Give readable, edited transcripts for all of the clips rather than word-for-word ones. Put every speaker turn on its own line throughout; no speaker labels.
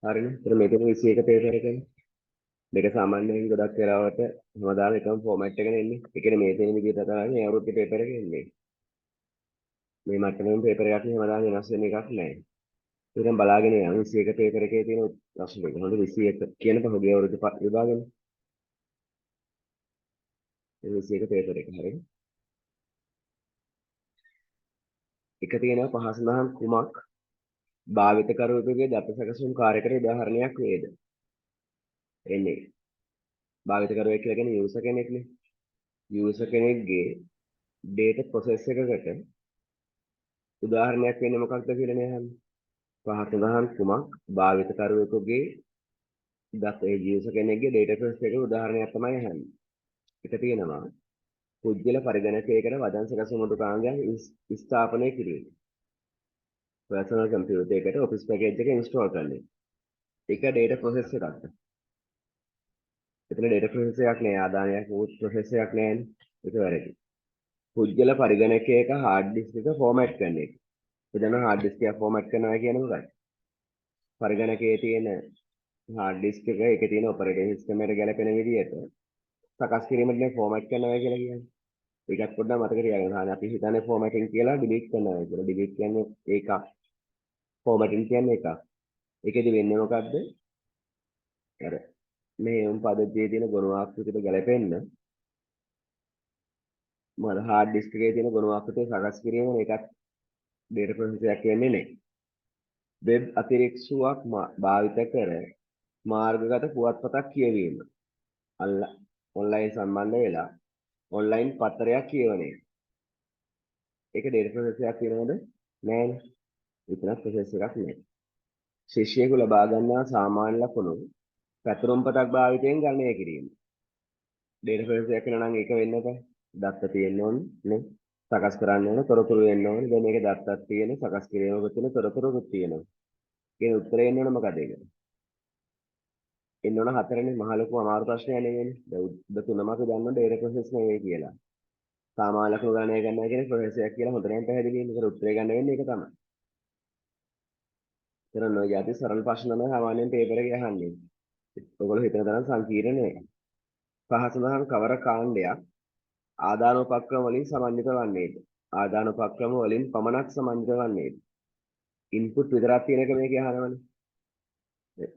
හරිනේ. ඒතර මේකේ 21 පේපර් එකනේ. මේක සාමාන්‍යයෙන් ගොඩක් වෙලාවට හැමදාම එකම ෆෝමැට් එකනේ එන්නේ. ඒ කියන්නේ මේ තියෙන විදිහට තමයි මේ අවුරුද්දේ පේපර් එක එන්නේ. මේ මට්ටමේම පේපර් එකක් නේ හැමදාම වෙනස් වෙන එකක් නෑ. ඉතින් බලාගෙන යමු 21 පේපර් එකේ තියෙන ප්‍රශ්න ටික. හොඳ 21 කියන පහුගිය අවුරුදු විභාගෙනේ. මේ 21 පේපර් එක හරිනේ. එක තියෙනවා පහ සඳහන් කුමක් භාවිතකරුවෙකුගේ දත්ත සැකසුම් කාර්යයකට උදාහරණයක් වේද? එන්නේ භාවිතකරුවෙක් කියලා කියන්නේ යූසර් කෙනෙක්නේ. යූසර් කෙනෙක්ගේ ඩේටා ප්‍රොසෙස් එකකට උදාහරණයක් වෙන්නේ මොකක්ද කියලා නේ අහන්නේ. පහ සඳහන් කුමක් භාවිතකරුවෙකුගේ දත්ත ඒ යූසර් කෙනෙක්ගේ ඩේටා ප්‍රොසෙස් එකකට උදාහරණයක් තමයි අහන්නේ. එක තියෙනවා පුද්ගල පරිගණකයකට වදන් සැකසුම් කාංගයක් ස්ථාපනය කිරීම. පර්සනල් කම්පියුටර් එකට ඔෆිස් පැකේජ් එක ඉන්ස්ටෝල් කරන එක. ඒක ඩේටා ප්‍රොසෙස් එකක්ද? එතන ඩේටා ප්‍රොසෙස් එකක් නෑ, ආදානයක් වූ ප්‍රොසෙස් එකක් නෑනේ. ඒක වැරදි. පුද්ගල පරිගණකයක හાર્ඩ් ඩිස්ක් එක ෆෝමැට් කරන එක. අපි දන්නවා හાર્ඩ් ඩිස්ක් එක ෆෝමැට් කරනවා කියන්නේ මොකක්ද? පරිගණකයේ තියෙන හાર્ඩ් ඩිස්ක් එක ඒකේ තියෙන ඔපරේටිං සිස්ටම් එකට ගැලපෙන විදියට සකස් කිරීමට නේ ෆෝමැට් කරනවා කියලා කියන්නේ. ඒකත් පොඩ්ඩක් මතක තියාගන්න. හානි අපි හිතන්නේ ෆෝමැටිං කියලා ඩිලීට් කරනවා කියලා. ඩිලීට් කියන්නේ ඒකක්. ෆෝමැටිං කියන්නේ එකක්. ඒකෙදි වෙන්නේ මොකද්ද? අර මේ උන් පද්ධතියේ තියෙන ගුණ ආකෘතියට ගැලපෙන්න මොකද හાર્ඩ් ඩිස්ක් එකේ තියෙන ගුණ ආකෘතිය සකස් කිරීම ඒකත් ඩේටා ප්‍රොසෙස් එකක් වෙන්නේ නැහැ. වෙබ් අතිරික්ෂුවක් භාවිත කර මාර්ගගත පුවත්පතක් කියවීම. ඔන්ලයින් සම්බන්ධ වෙලා ඔන්ලයින් පත්‍රයක් කියවන එක. ඒක ඩේටා ප්‍රොසෙස් එකක් වෙනවද? නෑනේ. විතරක් ප්‍රොසෙස් එකක් නෑ. ශිෂ්‍යයෙකු ලබා ගන්නා සාමාන්‍ය ලකුණු පැතුරුම් පතක් භාවිතයෙන් ගණනය කිරීම. ඩේටා ප්‍රොසෙස් එකක් වෙනවා නම් ඒක වෙන්න එපා. දත්ත තියෙන්න ඕනේ නේ. සකස් කරන්න ඕන තොරතුරු වෙන්න ඕනේ. දැන් මේකේ දත්තක් තියෙන, සකස් කිරීමකුත් තියෙන, තොරතුරුකුත් තියෙනවා. ඒකේ උත්තරේ එන්න ඕන මොකද ඒකට? එන්න ඕන හතරනේ. මහ ලොකු අමාරු ප්‍රශ්නයක් නෙවෙයිනේ. දැන් උද්ද තුනම අපි දන්නවා ඩේටා ප්‍රොසෙස් නෙවෙයි කියලා. සාමාන්‍ය ලකුණු ගණනය කරනවා කියන්නේ ප්‍රොසෙස් එකක් කියලා හොඳටම පැහැදිලි වෙන්නේ. ඒකට උත්තරේ ගන්න වෙන්නේ ඒක තමයි. ඒතර ඔය જાති සරල ප්‍රශ්න තමයි සාමාන්‍යයෙන් පේපර් එකේ අහන්නේ. ඔයගොල්ලෝ හිතන තරම් සංකීර්ණ නෙවෙයි. පහ සඳහන් කවර කාණ්ඩයක් ආදාන උපක්‍රම වලින් සමන්විත වන්නේද? ආදාන උපක්‍රම වලින් පමණක් සමන්විත වන්නේද? ඉන්පුට් විතරක් තියෙන එක මේකේ අහනවනේ.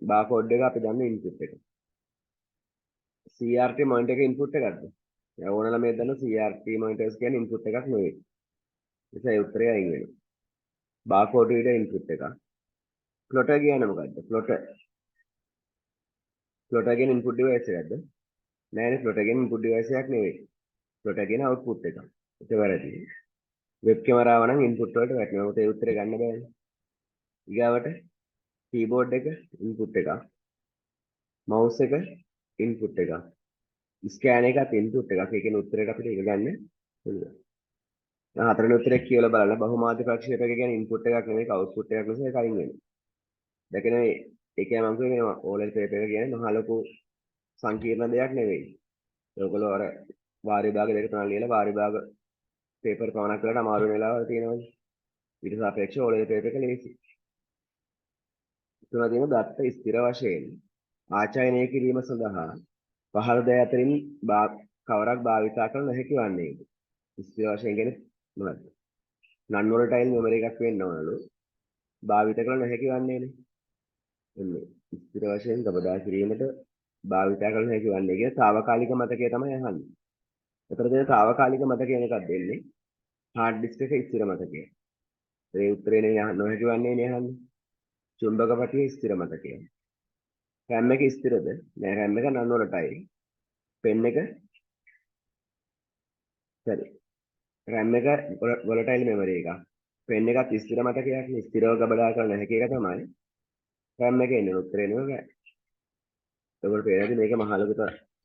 බාකෝඩ් එක අපි දන්න ඉන්පුට් එක. CRT monitor එක ඉන්පුට් එකක්ද? දැන් ඕන ළමයෙක් දන්න CRT monitors කියන්නේ ඉන්පුට් එකක් නෙවෙයි. නිසා ඒ උත්තරය අයින් වෙනවා. බාකෝඩ් රීඩර් ඉන්පුට් එකක්. ප්ලොටර් කියන්නේ මොකද්ද? ප්ලොටර්. ප්ලොටර් කියන්නේ ඉන්පුට් ඩිවයිස් එකක්ද? නෑනේ, ප්ලොටර් කියන්නේ ඉන්පුට් ඩිවයිස් එකක් නෙවෙයි. ප්ලොටර් කියන්නේ අවුට්පුට් එකක්. ඒක වැරදි. වෙබ් කැමරාව නම් ඉන්පුට් වලට වැටෙනවා. මොකද ඒ උත්තරේ ගන්න බෑනේ. ඊගාවට කීබෝඩ් එක ඉන්පුට් එකක්. මවුස් එක ඉන්පුට් එකක්. ස්කෑන් එකත් ඉන්පුට් එකක්. ඒ කියන්නේ උත්තරේට අපිට ඒක ගන්න පුළුවන්. දැන් හතරවෙනි උත්තරේ කියවලා බලන්න. බහුමාධ්‍ය ප්‍රක්ෂේපක කියන්නේ ඉන්පුට් එකක් නෙවෙයි, අවුට්පුට් එකක් නිසා ඒක අයින් වෙනවා. දැකනේ ඒ කියන්නේ මම කියන්නේ ඕලෙල් පේපර් එක කියන්නේ මහා ලොකු සංකීර්ණ දෙයක් නෙවෙයි. ඔයගොල්ලෝ අර වාර විභාග දෙක තුනක් ලියලා වාර විභාග පේපර් පමණක් කරලා අමාරු වෙන වෙලාවල් තියෙනවනේ. ඊට සාපේක්ෂව ඕලෙල් පේපර් එක ලේසි. තුන තියෙන දත්ත ස්ථිර වශයෙන් ආචයනය කිරීම සඳහා පහළ දෑ අතරින් කවරක් භාවිතා කළ නොහැකි වන්නේද? ස්ථිර වශයෙන් කියන්නේ මොකද්ද? නන් වොලටයිල් මෙමරි එකක් වෙන්න ඕනලු. භාවිත කළ නොහැකි වන්නේනේ. එන්නේ ස්ථිර වශයෙන් ගබඩා කිරීමට භාවිතා කළ නොහැකි වන්නේ කියන තාවකාලික මතකය තමයි අහන්නේ. එතන තියෙන තාවකාලික මතකය මොකක්ද දෙන්නේ? හાર્ඩ් ඩිස්ක් එක ස්ථිර මතකය. ඒ උත්තරේ නේ නොහැකි වන්නේ නේ අහන්නේ. චුම්බක පටිය ස්ථිර මතකය. RAM එක ස්ථිරද? නෑ, RAM එක නන් වොලටයිල්. පෙන් එක සරි. RAM එක වොලටයිල් මෙමරි එකක්. පෙන් එකත් ස්ථිර මතකයක් නේ. ස්ථිරව ගබඩා කරන හැකි එක තමයි RAM එකේ එන්නේ. උත්තරේ නෙවෙයි. ඔයගොල්ලෝ පේනවාද මේක මහ ලොකු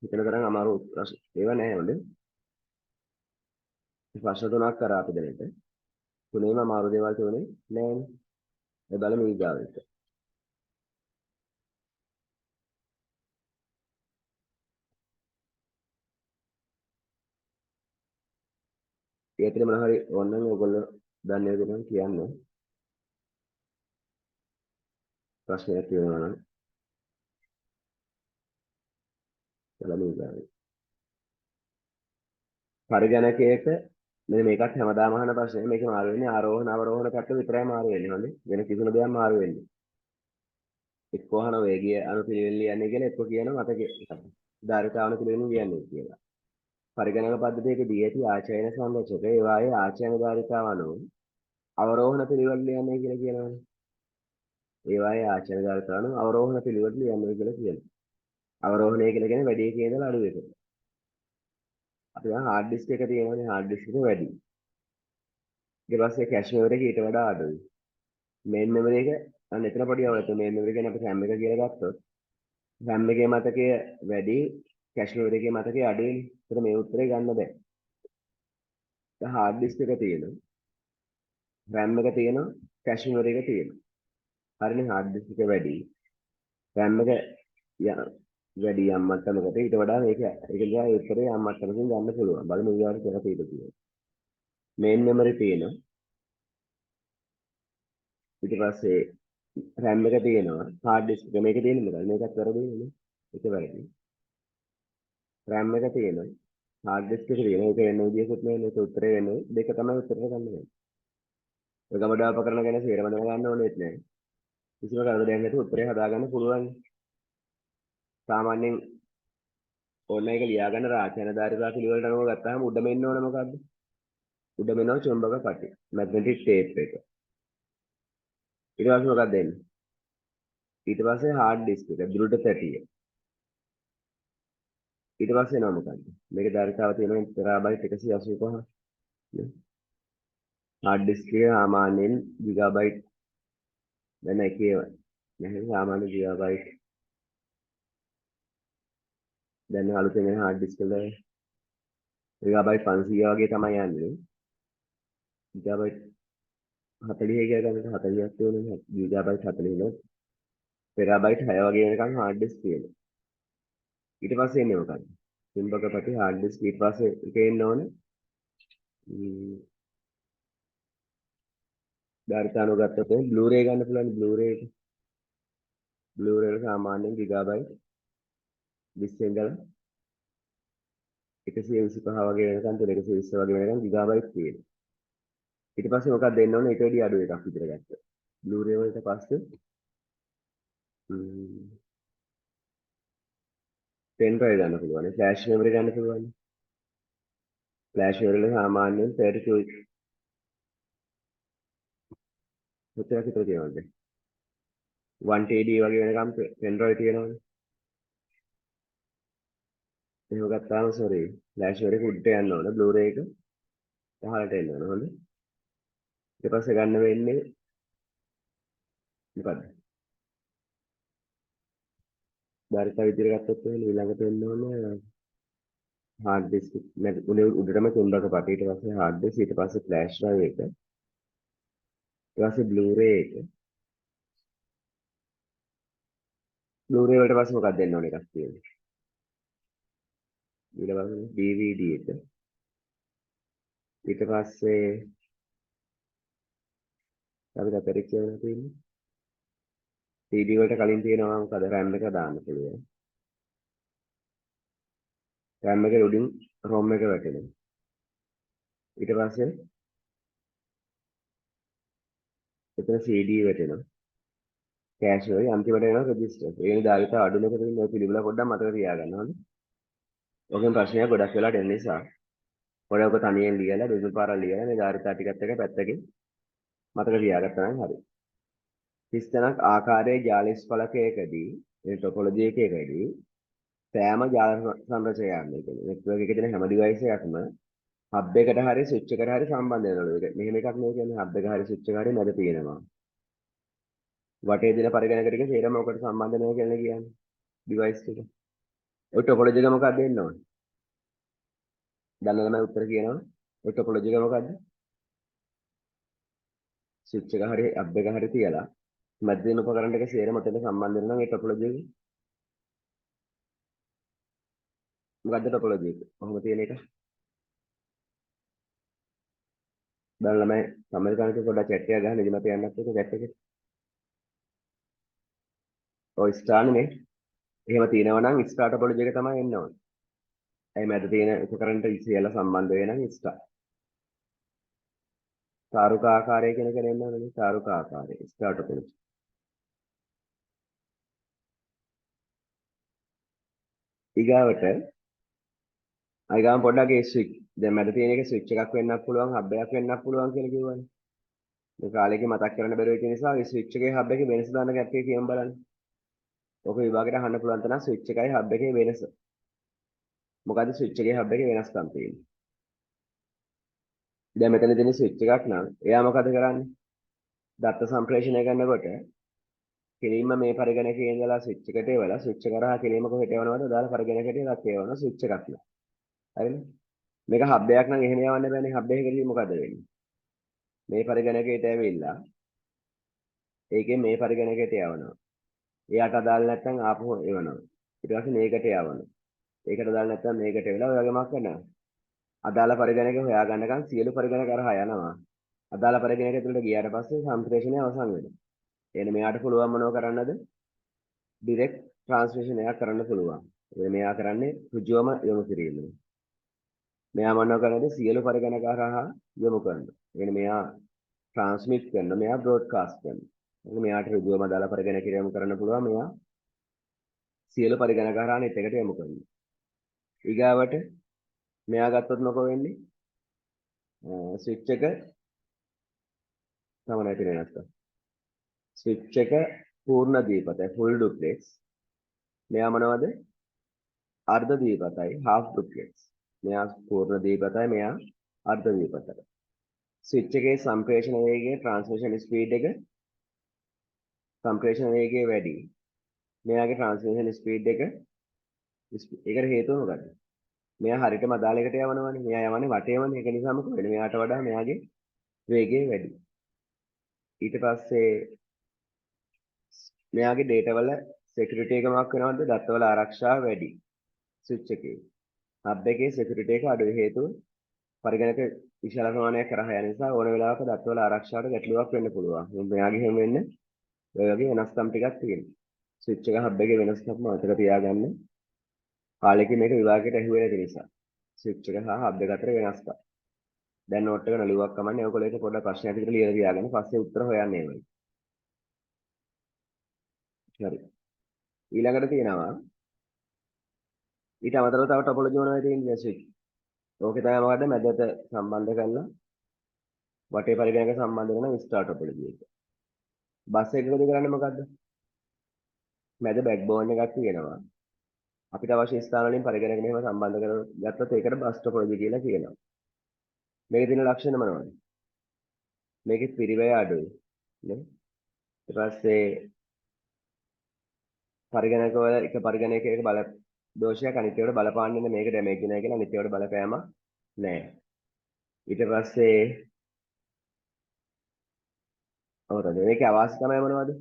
හිතන තරම් අමාරු ප්‍රශ්න ඒවා නෑ හොඳ. ප්‍රශ්න තුනක් කරා අපි දැනට. තුනේම අමාරු දේවල් තුනේ නෑනේ. ඒ බලමු ඊගාව එක. ඒ අතරේ මොන හරි ඕන නම් ඔයගොල්ලෝ දන්නේ නැති නම් කියන්න. ප්‍රශ්නයක් තියෙනවා නම්. බලමු ඊළඟ. පරිගණකයක මෙන්න මේකත් හැමදාම අහන ප්‍රශ්නේ. මේක මාරු වෙන්නේ ආරෝහණ අවරෝහණ පැත්ත විතරයි මාරු වෙන්නේ. හොඳේ. වෙන කිසිම දෙයක් මාරු වෙන්නේ. එක්කෝ අහන වේගය අනුපිළිවෙල ලියන්නේ කියලා, එක්කෝ කියනවා මතකයේ ධාරිතාව අනුපිළිවෙලින් ලියන්නේ කියලා. පරිගණක පද්ධතියක දී ඇති ආචයන සංරචක ඒවායේ ආචයන ධාරිතාව අනුව අවරෝහණ පිළිවෙල ලියන්නේ කියලා කියනවනේ. ඒවායේ ආචයන ධාරිතාව අනුව අවරෝහණ පිළිවෙල ලියන්නේ කියලා කියනවා. අවරෝහණය කියලා කියන්නේ වැඩි එකේ ඉඳලා අඩු එකට. අපි දැන් හાર્ඩ් ඩිස්ක් එක තියෙනවනේ, හાર્ඩ් ඩිස්ක් එක වැඩි. ඊට පස්සේ කැෂ් මෙමරි එක ඊට වඩා අඩුයි. මේන් මෙමරි එක අන්න එතන පොඩි අවුලක් තියෙනවා. මේන් මෙමරි කියන්නේ අපි RAM එක කියලා ගත්තොත් RAM එකේ මතකය වැඩි, කැෂ් මෙමරි එකේ මතකය අඩුයිනේ. ඒතර මේ උත්තරේ ගන්න බෑ. දැන් හાર્ඩ් ඩිස්ක් එක තියෙනවා. RAM එක තියෙනවා, කැෂ් මෙමරි එක තියෙනවා. හරිනේ, හાર્ඩ් ඩිස්ක් එක වැඩි. RAM එක වැඩි යම් මට්ටමකට, ඊට වඩා මේක ඒක නිසා ඒ උත්තරේ යම් මට්ටමකින් ගන්න පුළුවන්. බලමු ඊළඟට කියලා තියෙනවා. මේන් මෙමරි තියෙනවා. ඊට පස්සේ RAM එක තියෙනවා, හાર્ඩ් ඩිස්ක් එක මේක තියෙන්නේ මොකද? මේකත් වැරදිනේ නේ. ඒක වැරදි. RAM එක තියෙනවා, හાર્ඩ් ඩිස්ක් එක තියෙනවා. ඒක වෙන විදියකුත් නෙවෙයි. මේක උත්තරේ වෙන්නේ දෙක තමයි උත්තරේ ගන්න වෙන්නේ. ඔය ගමඩා උපකරණ ගැන සේරම දැනගන්න ඕනෙත් නෑ. කිසිම කරදරයක් නැතුව උත්තරේ හදාගන්න පුළුවන්. සාමාන්‍යයෙන් ඕන එක ලියාගන්න රාචන ධාරිතා පිළිවෙලට අනුව ගත්තාම උඩම එන්න ඕන මොකද්ද? උඩම එනවා චුම්බක පටි, මැග්නටික් ටේප් එක. ඊට පස්සේ මොකක්ද එන්නේ? ඊට පස්සේ හાર્ඩ් ඩිස්ක් එක, දෘಢ තැටිය. ඊට පස්සේ එනවා මොකද්ද? මේකේ ධාරිතාව තියෙනවා ටෙරාබයිට් 185. නේ? හાર્ඩ් ඩිස්ක් එක සාමාන්‍යයෙන් ගිගාබයිට් දැන් එකේ නැහැ, සාමාන්‍ය ගිගාබයිට් දැන් අලුතෙන් එන හાર્ඩ් ඩිස්ක් වල ගිගාබයිට් 500 වගේ තමයි යන්නේ. ගිගාබයිට් 40 කියලා ගන්නට 40ක් තියෙනවා, ගිගාබයිට් 40 නෝ ටෙරාබයිට් 6 වගේ වෙනකන් හાર્ඩ් ඩිස්ක් තියෙනවා. ඊට පස්සේ එන්නේ මොකද්ද? චුම්බක පටි, හાર્ඩ් ඩිස්ක්. ඊට පස්සේ එක එන්න ඕන ධාරිතානු ගත්තොත් බ්ලූරේ ගන්න පුළුවන්. බ්ලූරේ එක, බ්ලූරේ වල සාමාන්‍යයෙන් ගිගාබයිට් 20 ඉඳලා 125 වගේ වෙනකන් තුන 120 වගේ වෙනකන් ගිගාබයිට් තියෙනවා. ඊට පස්සේ මොකක්ද දෙන්න ඕනේ? ඊට වැඩි අඩු එකක් විතර ගත්තා. බ්ලූරේ වලට පස්සේ පෙන් ඩ්‍රයිව් ගන්න පුළුවන්. ෆ්ලෑෂ් මෙමරි ගන්න පුළුවන්. ෆ්ලෑෂ් මෙමරි වල සාමාන්‍යයෙන් 32 කොච්චරක් විතර තියෙනවද? 1 TB වගේ වෙනකම් පෙන් ඩ්‍රයිව් තියෙනවනේ. එහෙම ගත්තාම සෝරි ෆ්ලෑෂ් මෙමරි එක උඩට යන්න ඕන, බ්ලූරේ එක පහළට එන්න ඕන. හොඳ. ඊට පස්සේ ගන්න වෙන්නේ මොකද්ද? ධාරිතා විදිහට ගත්තොත් එහෙම ඊළඟට එන්න ඕන හાર્ඩ් ඩිස්ක් උඩටම චුම්බක පටි, ඊට පස්සේ හાર્ඩ් ඩිස්ක්, ඊට පස්සේ ෆ්ලෑෂ් ඩ්‍රයිව් එක, ඊට පස්සේ බ්ලූරේ එක. බ්ලූරේ වලට පස්සේ මොකක්ද දෙන්න ඕන එකක් තියෙන්නේ? ඊට පස්සේ DVD එක. ඊට පස්සේ අපිට අපරිච්ඡ වෙලා තියෙන්නේ CD වලට කලින් තියෙනවා මොකද? RAM එක දාන්න පුළුවන්. RAM එකේ උඩින් ROM එක වැටෙනවා. ඊට පස්සේ එතන CD වැටෙනවා. කෑෂ් වල අන්තිමට එනවා රෙජිස්ටර්. ඒ වෙන ධාරිතා අඩු නැක තියෙන ඔය පිළිවෙල පොඩ්ඩක් මතක තියාගන්න හොඳ. ඔකෙන් ප්‍රශ්නයක් ගොඩක් වෙලාට එන නිසා පොඩක් ඔක තනියෙන් ලියලා දෙතුන් පාරක් ලියලා මේ ධාරිතා ටිකත් එක පැත්තකින් මතක තියාගත්තා නම් හරි. 30 තැනක් ආකාරයේ ජාලිස් ඵලකයකදී, ඒ ටොපොලොජි එකකදී සෑම ජාල සංරචකයක්ම, ඒ කියන්නේ නෙට්වර්ක් එකේ තියෙන හැම ඩිවයිස් එකක්ම හබ් එකට හරි ස්විච් එකට හරි සම්බන්ධ වෙනවලු. ඒක මෙහෙම එකක් නෙවෙයි කියන්නේ හබ් එක හරි ස්විච් එක හරි මැද තියෙනවා. වටේ දෙන පරිගණක ටික සේරම ඔකට සම්බන්ධ නැහැ කියලා කියන්නේ. ඩිවයිස් ටික. ඔය ටොපොලොජි එක මොකක්ද දෙන්න ඕනේ? දන්න ළමයි උත්තර කියනවා. ඔය ටොපොලොජි එක මොකක්ද? ස්විච් එක හරි හබ් එක හරි තියලා මැද තියෙන උපකරණ ටික සේරම ඔතන සම්බන්ධ වෙනවා නම් ඒ ටොපොලොජි එක මොකද්ද? ටොපොලොජි එක. කොහොම තියෙන එක? බලන්න ළමයි සමහර පොඩ්ඩක් චැට් එකක් ගහන්න ඉදිමත යන්නත් එක චැට් එකේ. ඔය ස්ටාර් නේ. එහෙම තියෙනවා නම් ස්ටාර් ටොපොලොජි එක තමයි එන්න ඕනේ. ඇයි මැද තියෙන උපකරණට සියල්ල සම්බන්ධ වේ නම් ස්ටාර්. තාරුක ආකාරය කියන එක එන්න ඕනේ. තාරුක ආකාරය ස්ටාර් ටොපොලොජි. ඊගාවට අයිගාම පොඩ්ඩක් ඒ ස්විච් දැන් මැද තියෙන එක ස්විච් එකක් වෙන්නත් පුළුවන්, හබ් එකක් වෙන්නත් පුළුවන් කියලා කිව්වනේ. මේ කාලේක මතක් කරන්න බැරුව වෙච්ච නිසා ඒ ස්විච් එකේ හබ් එකේ වෙනස දාන්න කැප්පේ කියමු බලන්න. ඔක විභාගෙට අහන්න පුළුවන් තරම් ස්විච් එකයි හබ් එකේ වෙනස. මොකද්ද ස්විච් එකේ හබ් එකේ වෙනස්කම් තියෙන්නේ? දැන් මෙතන තියෙන ස්විච් එකක් නම් එයා මොකද කරන්නේ? දත්ත සම්ප්‍රේෂණය කරනකොට කෙලින්ම මේ පරිගණකයේ ඉඳලා ස්විච් එකට එවලා ස්විච් එක හරහා කෙලින්ම කොහෙට යවනවද? දාලා පරිගණකයට දත්ත එවනවා ස්විච් එකක් නම්. හරිනේ? මේක හබ් එකක් නම් එහෙම යවන්න බෑනේ. හබ් එකකදී මොකද වෙන්නේ? මේ පරිගණකයට ඇවිල්ලා ඒකෙන් මේ පරිගණකයට යවනවා. එයාට අදාළ නැත්නම් ආපහු එවනවා. ඊට පස්සේ මේකට යවනවා. ඒකට අදාළ නැත්නම් මේකට එවලා ඔය වගේ මොකක් කරනවා? අදාළ පරිගණක හොයාගන්නකම් සියලු පරිගණක හරහා යනවා. අදාළ පරිගණක ඇතුළට ගියාට පස්සේ සම්ප්‍රේෂණය අවසන් වෙනවා. එහෙනම් මෙයාට පුළුවන් මොනව කරන්නද? ඩිරෙක්ට් ට්‍රාන්ස්මිෂන් එකක් කරන්න පුළුවන්. ඒ මෙයා කරන්නේ ඍජුවම යොමු කිරීම. මෙයා මොනව කරනද? සියලු පරිගණක හරහා යොමු කරනවා. ඒ කියන්නේ මෙයා ට්‍රාන්ස්මිට් කරනවා, මෙයා බ්‍රෝඩ්කාස්ට් කරනවා. එහෙනම් මෙයාට ඍජුවම අදාළ පරිගණකයට යොමු කරන්න පුළුවන්. මෙයා සියලු පරිගණක හරහා අනිත් එකට යොමු කරනවා. ඊගාවට මෙයා ගත්තොත් මොකෝ වෙන්නේ? ස්විච් එක තම නැති වෙනස්කම්. ස්විච් එක පූර්ණ දීපතයි, ෆුල් ඩුප්ලෙක්ස්. මෙයා මොනවද? අර්ධ දීපතයි, හාෆ් ඩුප්ලෙක්ස්. මෙයා පූර්ණ දීපතයි, මෙයා අර්ධ දීපතයි. ස්විච් එකේ සම්ප්‍රේෂණ වේගය, ට්‍රාන්ස්මිෂන් ස්පීඩ් එක සම්ප්‍රේෂණ වේගය වැඩි. මෙයාගේ ට්‍රාන්ස්මිෂන් ස්පීඩ් එක ඒකට හේතුව මොකද්ද? මෙයා හරියටම අදාළ එකට යවනවනේ. මෙයා යවන්නේ වටේමනේ. ඒක නිසා මොකද වෙන්නේ? මෙයාට වඩා මෙයාගේ වේගය වැඩි. ඊට පස්සේ මෙයාගේ ඩේටා වල සිකියුරිටි එක මොකක් වෙනවද? දත්ත වල ආරක්ෂාව වැඩි. ස්විච් එකේ. හබ් එකේ සිකියුරිටි එක අඩු. හේතුව පරිගණක විශාල ප්‍රමාණයක් කරහා යන නිසා ඕන වෙලාවක දත්ත වල ආරක්ෂාවට ගැටලුවක් වෙන්න පුළුවන්. මෙයාගේ එහෙම වෙන්නේ ඔය වගේ වෙනස්කම් ටිකක් තියෙනවා. ස්විච් එක හබ් එකේ වෙනස්කම් මතක තියාගන්න. කාලෙකින් මේක විභාගයට ඇහුවේ නැති නිසා. ස්විච් එක හා හබ් එක අතර වෙනස්කම්. දැන් නෝට් එක නලියුවක් කමන්නේ. ඔයගොල්ලෝ ඒක පොඩ්ඩක් ප්‍රශ්නයක් විතර ලියලා තියාගන්න. පස්සේ උත්තර හොයන්න ඒවයි. හරි. ඊළඟට තියෙනවා ඊට අමතරව තව ටොපොලොජි මොනවද තියෙන්නේ ස්විච්. ඕකේ තමයි මොකද්ද මැදට සම්බන්ධ කරලා වටේ පරිගණක සම්බන්ධ කරන ස්ටාර් ටොපොලොජි එක. බස් එකකදී කරන්නේ මොකද්ද? මැද බෑක්බෝන් එකක් තියෙනවා. අපිට අවශ්‍ය ස්ථාන වලින් පරිගණක මෙහෙම සම්බන්ධ කරගත්තොත් ඒකට බස් ටොපොලොජි කියලා කියනවා. මේකේ තියෙන ලක්ෂණ මොනවද? මේකේ පිරිවැය අඩුයි නේ. ඊට පස්සේ පරිගණක වල එක පරිගණකයක බල දෝෂයක් අනිත් ඒවාට බලපාන්නේ නැහැ. මේක ඩැමේජ් වෙනවා කියලා අනිත් ඒවාට බලපෑමක් නැහැ. ඊට පස්සේ ඔව් තමයි මේකේ අවාසි තමයි මොනවද?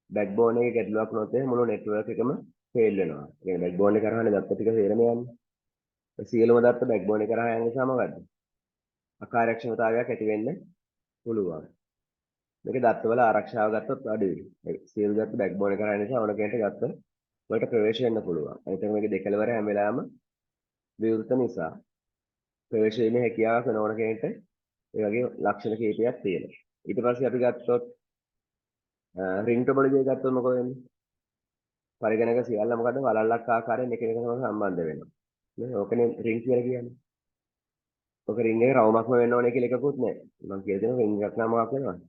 බෑක්බෝන් එකේ ගැටලුවක් වුණොත් එහෙනම් මුළු නෙට්වර්ක් එකම ෆේල් වෙනවා. ඒ කියන්නේ බෑක්බෝන් එක කරහානේ දත්ත ටික සේරම යන්නේ. ඒ සියලුම දත්ත බෑක්බෝන් එක කරහා යන නිසා මොකද්ද? අකාර්යක්ෂමතාවයක් ඇති වෙන්න පුළුවන්. මේක දත්තවල ආරක්ෂාව ගත්තොත් අඩුයි. ඒ සියලු දත්ත බෑක්බෝන් එක කරහා යන නිසා ඕන කෙනෙක්ට දත්ත වලට ප්‍රවේශ වෙන්න පුළුවන්. අනිත් එක මේක දෙකලවර හැම වෙලාවෙම විවෘත නිසා ප්‍රවේශ වීමේ හැකියාවක් වෙන ඕන කෙනෙක්ට ඒ වගේ ලක්ෂණ කීපයක් තියෙනවා. ඊට පස්සේ අපි ගත්තොත් රින්ග් ටොපොලොජි එක ගත්තොත් මොකද වෙන්නේ? පරිගණක සියල්ල මොකද්ද වලල්ලක් ආකාරයෙන් එකිනෙක සමග සම්බන්ධ වෙනවා. නේ ඕකනේ රින්ග් කියලා කියන්නේ. ඔක රින්ග් එක රවුමක්ම වෙන්න ඕනේ කියලා එකකුත් නෑ. මම කියලා දෙනවා රින්ග් එකක් නම් මොකක් වෙනවද?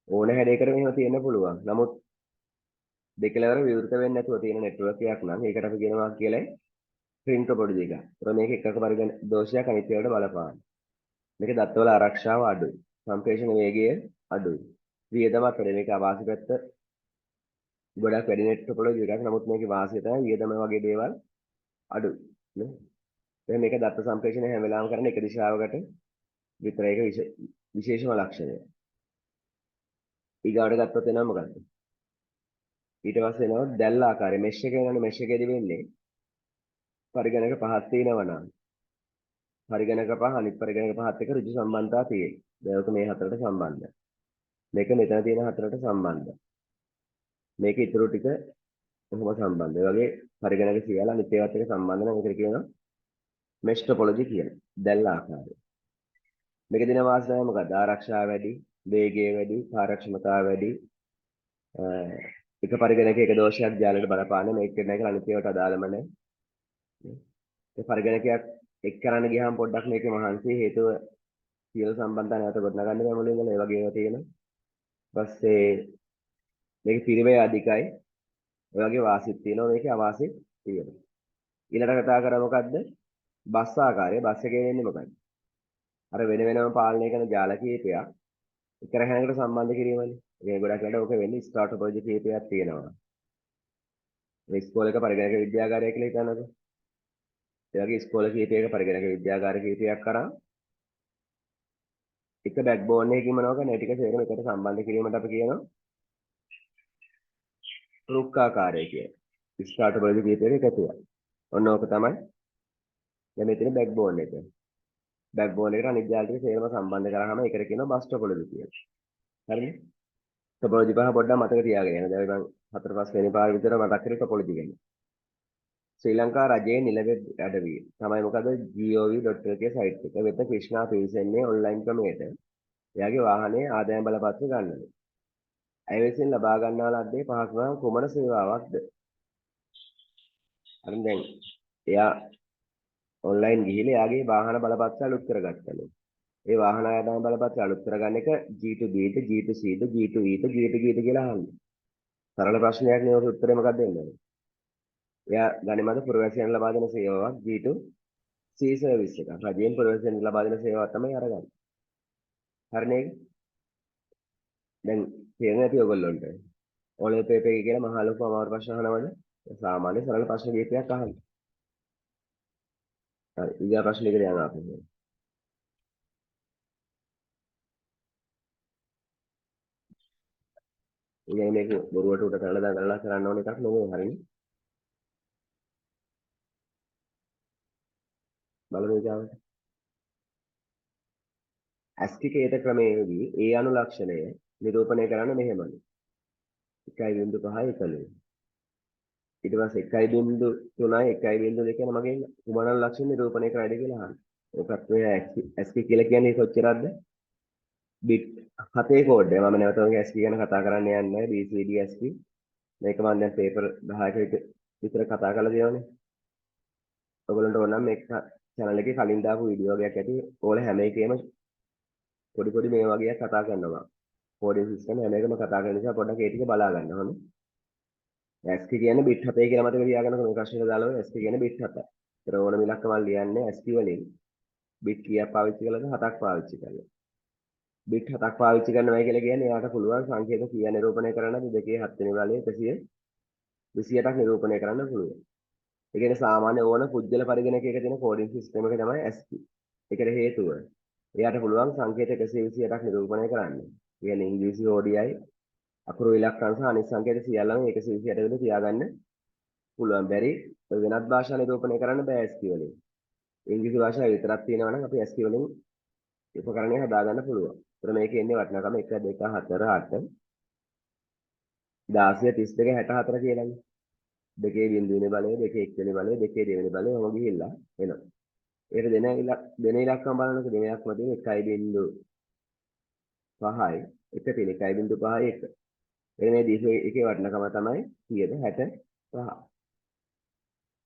ඕන හැඩයකට මෙහෙම තියෙන්න පුළුවන්. නමුත් දෙකලවර විවෘත වෙන්නේ නැතුව තියෙන නෙට්වර්ක් එකක් නම් ඒකට අපි කියනවා කියලා රින්ග් ටොපොලොජි එකක්. ඒතර මේක එකක පරිගණක දෝෂයක් අනිත් ඒවාට බලපාන. මේක දත්තවල ආරක්ෂාව අඩුයි. සම්ප්‍රේෂණ වේගය අඩුයි. වියදමත් වැඩි. මේක අවාසි පැත්ත ගොඩක් වැඩි නෙට් ටොපොලොජි එකක්. නමුත් මේකේ වාසිය තමයි වියදම වගේ දේවල් අඩුයි නේ. එහෙනම් මේක දත්ත සම්ප්‍රේෂණය හැම වෙලාවෙම කරන්නේ එක දිශාවකට විතරයි. ඒක විශේෂම ලක්ෂණය. ඊගාවට ගත්තොත් එනවා මොකද්ද? ඊට පස්සේ එනවා දැල් ආකාරය. මෙෂ් එක වෙනවනේ. මෙෂ් එකේදී වෙන්නේ පරිගණක පහක් තියෙනවා නම් පරිගණක පහ අනිත් පරිගණක පහත් එක්ක ඍජු සම්බන්ධතා තියෙනවා. දැන් ඔක මේ හතරට සම්බන්ධයි. මේක මෙතන තියෙන හතරට සම්බන්ධයි. මේක ඉතුරු ටික කොහොම සම්බන්ධ. ඒ වගේ පරිගණක සියල්ල අනිත් ඒවාත් එක්ක සම්බන්ධ නම් ඒකට කියනවා මෙෂ් ටොපොලොජි කියලා. දැල් ආකාරය. මේක දින වාසනාව මොකක්ද? ආරක්ෂාව වැඩි, වේගය වැඩි, කාර්යක්ෂමතාව වැඩි. එක පරිගණකයක එක දෝෂයක් ජාලයට බලපාන මේක කරන එක අනිත් ඒවාට අදාළම නැහැ. ඒ පරිගණකයක් එක් කරන්න ගියාම පොඩ්ඩක් මේකේ මහන්සි, හේතුව සියලු සම්බන්ධතා නැවත ගොඩනගන්න බෑ මුලින් ඉඳලා, ඒ වගේ ඒවා තියෙනවා. ඊපස්සේ මේකේ පිරිවැය අධිකයි. ඔය වගේ වාසිත් තියෙනවා, මේකේ අවාසිත් තියෙනවා. ඊළඟට කතා කරා මොකද්ද? බස් ආකාරය. බස් එකේ වෙන්නේ මොකද්ද? අර වෙන වෙනම පාලනය කරන ජාල කීපයක් එක රැහැනකට සම්බන්ධ කිරීමනේ. ඒ ගොඩක් වෙලාවට ඕක වෙන්නේ ස්ටාර් ටොපොලොජි කීපයක් තියෙනවා. මේ ඉස්කෝලේක පරිගණක විද්‍යාගාරය කියලා හිතන්නකෝ. ඒ වගේ ඉස්කෝල කීපයක පරිගණක විද්‍යාගාර කීපයක් කරා එක බෑක්බෝන් එකකින් මොනවා කරන්නේ? ඒ ටික සේරම එකට සම්බන්ධ කිරීමට අපි කියනවා රුක්කාකාරය කියලා. ස්ටාර් ටොපොලොජි කීපයක එකතුවක්. ඔන්න ඕක තමයි දැන් මේ තියෙන බෑක්බෝන් එක. බෑක්බෝන් එකට අනිත් ජාල ටික සේරම සම්බන්ධ කරාම ඒකට කියනවා බස් ටොපොලොජි කියලා. හරිනේ? ටොපොලොජි පහ පොඩ්ඩක් මතක තියාගෙන යන්න. දැන් මම 4 5 වෙනි පාර විතර මතක් කරේ ටොපොලොජි ගැන. ශ්‍රී ලංකා රජයේ නිල වෙබ් අඩවිය තමයි මොකද gov.lk site එක වෙත ක්‍රිෂ්ණා පිවිසෙන්නේ ඔන්ලයින් ක්‍රමයට. එයාගේ වාහනේ ආදායම් බලපත්‍ර ගන්නලු. ඇය විසින් ලබා ගන්නා ලද්දේ පහසුකම් කුමන සේවාවක්ද? හරි, දැන් එයා ඔන්ලයින් ගිහිල්ලා එයාගේ වාහන බලපත්‍ර අලුත් කරගත්තලු. ඒ වාහන ආදායම් බලපත්‍ර අලුත් කරගන්න එක G2B ද G2C ද G2E ද G2G ද කියලා අහන්නේ. සරල ප්‍රශ්නයක් නේ, ඔක උත්තරේ මොකක්ද දෙන්නේ? එයා ගනිමද පුරවැසියන් ලබා දෙන සේවාවක් G2C service එකක්. රජයෙන් පුරවැසියන් ලබා දෙන සේවාවක් තමයි අරගන්නේ. හරිනේ? දැන් තේරෙන්නේ නැති ඔයගොල්ලන්ට. ඕ ලෙවල් පේපර් එකේ කියලා මහා ලොකු අමාරු ප්‍රශ්න අහනවද? සාමාන්‍ය සරල ප්‍රශ්න කීපයක් අහන්නේ. හරි, ඊගා ප්‍රශ්න එකට යනවා අපි. ඒ කියන්නේ මේක බොරුවට උඩ කරලා දඟලලා කරන්න ඕන එකක් නෙමෙයි, හරිනේ? බලමු ඊගාවට. ඇස්කි කේත ක්‍රමයේදී ඒ අනු ලක්ෂණය නිරූපණය කරන්න මෙහෙමලු. 1.5 එකලු. ඊට පස්සේ 1.3යි 1.2 කියන මගෙන් කුමන ලක්ෂණ නිරූපණය කරයිද කියලා අහනවා. ඔකත් ඔය ඇස්කි කියලා කියන්නේ කොච්චරක්ද? බිට් 7 කෝඩ් එක. මම නැවත ඔයගේ ඇස්කි ගැන කතා කරන්න යන්නේ නැහැ. BCD ASCII. මේක මම දැන් පේපර් 10ක විතර කතා කරලා තියෙනවානේ. ඔයගොල්ලන්ට ඕන නම් මේක චැනල් එකේ කලින් දාපු වීඩියෝ වගේක් ඇති. ඔයාලා හැම එකේම පොඩි පොඩි මේ වගේක් කතා කරනවා. කෝඩින් සිස්ටම් හැම එකම කතා කරන නිසා පොඩ්ඩක් ඒ ටික බලා ගන්න ඕනේ. ඇස්කි කියන්නේ බිට් 7 කියලා මතක තියාගන්නකො. මේ ප්‍රශ්නෙට දාලා ඔය ඇස්කි කියන්නේ බිට් 7. ඒතර ඕනම ඉලක්කමක් ලියන්නේ ඇස්කි වලින් බිට් කීයක් පාවිච්චි කළාද? 7ක් පාවිච්චි කරලා. බිට් 7ක් පාවිච්චි කරනවා කියලා කියන්නේ එයාට පුළුවන් සංකේත කීයක් නිරූපණය කරන්නද? දෙකේ 7 වෙනි බලය 128ක් නිරූපණය කරන්න පුළුවන්. ඒ කියන්නේ සාමාන්‍ය ඕන පුද්ගල පරිගණකයක තියෙන කෝඩින් සිස්ටම් එක තමයි ඇස්කි. ඒකට හේතුව එයාට පුළුවන් සංකේත 128ක් නිරූපණය කරන්න. ඒ කියන්නේ ඉංග්‍රීසි ODI අකුරු ඉලක්කම් සහ අනිත් සංකේත සියල්ලම 128 වෙලේ තියාගන්න පුළුවන්. බැරි ඔය වෙනත් භාෂා නිරූපණය කරන්න බෑ ඇස්කි වලින්. ඉංග්‍රීසි භාෂාව විතරක් තියෙනවා නම් අපි ඇස්කි වලින් උපකරණය හදාගන්න පුළුවන්. ඒතර මේකේ එන්නේ වටිනාකම 1 2 4 8 16 32 64 කියලානේ. දෙකේ බිංදුවෙනි බලය, දෙකේ එක්වෙනි බලය, දෙකේ දෙවෙනි බලය ඔහොම ගිහිල්ලා එනවා. ඒකට දෙන ඉලක්කම බලනකොට දෙන ඉලක්කම තියෙන 1.5යි එක තියෙන 1.5යි 1. එන මේ දීපු එකේ වටිනාකම තමයි කීයද? 65.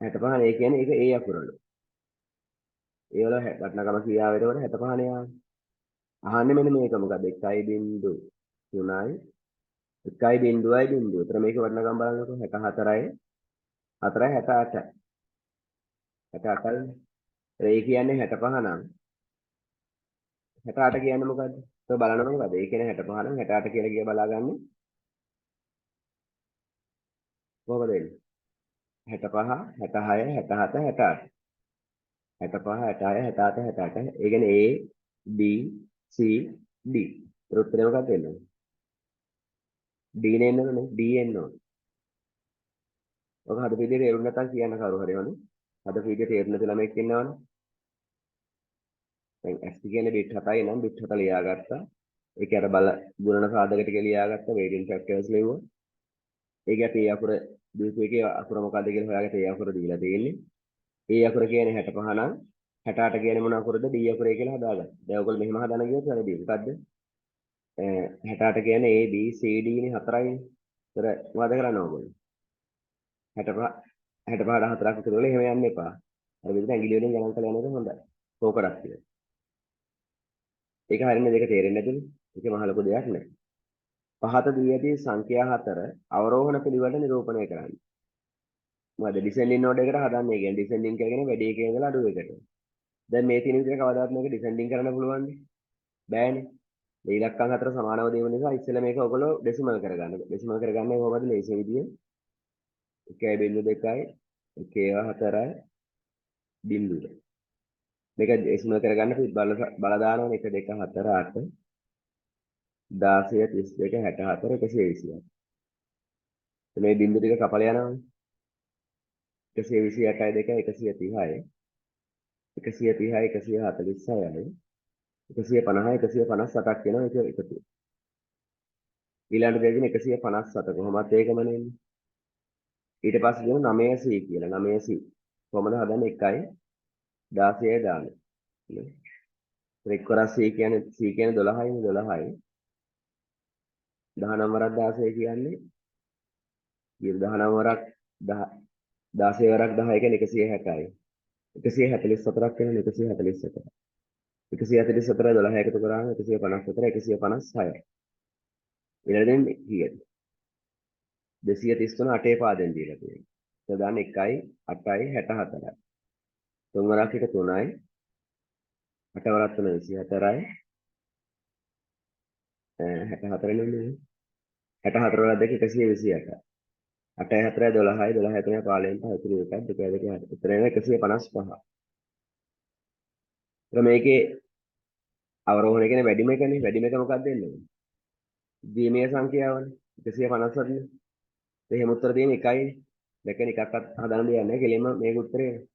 65 නේ කියන්නේ ඒක ඒ අකුරලු. ඒ වල වටිනාකම කීයාව එතකොට 65 නේ ආවේ. අහන්නේ මෙන්න මේක මොකද? 1.3යි 1.0යි බිංදුව. ඒතර මේකේ වටිනාකම බලනකොට 64යි 4යි 68යි. 68යි. ඒ කියන්නේ 65 නම් 68 කියන්නේ මොකද්ද? ඔය බලනකොට මොකද? ඒ කියන්නේ 65 නම් 68 කියලා කිය බලාගන්නේ කොහොමද එන්නේ? 65 66 67 68. 65 66 67 68. ඒ කියන්නේ A B C D. ඒතර උත්තරේ මොකක්ද එන්නේ? D නේ එන්න ඕනේ. D එන්න ඕනේ. ඔක හදපු විදිය තේරුම් නැත්නම් කියන්න කවුරු හරි හොනේ. හදපු විදිය තේරුම් නැති ළමෙක් ඉන්නවනේ. දැන් S කියන්නේ බිට් 7යි නම් බිට් 7 ලියාගත්තා. ඒක අර බල ගුණන සාධක ටික ලියාගත්තා. වේටින් ෆැක්ටර්ස් ලිව්වා. ඒක අපි ඒ අකුර දීපු එකේ අකුර මොකද්ද කියලා හොයාගෙන ඒ අකුර දීලා තියෙන්නේ. ඒ අකුර කියන්නේ 65 නම් 68 කියන්නේ මොන අකුරද? D අකුරේ කියලා හදාගන්න. දැන් ඔයගොල්ලෝ මෙහෙම හදන ගියොත් වැරදි. මොකද්ද? 68 කියන්නේ A B C D නේ හතරයිනේ. ඒතර මොකද කරන්නේ ඔයගොල්ලෝ? 65 65ට හතරක් එකතු කරලා එහෙම යන්න එපා. අර විදිහට ඇඟිලි වලින් ගණන් කරලා යන එක හොඳයි. කෝකඩක් කියලා. ඒක හරියන්නේ දෙක තේරෙන්නේ නැතුනේ. ඒක මහ ලොකු දෙයක් නෑ. පහත දී ඇති සංඛ්‍යා හතර අවරෝහණ පිළිවෙලට නිරූපණය කරන්න. මොකද ඩිසෙන්ඩින් ඕඩර් එකට හදන්නේ. ඒ කියන්නේ ඩිසෙන්ඩින් කියලා කියන්නේ වැඩි එකේ ඉඳලා අඩු එකට. දැන් මේ තියෙන විදිහට කවදාවත් මේක ඩිසෙන්ඩින් කරන්න පුළුවන්ද? බෑනේ. මේ ඉලක්කම් හතර සමානව දෙන නිසා ඉස්සෙල්ලා මේක ඔයගොල්ලෝ ඩෙසිමල් කරගන්න. ඩෙසිමල් කරගන්නේ කොහොමද ලේසි විදිය? 1.2යි 1.4යි බිංදුව. මේක ඩෙසිමල් කරගන්න අපි බල බල දානවනේ 1 2 4 8 16 32 64 128. මේ බිංදු ටික කපලා යනවනේ. 128යි 2 130යි 130යි 146යි 150යි 158ක් වෙනවා ඒක එකතු. ඊළඟට දෙන්නේ 157 කොහොමත් ඒකම නෙන්නේ. ඊට පස්සේ දෙන 9C කියලා 9C කොහොමද හදන්නේ 1යි 16යි දාන්නේ. නේ? එක් වරක් C කියන්නේ C කියන්නේ 12යි 12යි 19 වරක් 16 කියන්නේ 19 වරක් 16 වරක් 10 කියන්නේ 160යි. 144ක් වෙනවා 144. 144 12 එකතු කරාම 154 156. ඊළඟ දෙන්නේ කීයද? 233 අටේ පාදෙන් දීලා තියෙනවා. ඒක දාන්න 1යි 8යි 64යි. තුන් වරක් එක 3යි 8 වරක් 3 24යි 64 නෙමෙයි 64 වරක් 2 128යි. 8යි 4යි 12යි 12 3 15 5 ඉතුරු 1යි 2 2 6. උත්තර එනවා 155. එතකොට මේකේ අවරෝහණය කියන්නේ වැඩිම එකනේ. වැඩිම එක මොකක්ද එන්නේ? ද්විමය සංඛ්‍යාවනේ. 157 නේ. එහෙම උත්තර තියෙන එකයිනේ. දැක්කනේ එකක්වත් හදන්න දෙයක් නැහැ. කෙලින්ම මේක උත්තරේ එනවා.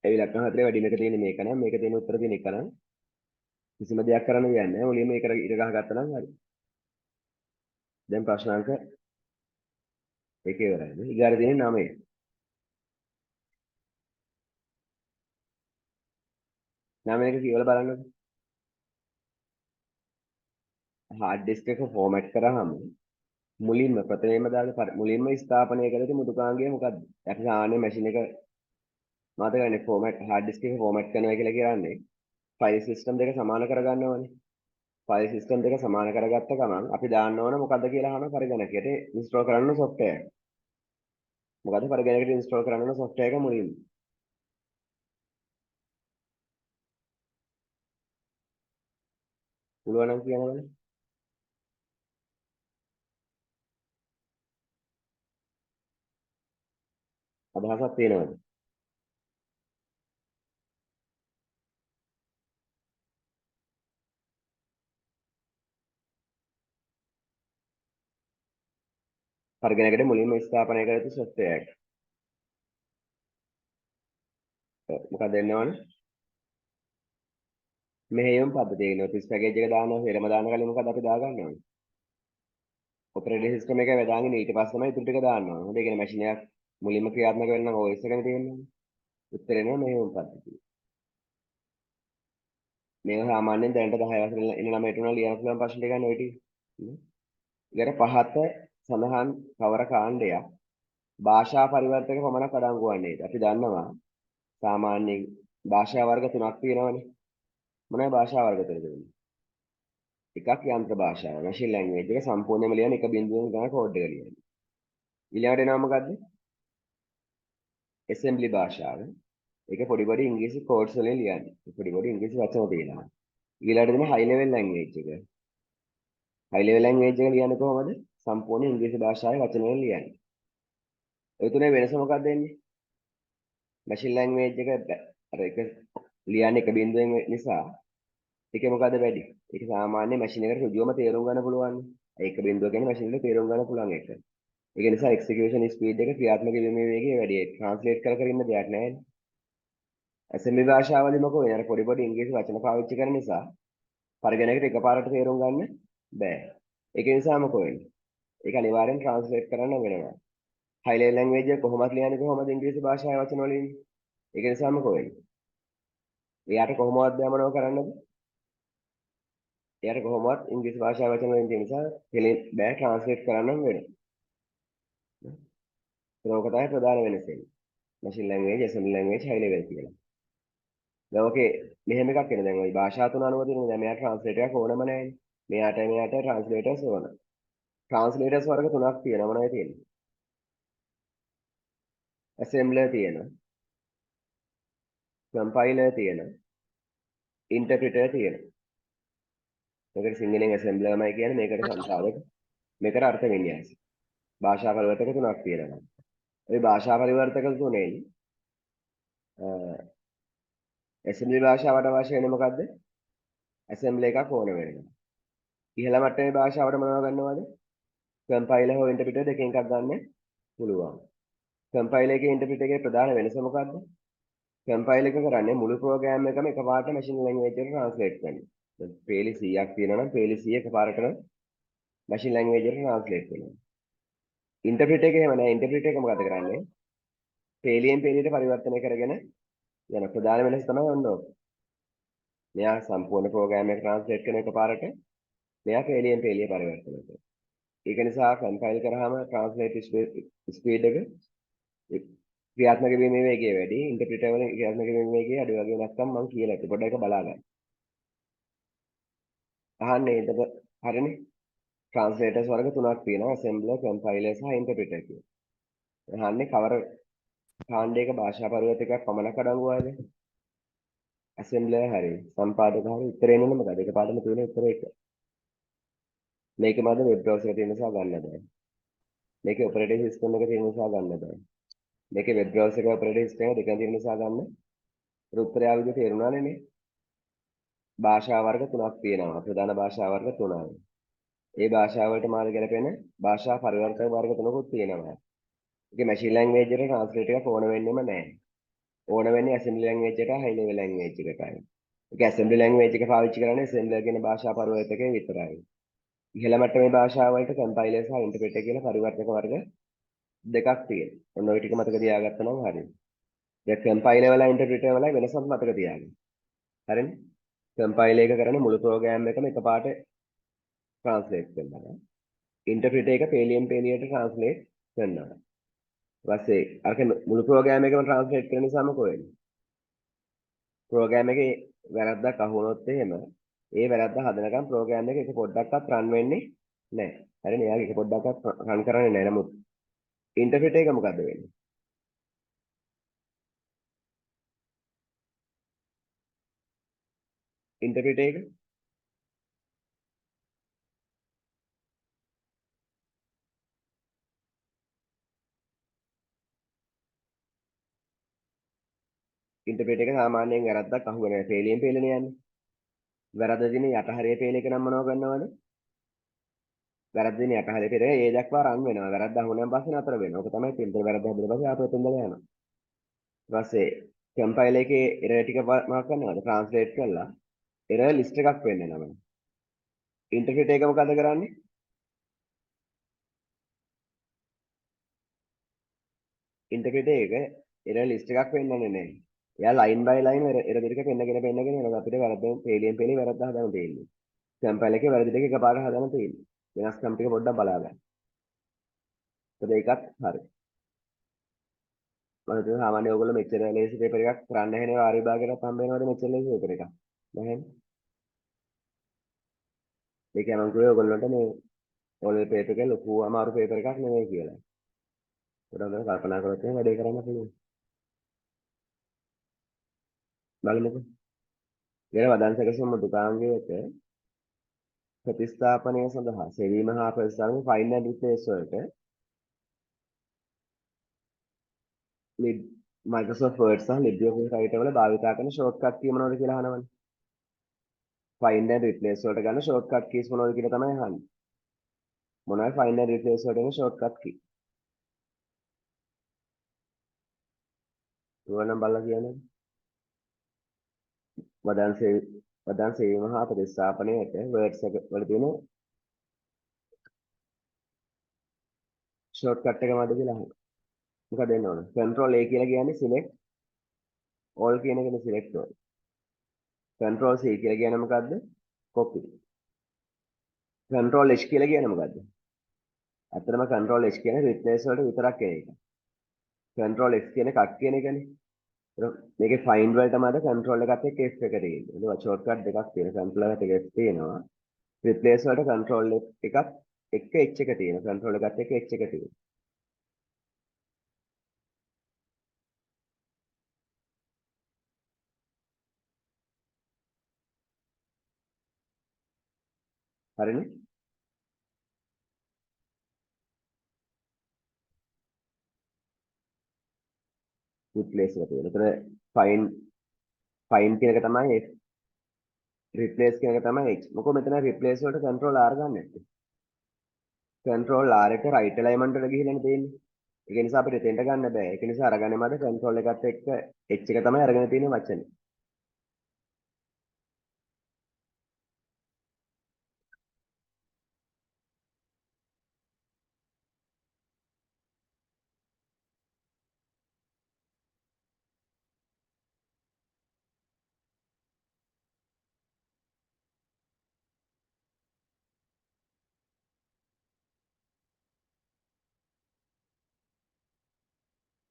ඒ ඉලක්කම් හතරේ වැඩිම එක තියෙන්නේ මේක නම් මේක තියෙන උත්තර තියෙන එක නම් කිසිම දෙයක් කරන්න දෙයක් නැහැ. මුලින්ම මේක ඉර ගහගත්තා නම් හරි. දැන් ප්‍රශ්න අංක එක ඉවරයි. ඊගාට තියෙන්නේ 9. 9 එක කියවලා බලන්නකෝ. හાર્ඩ් ඩිස්ක් එක ෆෝමැට් කරාම මුලින්ම ප්‍රථමයෙන්ම දාලා මුලින්ම ස්ථාපනය කළ යුතු මෘදුකාංගය මොකද්ද? අපි සාමාන්‍ය මැෂින් එක මතකනේ ෆෝමැට් හાર્ඩ් ඩිස්ක් එක ෆෝමැට් කරනවා කියලා කියන්නේ ෆයිල් සිස්ටම් දෙක සමාන කරගන්නවනේ. ෆයිල් සිස්ටම් දෙක සමාන කරගත්ත ගමන් අපි දාන්න ඕන මොකද්ද කියලා අහන පරිගණකයට ඉන්ස්ටෝල් කරන්න ඕන සොෆ්ට්වෙයාර් එක. මොකද්ද පරිගණකයට ඉන්ස්ටෝල් කරන්න ඕන සොෆ්ට්වෙයාර් එක මුලින්ම? පුළුවන් නම් කියන්න බලන්න. අදහසක් තියෙනවද? පරිගණකයට මුලින්ම ස්ථාපනය කළ යුතු සොෆ්ට්වෙයාර් එක. මොකක්ද එන්න ඕන? මෙහෙයුම් පද්ධතිය කියන්නේ ඔෆිස් පැකේජ් එක දානවා හේරම දාන කලින් මොකද අපි දාගන්න ඕනේ? ඔපරේටින් සිස්ටම් එක වැදාගෙන ඊට පස්සේ තමයි ඉතුරු ටික දාන්න ඕනේ. හොඳ ඒ කියන්නේ මැෂින් එකක් මුලින්ම ක්‍රියාත්මක වෙන්න නම් OS එකනේ තියෙන්නේ. උත්තරේ එනවා මෙහෙයුම් පද්ධතිය. මේක සාමාන්‍යයෙන් දැනට 10 වසරේ ඉන්න ළමයට උනා ලියන්න පුළුවන් ප්‍රශ්න ටික ගන්න ඔය ටික. ඊට පහත සඳහන් කවර කාණ්ඩයක් භාෂා පරිවර්තක පමණක් අඩංගු වන්නේද? අපි දන්නවා සාමාන්‍යයෙන් භාෂා වර්ග තුනක් තියෙනවනේ. මොනවායි භාෂා වර්ග තුන තියෙන්නේ? එකක් යන්ත්‍ර භාෂාව, මැෂින් ලැන්ග්වේජ් එක සම්පූර්ණයෙන්ම ලියන එක බිඳුවෙන් ගන්න කෝඩ් එක ලියන්නේ. ඊළඟට එනවා මොකද්ද? ඇසෙම්බලි භාෂාව. ඒක පොඩි පොඩි ඉංග්‍රීසි කෝඩ්ස් වලින් ලියන්නේ. පොඩි පොඩි ඉංග්‍රීසි වචන තියෙනවා. ඊළඟට දෙන හයි ලෙවල් ලැන්ග්වේජ් එක. හයි ලෙවල් ලැන්ග්වේජ් එක ලියන්නේ කොහොමද? සම්පූර්ණ ඉංග්‍රීසි භාෂාවේ වචන වලින් ලියන්නේ. ඔය තුනේ වෙනස මොකක්ද වෙන්නේ? මැෂින් ලැන්ග්වේජ් එක අර එක ලියන්නේ එක බිඳුවෙන් නිසා ඒකේ මොකද්ද වැඩි? ඒක සාමාන්‍ය මැෂින් එකට ඍජුවම තේරුම් ගන්න පුළුවන්. ඒක බිඳුව කියන්නේ මැෂින් එකට තේරුම් ගන්න පුළුවන් එක. ඒක නිසා එක්සිකියුෂන් ස්පීඩ් එක ක්‍රියාත්මක වීමේ වේගය වැඩි. ඒක ට්‍රාන්ස්ලේට් කර කර ඉන්න දෙයක් නෑ නේ. ඇසෙම්බලි භාෂාවලදී මොකෝ වෙන්නේ? අර පොඩි පොඩි ඉංග්‍රීසි වචන පාවිච්චි කරන නිසා පරිගණකයට එකපාරට තේරුම් ගන්න බෑ. ඒක නිසා මොකෝ වෙන්නේ? ඒක අනිවාර්යෙන් ට්‍රාන්ස්ලේට් කරන්න වෙනවා. හයි ලෙවල් ලැන්ග්වේජ් එක කොහොමද ලියන්නේ කොහොමද ඉංග්‍රීසි භාෂාවේ වචන වලින්? ඒක නිසා මොකෝ වෙන්නේ? එයාට කොහොමවත් බෑ මොනව කරන්නද? එයාට කොහොමවත් ඉංග්‍රීසි භාෂාවේ වචන වලින් තියෙන නිසා කෙලින් බෑ ට්‍රාන්ස්ලේට් කරන්නම වෙනවා. ඒක තමයි ප්‍රධාන වෙනස එන්නේ. Machine language, assembly language, high level කියලා. දැන් ඔකේ මෙහෙම එකක් එනවා. දැන් ඔය භාෂා තුන අනුව තියෙනවා. දැන් මෙයාට ට්‍රාන්ස්ලේටර් එකක් ඕනම නෑනේ. මෙයාට ට්‍රාන්ස්ලේටර්ස් ඕන. ට්‍රාන්ස්ලේටර්ස් වර්ග තුනක් තියෙනවා. මොනවද තියෙන්නේ? ඇසෙම්බලර් තියෙනවා. කම්පයිලර් තියෙනවා. ඉන්ටර්ප්‍රිටර් තියෙනවා. මේකට සිංහලෙන් ඇසෙම්බලර්මයි කියන්නේ. මේකට සම්පාදක. මේකට අර්ථ වින්‍යාස. භාෂා පරිවර්තක තුනක් තියෙනවා. ඔය භාෂා පරිවර්තක තුනෙන් ඇසෙම්බලි භාෂාවට අවශ්‍ය වෙන්නේ මොකද්ද? ඇසෙම්බලි එකක් ඕන වෙනවා. ඉහළ මට්ටමේ භාෂාවට මොනව ගන්නවද? කම්පයිලර් හෝ ඉන්ටර්ප්‍රිටර් දෙකෙන් එකක් ගන්න පුළුවන්. කම්පයිලර් එකේ ඉන්ටර්ප්‍රිටර් එකේ ප්‍රධාන වෙනස මොකද්ද? කම්පයිලර් එක කරන්නේ මුළු ප්‍රෝග්‍රෑම් එකම එකපාරට මැෂින් ලැන්ග්වේජ් එකට ට්‍රාන්ස්ලේට් කරනවා. දැන් පේලි 100ක් තියෙනවා නම් පේලි 100 එකපාරටම මැෂින් ලැන්ග්වේජ් එකට ට්‍රාන්ස්ලේට් වෙනවා. ඉන්ටර්ප්‍රිටර් එක එහෙම නෑ. ඉන්ටර්ප්‍රිටර් එක මොකද කරන්නේ? පේලියෙන් පේලියට පරිවර්තනය කරගෙන යන ප්‍රධාන වෙනස තමයි ඔන්න ඕක. මෙයා සම්පූර්ණ ප්‍රෝග්‍රෑම් එක ට්‍රාන්ස්ලේට් කරන එකපාරට මෙයා පේලියෙන් පේලිය පරිවර්තනය කරනවා. ඒක නිසා කම්පයිල් කරාම ට්‍රාන්ස්ලේට් ස්පීඩ් එක ක්‍රියාත්මක වීමේ වේගය වැඩි, ඉන්ටර්ප්‍රිටර් වල ක්‍රියාත්මක වීමේ වේගය අඩු වගේ නැත්නම් මං කියලා ඇති. පොඩ්ඩක් ඒක බලා ගන්න. අහන්නේ එතකොට හරිනේ. ට්‍රාන්ස්ලේටර්ස් වර්ග තුනක් තියෙනවා. ඇසෙම්බලර්, කම්පයිලර් සහ ඉන්ටර්ප්‍රිටර් කියලා. අහන්නේ කවර කාණ්ඩයක භාෂා පරිවර්තකයක් පමණක් අඩංගු වයිද? ඇසෙම්බලර් හරි, සම්පාදක හරි උත්තරේ එන්නේ මොකද? එකපාරටම තියෙන උත්තරේ එක. මේකේ මද වෙබ් බ්‍රවුසර් එක තියෙන නිසා ගන්න බෑ. මේකේ ඔපරේටිං සිස්ටම් එක තියෙන නිසා ගන්න බෑ. මේකේ වෙබ් බ්‍රවුසර් එක ඔපරේටිං සිස්ටම් එක දෙකම තියෙන නිසා ගන්න. ඒත් උත්තරය ආව විදිහ තේරුණානේ නේ. භාෂා වර්ග තුනක් තියෙනවා. ප්‍රධාන භාෂා වර්ග තුනයි. ඒ භාෂා වලට මාර ගැලපෙන භාෂා පරිවර්තක වර්ග තුනකුත් තියෙනවා. ඒකේ මැෂින් ලැන්ග්වේජ් එකට ට්‍රාන්ස්ලේට් එකක් ඕන වෙන්නෙම නෑ. ඕන වෙන්නේ ඇසෙම්බලි ලැන්ග්වේජ් එකට හයි ලෙවල් ලැන්ග්වේජ් එකටයි. ඒක ඇසෙම්බලි ලැන්ග්වේජ් එක පාවිච්චි කරන්නේ ඇසෙම්බලර් කියන භාෂා පරිවර්තකය විතරයි. ඉහළ මට්ටමේ භාෂා වලට කම්පයිලර් සහ ඉන්ටර්ප්‍රිටර් කියලා පරිවර්තක වර්ග දෙකක් තියෙනවා. ඔන්න ඔය ටික මතක තියාගත්තා නම් හරියි. දැන් කම්පයිලර් වල ඉන්ටර්ප්‍රිටර් වල වෙනසක් මතක තියාගන්න. හරිනේ? කම්පයිලර් එක කරන්නේ මුළු ප්‍රෝග්‍රෑම් එකම එකපාරට ට්‍රාන්ස්ලේට් කරනවා. ඉන්ටර්ප්‍රිටර් එක පේලියෙන් පේලියට ට්‍රාන්ස්ලේට් කරනවා. ඊපස්සේ අරක මුළු ප්‍රෝග්‍රෑම් එකම ට්‍රාන්ස්ලේට් කරන නිසා මොකෝ වෙන්නේ? ප්‍රෝග්‍රෑම් එකේ වැරද්දක් අහු වුණොත් එහෙම ඒ වැරද්ද හදනකම් ප්‍රෝග්‍රෑම් එක එක පොඩ්ඩක්වත් රන් වෙන්නේ නැහැ. හරිනේ? එයාගේ එක පොඩ්ඩක්වත් රන් කරන්නේ නැහැ. නමුත් ඉන්ටර්ප්‍රිටර් එක මොකද්ද වෙන්නේ? ඉන්ටර්ප්‍රිටර් එක ඉන්ටර්ප්‍රිටර් එක සාමාන්‍යයෙන් වැරද්දක් අහු වෙන්නේ නැහැ. පේලියෙන් පේලනේ යන්නේ. වැරද්ද තියෙන යට හරිය පේල එක නම් මොනව කරනවද? වැරද්ද තියෙන යට හරිය පේල ඒ දක්වා රන් වෙනවා. වැරද්ද අහු වුණාන් පස්සේ නතර වෙනවා. ඔක තමයි තියෙන්නේ. වැරද්ද හැදුන පස්සේ ආපහු එතෙන් දාලා යනවා. ඊට පස්සේ කම්පයිලර් එකේ එරර් ටික මාක් කරනවද? ට්‍රාන්ස්ලේට් කරලා එරර් ලිස්ට් එකක් වෙන්නනවා. ඉන්ටර්ප්‍රිටර් එක මොකද කරන්නේ? ඉන්ටර්ප්‍රිටර් එක එරර් ලිස්ට් එකක් වෙන්නන්නේ නැහැ. එයා ලයින් බයි ලයින් එරර් ටික පෙන්නගෙන පෙන්නගෙන යනවා. අපිට වැරද්ද පේලියෙන් පේලිය වැරද්ද හදන්න තියෙන්නේ. කම්පයිලර් එකේ වැරදි ටික එකපාරට හදන්න තියෙන්නේ. වෙනස්කම් ටික පොඩ්ඩක් බලා ගන්න. එතකොට ඒකත් හරි. මම හිතුවා සාමාන්‍ය ඔයගොල්ලෝ මෙච්චර ලේසි පේපර් එකක් කරන්න නැහැ නේ වාර විභාගයටත් හම්බ වෙනවද මෙච්චර ලේසි පේපර් එකක්? නැහැනේ. ඒක මම කිව්වේ ඔයගොල්ලන්ට මේ ඔය පේපර් එක ලොකු අමාරු පේපර් එකක් නෙමෙයි කියලා. පොඩ්ඩක් හොඳට කල්පනා කරොත් එහෙම වැඩේ කරන්න පුළුවන්. බලමුකෝ. වෙන වදන් සැකසුම් මෘදුකාංගයක ප්‍රතිස්ථාපනය සඳහා සෙවීම හා ප්‍රතිස්ථාපනය ෆයින්ඩ් ඇන්ඩ් රිප්ලේස් වලට Microsoft Word සහ LibreOffice Writer වල භාවිතා කරන ෂෝට්කට් කී මොනවද කියලා අහනවනේ. ෆයින්ඩ් ඇන්ඩ් රිප්ලේස් වලට ගන්න ෂෝට්කට් කීස් මොනවද කියලා තමයි අහන්නේ. මොනවද ෆයින්ඩ් ඇන්ඩ් රිප්ලේස් වලට එන ෂෝට්කට් කී? ඒවා නම් බලලා කියන්නේ. වදන් සෙවීම හා ප්‍රතිස්ථාපනයට Word එක වල තියෙන ෂෝට්කට් එක මොකද්ද කියලා අහනවා. මොකද දෙන්න ඕන? Control A කියලා කියන්නේ select all කියන එකනේ, select all. Control C කියලා කියන්නේ මොකද්ද? Copy. Control H කියලා කියන්නේ මොකද්ද? ඇත්තටම Control H කියන්නේ replace වලට විතරක් එන එක. Control X කියන්නේ cut කියන එකනේ. මේකේ find වලට තමයි control එකත් එක්ක F එක තියෙන්නේ. ඒක ෂෝට්කට් දෙකක් තියෙනවා. Control එකත් එක්ක F තියෙනවා. Replace වලට control එකත් එක්ක H එක තියෙනවා. Control එකත් එක්ක H එක තියෙනවා. හරිනේ? Replace එක තියෙනවා. එතන find find කියන එක තමයි F, replace කියන එක තමයි H. මොකෝ මෙතන replace වලට control R ගන්න නැත්තේ? Control R එක right alignment වල ගිහිල්ලානේ තියෙන්නේ. ඒක නිසා අපිට එතෙන්ට ගන්න බෑ. ඒක නිසා අරගන්නේ මද control එකත් එක්ක H එක තමයි අරගෙන තියෙන්නේ වචනේ.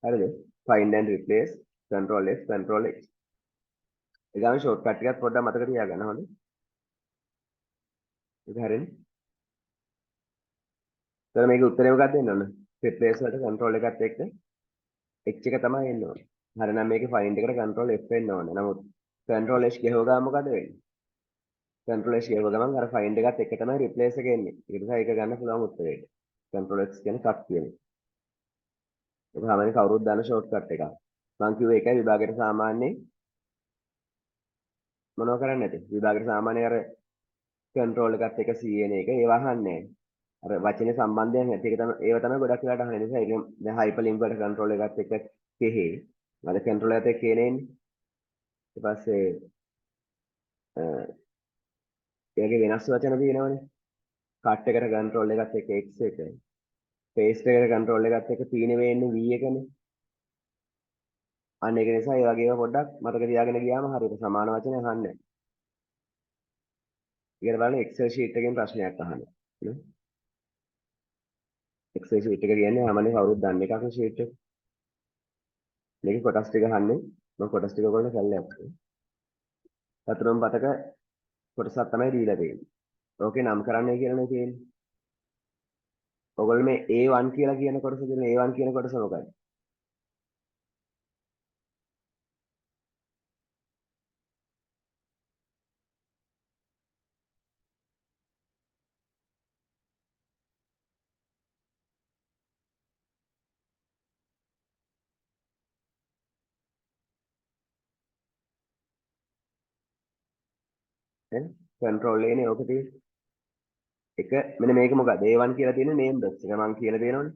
හරිද? Find and replace, control F, control H. ඒ ගාන ෂෝට්කට් ටිකක් පොඩ්ඩක් මතක තියාගන්න හොඳේ. ඒක හරිනේ. එතන මේකේ උත්තරේ මොකක්ද දෙන්න ඕන? Replace වලට control එකත් එක්ක H එක තමයි එන්න ඕන. හරිනම් මේකේ find එකට control F එන්න ඕන. නමුත් control H ගැහුව ගමන් මොකද වෙන්නේ? Control H ගැහුව ගමන් අර find එකත් එක්ක තමයි replace එක එන්නේ. ඒක නිසා ඒක ගන්න පුළුවන් උත්තරේට. Control X කියන්නේ cut කියන එක. ඒක සාමාන්‍යයෙන් කවුරුත් දන්න ෂෝට්කට් එකක්. මං කිව්වේ ඒකයි, විභාගයට සාමාන්‍යයෙන් මොනව කරන්නේ නැති. විභාගයට සාමාන්‍යයෙන් අර කන්ට්‍රෝල් එකත් එක්ක C එන එක ඒව අහන්නේ නැහැ. අර වචනේ සම්බන්ධයක් නැති එක තමයි, ඒව තමයි ගොඩක් වෙලාට අහන්නේ. නිසා ඒක දැන් හයිපර් ලින්ක් වලට කන්ට්‍රෝල් එකත් එක්ක කෙහි. මද කන්ට්‍රෝල් එකත් එක්ක කේනේ එන්නේ. ඊට පස්සේ ඒගේ වෙනස් වචන තියෙනවනේ. කට් එකට කන්ට්‍රෝල් එකත් එක්ක X එක. පේස්ට් එකට කන්ට්‍රෝල් එකත් එක්ක P නෙවෙයි එන්නේ, V එකනේ. අන්න ඒක නිසා ඒ වගේ ඒවා පොඩ්ඩක් මතක තියාගෙන ගියාම හරියට සමාන වචන අහන්නේ නැහැ. ඊට බලන්න Excel sheet එකෙන් ප්‍රශ්නයක් අහනවා. නේ? Excel sheet එක කියන්නේ සාමාන්‍යයෙන් කවුරුත් දන්න එකක් නේ sheet එක. මේකේ කොටස් ටික අහන්නේ. මම කොටස් ටික ඔයගොල්ලෝ කළා. චතුරම් පතක කොටසක් තමයි දීලා තියෙන්නේ. ඕකේ නම් කරන්නයි කියලානේ තියෙන්නේ. ඔයගොල්ලෝ මේ A1 කියලා කියන කොටස කියන A1 කියන කොටස මොකක්ද? ඈ කන්ට්‍රෝල් A නේ ඔක තියෙන්නේ. එක මෙන්න මේක මොකක්ද? A1 කියලා තියෙන නේම් බොක්ස් එක මං කියලා තියෙනවනේ.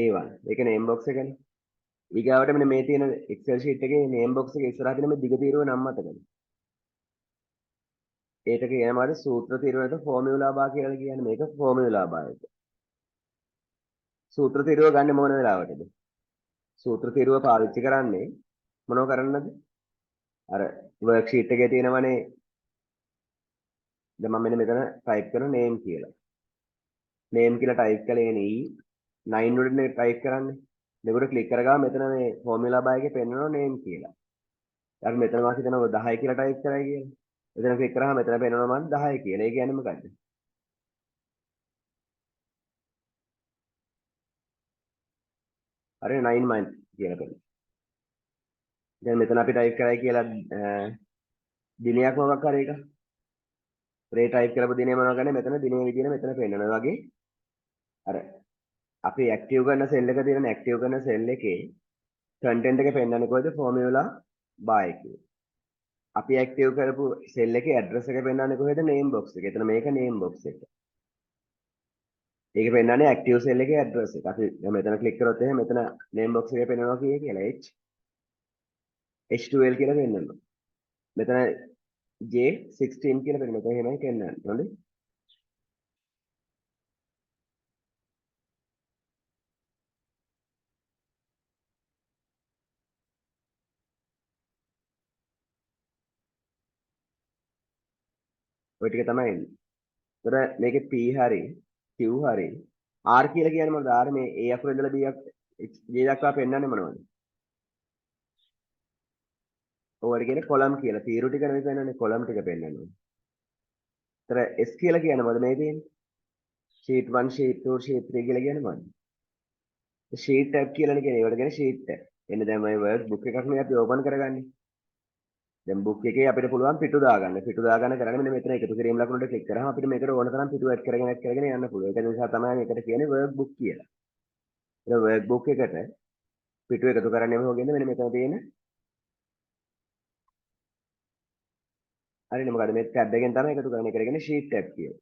A1 ඒක නේම් බොක්ස් එකනේ. ඊගාවට මෙන්න මේ තියෙන Excel sheet එකේ නේම් බොක්ස් එක ඉස්සරහා තියෙන මේ දිග තීරුව නම් මතකද? ඒකට කියනවා සූත්‍ර තීරුව නැත්නම් ෆෝමියුලා බාර් කියලා කියන්නේ. මේක ෆෝමියුලා බාර් එක. සූත්‍ර තීරුව ගන්න මොන වෙලාවටද? සූත්‍ර තීරුව පාවිච්චි කරන්නේ මොනව කරන්නද? අර වර්ක් ෂීට් එකේ තියෙනවනේ. දැන් මම මෙන්න මෙතන ටයිප් කරන නේම් කියලා. නේම් කියලා ටයිප් කළේ නේ E9 වලට ටයිප් කරන්නේ. දෙකට ක්ලික් කරගාම මෙතන මේ ෆෝමියුලා බාර් එකේ පෙන්නනවා නේම් කියලා. ඊට මෙතන මම හිතනවා 10 කියලා ටයිප් කරයි කියලා. එතන ක්ලික් කරාම මෙතන පෙන්නනවා මම 10 කියලා. ඒ කියන්නේ මොකද්ද? හරි, 9 month කියලා පෙන්නනවා. දැන් මෙතන අපි ටයිප් කරයි කියලා දිනයක් මොකක් හරි එකක්. රේ ටයිප් කරපු දිනේ මොනවා ගන්නේ, මෙතන දිනේ විදියට මෙතන පෙන්නනවා. ඒ වගේ අර අපි ඇක්ටිව් කරන සෙල් එක තියෙන, ඇක්ටිව් කරන සෙල් එකේ කන්ටෙන්ට් එක පෙන්නන්නේ කොහෙද? ෆෝමියුලා බාර් එකේ. අපි ඇක්ටිව් කරපු සෙල් එකේ ඇඩ්‍රස් එක පෙන්නන්නේ කොහෙද? නේම් බොක්ස් එකේ. එතන මේක නේම් බොක්ස් එක. ඒක පෙන්නන්නේ ඇක්ටිව් සෙල් එකේ ඇඩ්‍රස් එක. අපි දැන් මෙතන ක්ලික් කරොත් එහෙනම් මෙතන නේම් බොක්ස් එකේ පෙන්නනවා කීයේ කියලා, H H12 කියලා පෙන්නනවා. මෙතන J16 කියලා පෙන්නනවා. එහෙමයි පෙන්නන්නේ. හොඳයි. ඔය ටික තමයි එන්නේ. ඒතර මේකේ P හරි Q හරි R කියලා කියන්නේ මොනවද? R මේ A අකුර ඉඳලා B J දක්වා පෙන්වන්නේ මොනවද? ඔයාලට කියන්නේ කොලම් කියලා. තීරු ටික නෙවෙයි පෙන්වන්නේ, කොලම් ටික පෙන්වන්නේ. ඒතර S කියලා කියන්නේ මොකද මේ තියෙන්නේ? Sheet 1, sheet 2, sheet 3 කියලා කියන්නේ මොකද්ද? Sheet tab කියලානේ කියන්නේ. ඒවට කියන්නේ sheet tab. එන්න දැන් මේ work book එකක් නේ අපි ඕපන් කරගන්නේ. දැන් book එකේ අපිට පුළුවන් පිටු දාගන්න. පිටු දාගන්න කරන්නේ මෙන්න මෙතන එකතු කිරීම ලකුණට ක්ලික් කරාම අපිට මේකට ඕන තරම් පිටු ඇඩ් කරගෙන ඇඩ් කරගෙන යන්න පුළුවන්. ඒක නිසා තමයි මේකට කියන්නේ work book කියලා. ඒක work book එකට පිටු එකතු කරන්නේ මොකෙන්ද? මෙන්න මෙතන තියෙන හරිනේ මොකද මේ ටැබ් එකෙන් තමයි එකතු කරන්නේ. ඒකට කියන්නේ sheet tab කියලා.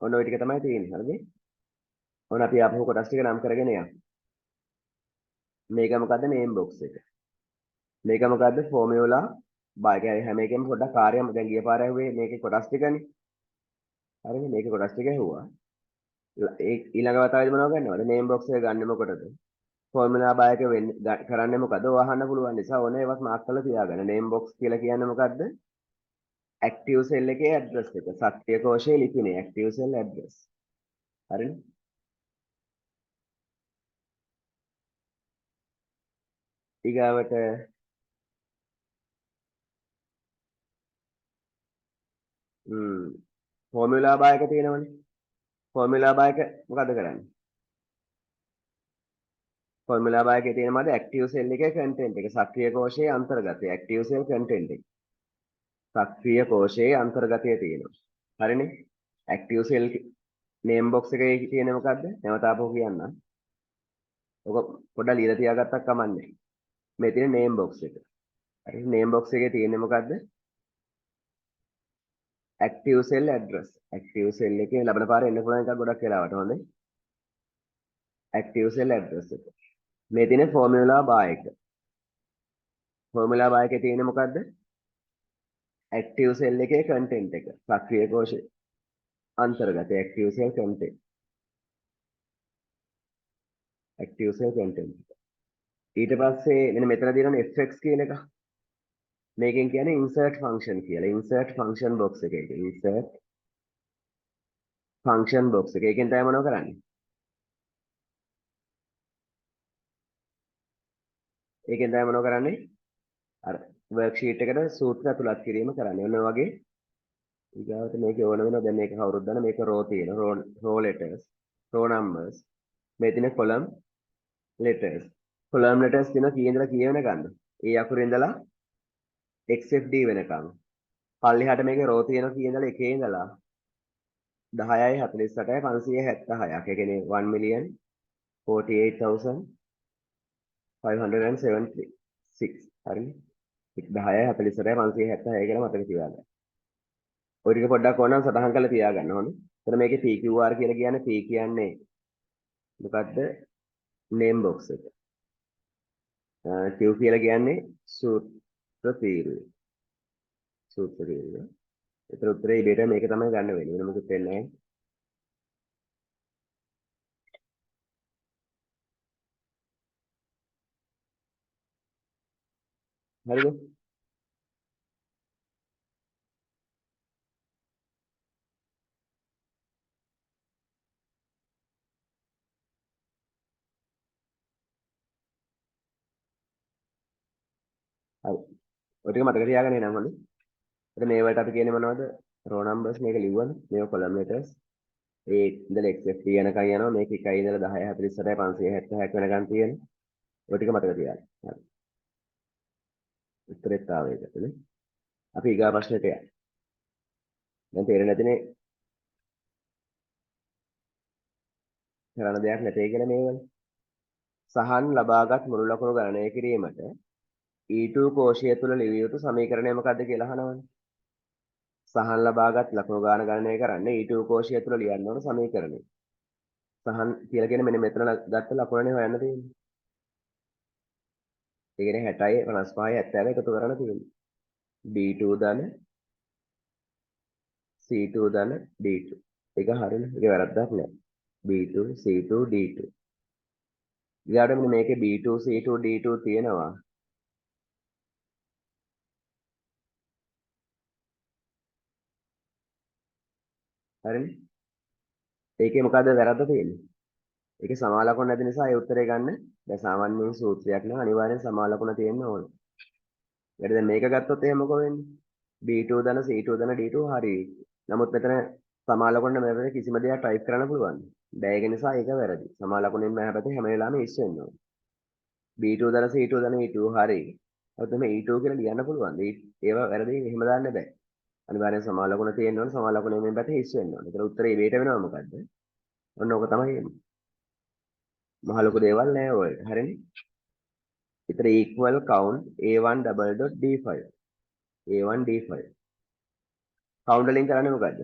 ඔන්න ඔය ටික තමයි තියෙන්නේ. හරිද? ඔන්න අපි ආපහු කොටස් ටික නම් කරගෙන යමු. මේක මොකද්ද? නේම් බොක්ස් එක. මේක මොකද්ද? ෆෝමියුලා බාර් එක. හැම එකෙම පොඩ්ඩක් කාර්යයක් දැන් ගිය පාර ඇහුවේ මේකේ කොටස් ටිකනේ. හරිනේ මේකේ කොටස් ටික ඇහුවා. ඒ ඊළඟ වතාවේදී මොනව ගන්නවද? නේම් බොක්ස් එක ගන්නෙ මොකටද? ෆෝමියුලා බාර් එක වෙන්නේ කරන්නේ මොකද? ඔය අහන්න පුළුවන් නිසා ඕන ඒවත් මාක් කරලා තියාගන්න. නේම් බොක්ස් කියලා කියන්නේ මොකද්ද? ඇක්ටිව් සෙල් එකේ ඇඩ්‍රස් එක. සක්‍රිය කෝෂයේ ලිපිනය ඇක්ටිව් සෙල් ඇඩ්‍රස්. හරිනේ? ඊගාවට ෆෝමියුලා බාර් එක තියෙනවනේ. ෆෝමියුලා බාර් එක මොකද කරන්නේ? ෆෝමියුලා බාර් එකේ තියෙන මොකද? ඇක්ටිව් සෙල් එකේ කන්ටෙන්ට් එක. සක්‍රිය කෝෂයේ අන්තර්ගතය. ඇක්ටිව් සෙල් කන්ටෙන්ට් එක. සක්‍රිය කෝෂයේ අන්තර්ගතය තියෙනවා. හරිනේ? ඇක්ටිව් සෙල් නේම් බොක්ස් එකේ තියෙන මොකද්ද? නැවත ආපහු කියන්නම්. ඔක පොඩ්ඩක් ලියලා තියාගත්තක් කමන්නේ. මේ තියෙන නේම් බොක්ස් එක. හරි නේම් බොක්ස් එකේ තියෙන්නේ මොකද්ද? Active cell address. Active cell එකේ ලබන පාර එන්න පුළුවන් එකක් ගොඩක් වෙලාවට හොඳයි. ඇක්ටිව් සෙල් ඇඩ්‍රස් එක. මේ තියෙන ෆෝමියුලා බාර් එක. ෆෝමියුලා බාර් එකේ තියෙන්නේ මොකද්ද? ඇක්ටිව් සෙල් එකේ කන්ටෙන්ට් එක. සක්‍රිය කෝෂයේ අන්තර්ගත active cell content. Active cell content එක. ඊට පස්සේ මෙන්න මෙතන තියෙනවනේ fx කියන එක. මේකෙන් කියන්නේ insert function කියලා. insert function box එක. ඒක insert function box එක. ඒකෙන් තමයි මොනව කරන්නේ? ඒකෙන් තමයි මොනව කරන්නේ? අර වර්ක්ෂීට් එකට සූත්‍ර ඇතුළත් කිරීම කරන්නේ. ඔන්න ඔය වගේ ඊගාවට මේක ඕන වෙනවා. දැන් මේක කවුරුත් දන්න මේක රෝ තියෙන රෝ ලෙටර්ස්, රෝ නම්බර්ස්. මේ තියෙන කොලම් ලෙටර්ස්. කොලම් ලෙටර්ස් තියෙනවා කී ඉඳලා කී වෙනකන්ද? ඒ අකුරේ ඉඳලා XFD වෙනකන්. පල්ලෙහාට මේකේ රෝ තියෙනවා කී ඉඳලා එකේ ඉඳලා 10යි 48යි 576ක්. ඒ කියන්නේ 1,048,576. හරිනේ? 10යි 48යි 576 කියලා මතක තියාගන්න. ඔය ටික පොඩ්ඩක් ඕනනම් සටහන් කරලා තියාගන්න ඕනේ. එතන මේකේ PQR කියලා කියන්නේ P කියන්නේ මොකද්ද? නේම් බොක්ස් එක. Q කියලා කියන්නේ සූත්‍ර තීරුව. සූත්‍ර තීරුව. ඒතර උත්තරේ ඉබේට මේක තමයි ගන්න වෙන්නේ. වෙන මොකුත් වෙන්නේ නැහැ. හරිද? හරි. ඔය ටික මතක තියාගන්න එහෙනම් හොඳේ. එතන මේ වලට අපි කියන්නේ මොනවද? රෝ නම්බර්ස් මේක ලිව්වනේ. මේක කොලම් ලෙටර්ස්. ඒ ඉඳලා XFD යනකම් යනවා. මේක 1 ඉඳලා 10 48 576ක් වෙනකම් තියෙන. ඔය ටික මතක තියාගන්න. හරි. උත්තරෙත් ආවේ ඒකට නේ. අපි ඊගා ප්‍රශ්නෙට යමු. දැන් තේරෙන්නේ නැතිනේ කරන්න දෙයක් නැtei කියලා මේවල. සහන් ලබාගත් මුළු ලකුණු ගණනය කිරීමට E2 කෝෂය තුළ ලිවිය යුතු සමීකරණය මොකද්ද කියලා අහනවනේ. සහන් ලබාගත් ලකුණු ගාන ගණනය කරන්න E2 කෝෂය තුළ ලියන්න ඕන සමීකරණය. සහන් කියලා කියන්නේ මෙන්න මෙතන ගත්ත ලකුණනේ හොයන්න තියෙන්නේ. ඒ කියන්නේ 60යි 55යි 70 එකතු කරන්න තියෙන්නේ. B2 ධන C2 ධන D2. ඒක හරිනේ. ඒක වැරද්දක් නෑ. B2 C2 D2. ඊළඟට මෙන්න මේකේ B2 C2 D2 තියෙනවා. හරිනේ? ඒකේ මොකද්ද වැරද්ද තියෙන්නේ? ඒකේ සමා ලකුණ නැති නිසා ඒ උත්තරේ ගන්න දැන් සාමාන්‍යයෙන් සූත්‍රයක් නම් අනිවාර්යෙන් සමා ලකුණ තියෙන්න ඕන. ඊට දැන් මේක ගත්තොත් එහෙම මොකෝ වෙන්නේ? B2 ධන C2 ධන D2 හරි. නමුත් මෙතන සමා ලකුණ මේ කිසිම දෙයක් ටයිප් කරන්න පුළුවන්. බෑ, ඒක නිසා ඒක වැරදි. සමා ලකුණෙන් මම හැබැයි හැම වෙලාවෙම ඉස් වෙන්න ඕන. B2 ධන C2 ධන E2 හරි. නමුත් මේ E2 කියලා ලියන්න පුළුවන්. ඒවා වැරදි, එහෙම දාන්න බෑ. අනිවාර්යෙන් සමා ලකුණ තියෙන්න ඕන. සමා ලකුණෙන් මේ පැත්තේ හිස් වෙන්න ඕන. ඒතර උත්තරේ ඉබේට වෙනවා මොකද්ද? ඔන්න ඕක තමයි එන්නේ. මහ ලොකු දේවල් නෑ ඔය. හරිනේ? ඒතර equal count a1 double dot d5 a1 d5 count වලින් කරන්නේ මොකද්ද?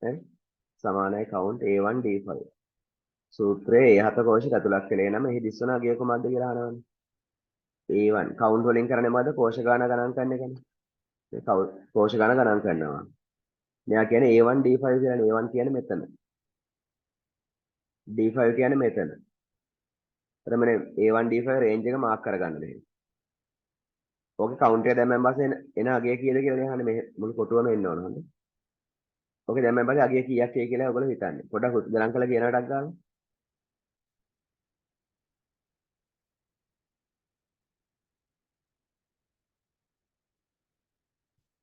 ඈ සමානයි count a1 d5. සූත්‍රයේ A7 කෝෂ ඇතුළත් කළේ නම් එහි දිස්වන අගය කුමක්ද කියලා අහනවනේ. A1 count වලින් කරන්නේ මොකද්ද? කෝෂ ගාන ගණන් කරන එකනේ. මේ කෝෂ ගාන ගණන් කරනවා. මෙයා කියන්නේ A1 D5 කියලානේ. A1 කියන්නේ මෙතන. D5 කියන්නේ මෙතන. අර මෙන්න A1 D5 range එක මාක් කරගන්න මෙහෙම. ඕකේ කවුන්ට් එක දැම්මන් පස්සේ එන අගය කීයද කියලා අහන්නේ. මේ මුළු කොටුවම එන්න ඕන හොඳ. ඕකේ දැම්මන් පස්සේ අගය කීයක් එයි කියලා ඔයගොල්ලෝ හිතන්නේ. පොඩ්ඩක් ගණන් කරලා කියන වැඩක් ගන්න.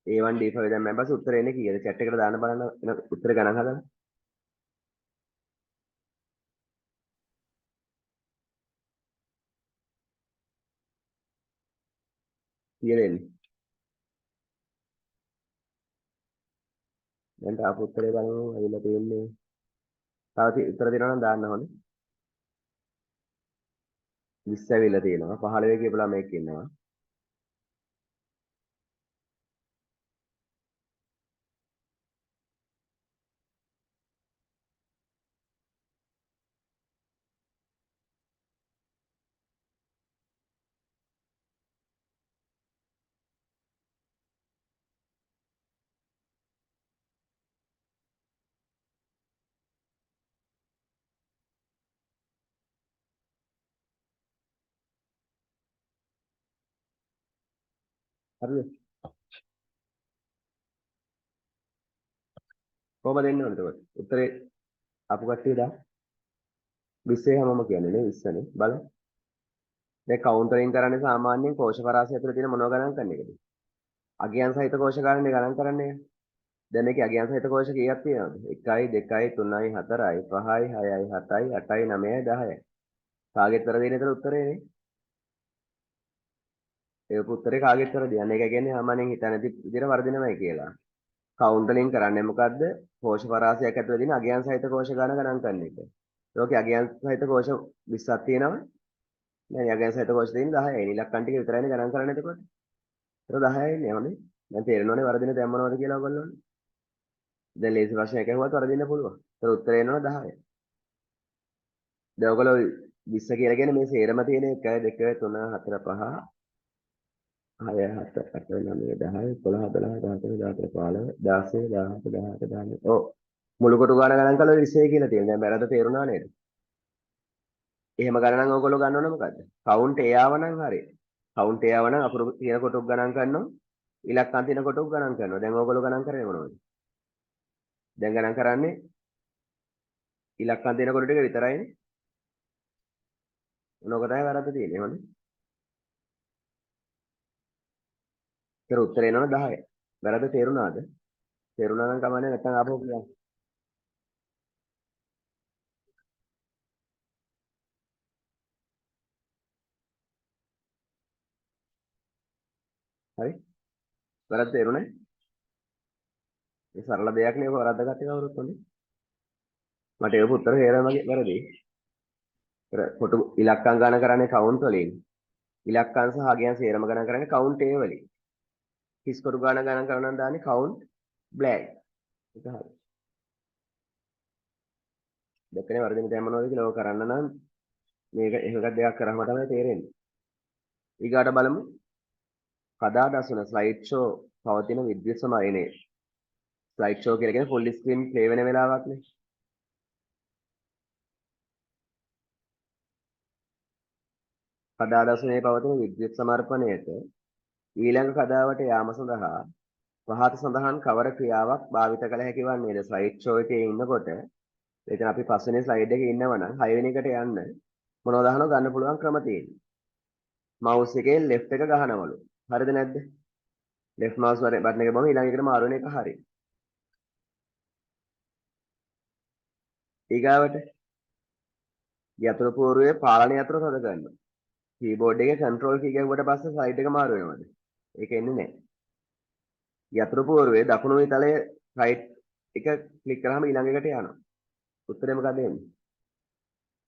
A1 D5 දැම්මන් පස්සේ උත්තර එන්නේ කීයද? චැට් එකට දාන්න බලන්න එන උත්තර ගණන් හදලා. කීයද එන්නේ? දැන් තාපු උත්තරේ බලමු ඇවිල්ලා තියෙන්නේ. තව උත්තර දෙනවා නම් දාන්න හොඳ. 20 ඇවිල්ලා තියෙනවා. 15 කියපු ළමයෙක් ඉන්නවා. හරිද? කොහමද එන්න ඕනේ එතකොට? උත්තරේ අපු කට්ටිය දා 20 හැමෝම කියන්නේ නේ 20 නේ බලන්න. දැන් කවුන්ට් වලින් කරන්නේ සාමාන්‍යයෙන් කෝෂ පරාසය ඇතුළේ තියෙන මොනව ගණන් කරන එකද? අගයන් සහිත කෝෂ ගණනේ ගණන් කරන්නේ. දැන් මේකේ අගයන් සහිත කෝෂ කීයක් තියෙනවද? 1යි 2යි 3යි 4යි 5යි 6යි 7යි 8යි 9යි 10යි. කාගෙත් වැරදි නේද උත්තරේ නේ? ඒ උත්තරේ කාගෙත් වැරදි. අන්න ඒක කියන්නේ සාමාන්‍යයෙන් හිතන්නේ නැති විදිහට වර්ධිනවයි කියලා. කවුන්ට් වලින් කරන්නේ මොකද්ද? කෝෂ පරාසයක් ඇතුළේ තියෙන අගයන් සහිත කෝෂ ගණන ගණන් කරන එක. ඒකේ අගයන් සහිත කෝෂ 20ක් තියෙනවා. නෑ අගයන් සහිත කෝෂ තියෙන 10යි. ඉලක්කම් ටික විතරයිනේ ගණන් කරන්නේ එතකොට. ඒක 10යි ඉන්නේ හොඳේ. දැන් තේරෙනවනේ වරදින දැන් මොනවද කියලා ඔයගොල්ලෝනේ. දැන් ලේසි ප්‍රශ්නයක් ඇහුවත් වරදින්න පුළුවන්. ඒතර උත්තරේ එනවා 10. දැන් ඔයගොල්ලෝ 20 කියලා කියන්නේ මේ සේරම තියෙන 1 2 3 4 5 6 7 8 9 10 11 12 13 14 15 16 17 18 19. ඔව් මුළු කොටු ගාන ගණන් කළා 20 කියලා තියෙනවා. දැන් වැරද්ද තේරුණා නේද? එහෙම ගණන් නම් ඔයගොල්ලෝ ගන්න ඕන මොකද්ද? කවුන්ට් ඒ ආව නම් හරි. කවුන්ට් ඒ ආව නම් අකුරු තියෙන කොටුක් ගණන් කරනවා. ඉලක්කම් තියෙන කොටුක් ගණන් කරනවා. දැන් ඔයගොල්ලෝ ගණන් කරන්නේ මොනවද? දැන් ගණන් කරන්නේ ඉලක්කම් තියෙන කොටු ටික විතරයිනේ. මොනක තමයි වැරද්ද තියෙන්නේ හොඳේ? ඒතර උත්තරේ එනවනේ 10. වැරද්ද තේරුණාද? තේරුණා නම් කමන්නේ නැත්නම් ආපහු කියන්න. හරි? වැරද්ද තේරුණේ? ඒ සරල දෙයක් නේ ඔක වරද්ද ගත්තේ කවුරුත් හොඳේ. මට ඒක උත්තර හේරම වගේ වැරදි. අර කොටු ඉලක්කම් ගණන් කරන්නේ කවුන්ට් වලින්. ඉලක්කම් සහ අගයන් සේරම ගණන් කරන්නේ කවුන්ට් ඒ වලින්. හිස් කොටු ගණන් ගණන් කරනවා නම් දාන්නේ කවුන්ට් බ්ලැන්ක්. ඒක හරි. දැක්කනේ වරදින තැන් මොනවද කියලා ඔක කරන්න නම් මේක එහෙම එකක් දෙකක් කරාම තමයි තේරෙන්නේ. ඊගාට බලමු. කදා දසුන ස්ලයිඩ් ෂෝ පවතින විද්‍යුත් සමයනේ. ස්ලයිඩ් ෂෝ කියලා කියන්නේ ෆුල් ස්ක්‍රීන් ප්ලේ වෙන වෙලාවක් නේ. කඩා දසුනේ පවතින විද්‍යුත් සමර්පණයට ඊළඟ කඩාවට යාම සඳහා පහත සඳහන් කවර ක්‍රියාවක් භාවිත කළ හැකි වන්නේද? ස්ලයිඩ් ෂෝ එකේ ඉන්නකොට එතන අපි පස්වෙනි ස්ලයිඩ් එකේ ඉන්නවා නම් හයවෙනි එකට යන්න මොනවද අහනව ගන්න පුළුවන් ක්‍රම තියෙන්නේ. මවුස් එකේ ලෙෆ්ට් එක ගහනවලු. හරිද නැද්ද? ලෙෆ්ට් මවුස් බටන් එක බම ඊළඟ එකට මාරු වෙන එක හරි. ඊගාවට යතුරු පුවරුවේ පාලන යතුරු තද කරනවා. කීබෝඩ් එකේ කන්ට්‍රෝල් කී ගැහුවට පස්සේ ස්ලයිඩ් එක මාරු වෙනවද? ඒක එන්නේ නැහැ. යතුරු පුවරුවේ දකුණු විතලයේ රයිට් එක ක්ලික් කරාම ඊළඟ එකට යනවා. උත්තරේ මොකද එන්නේ?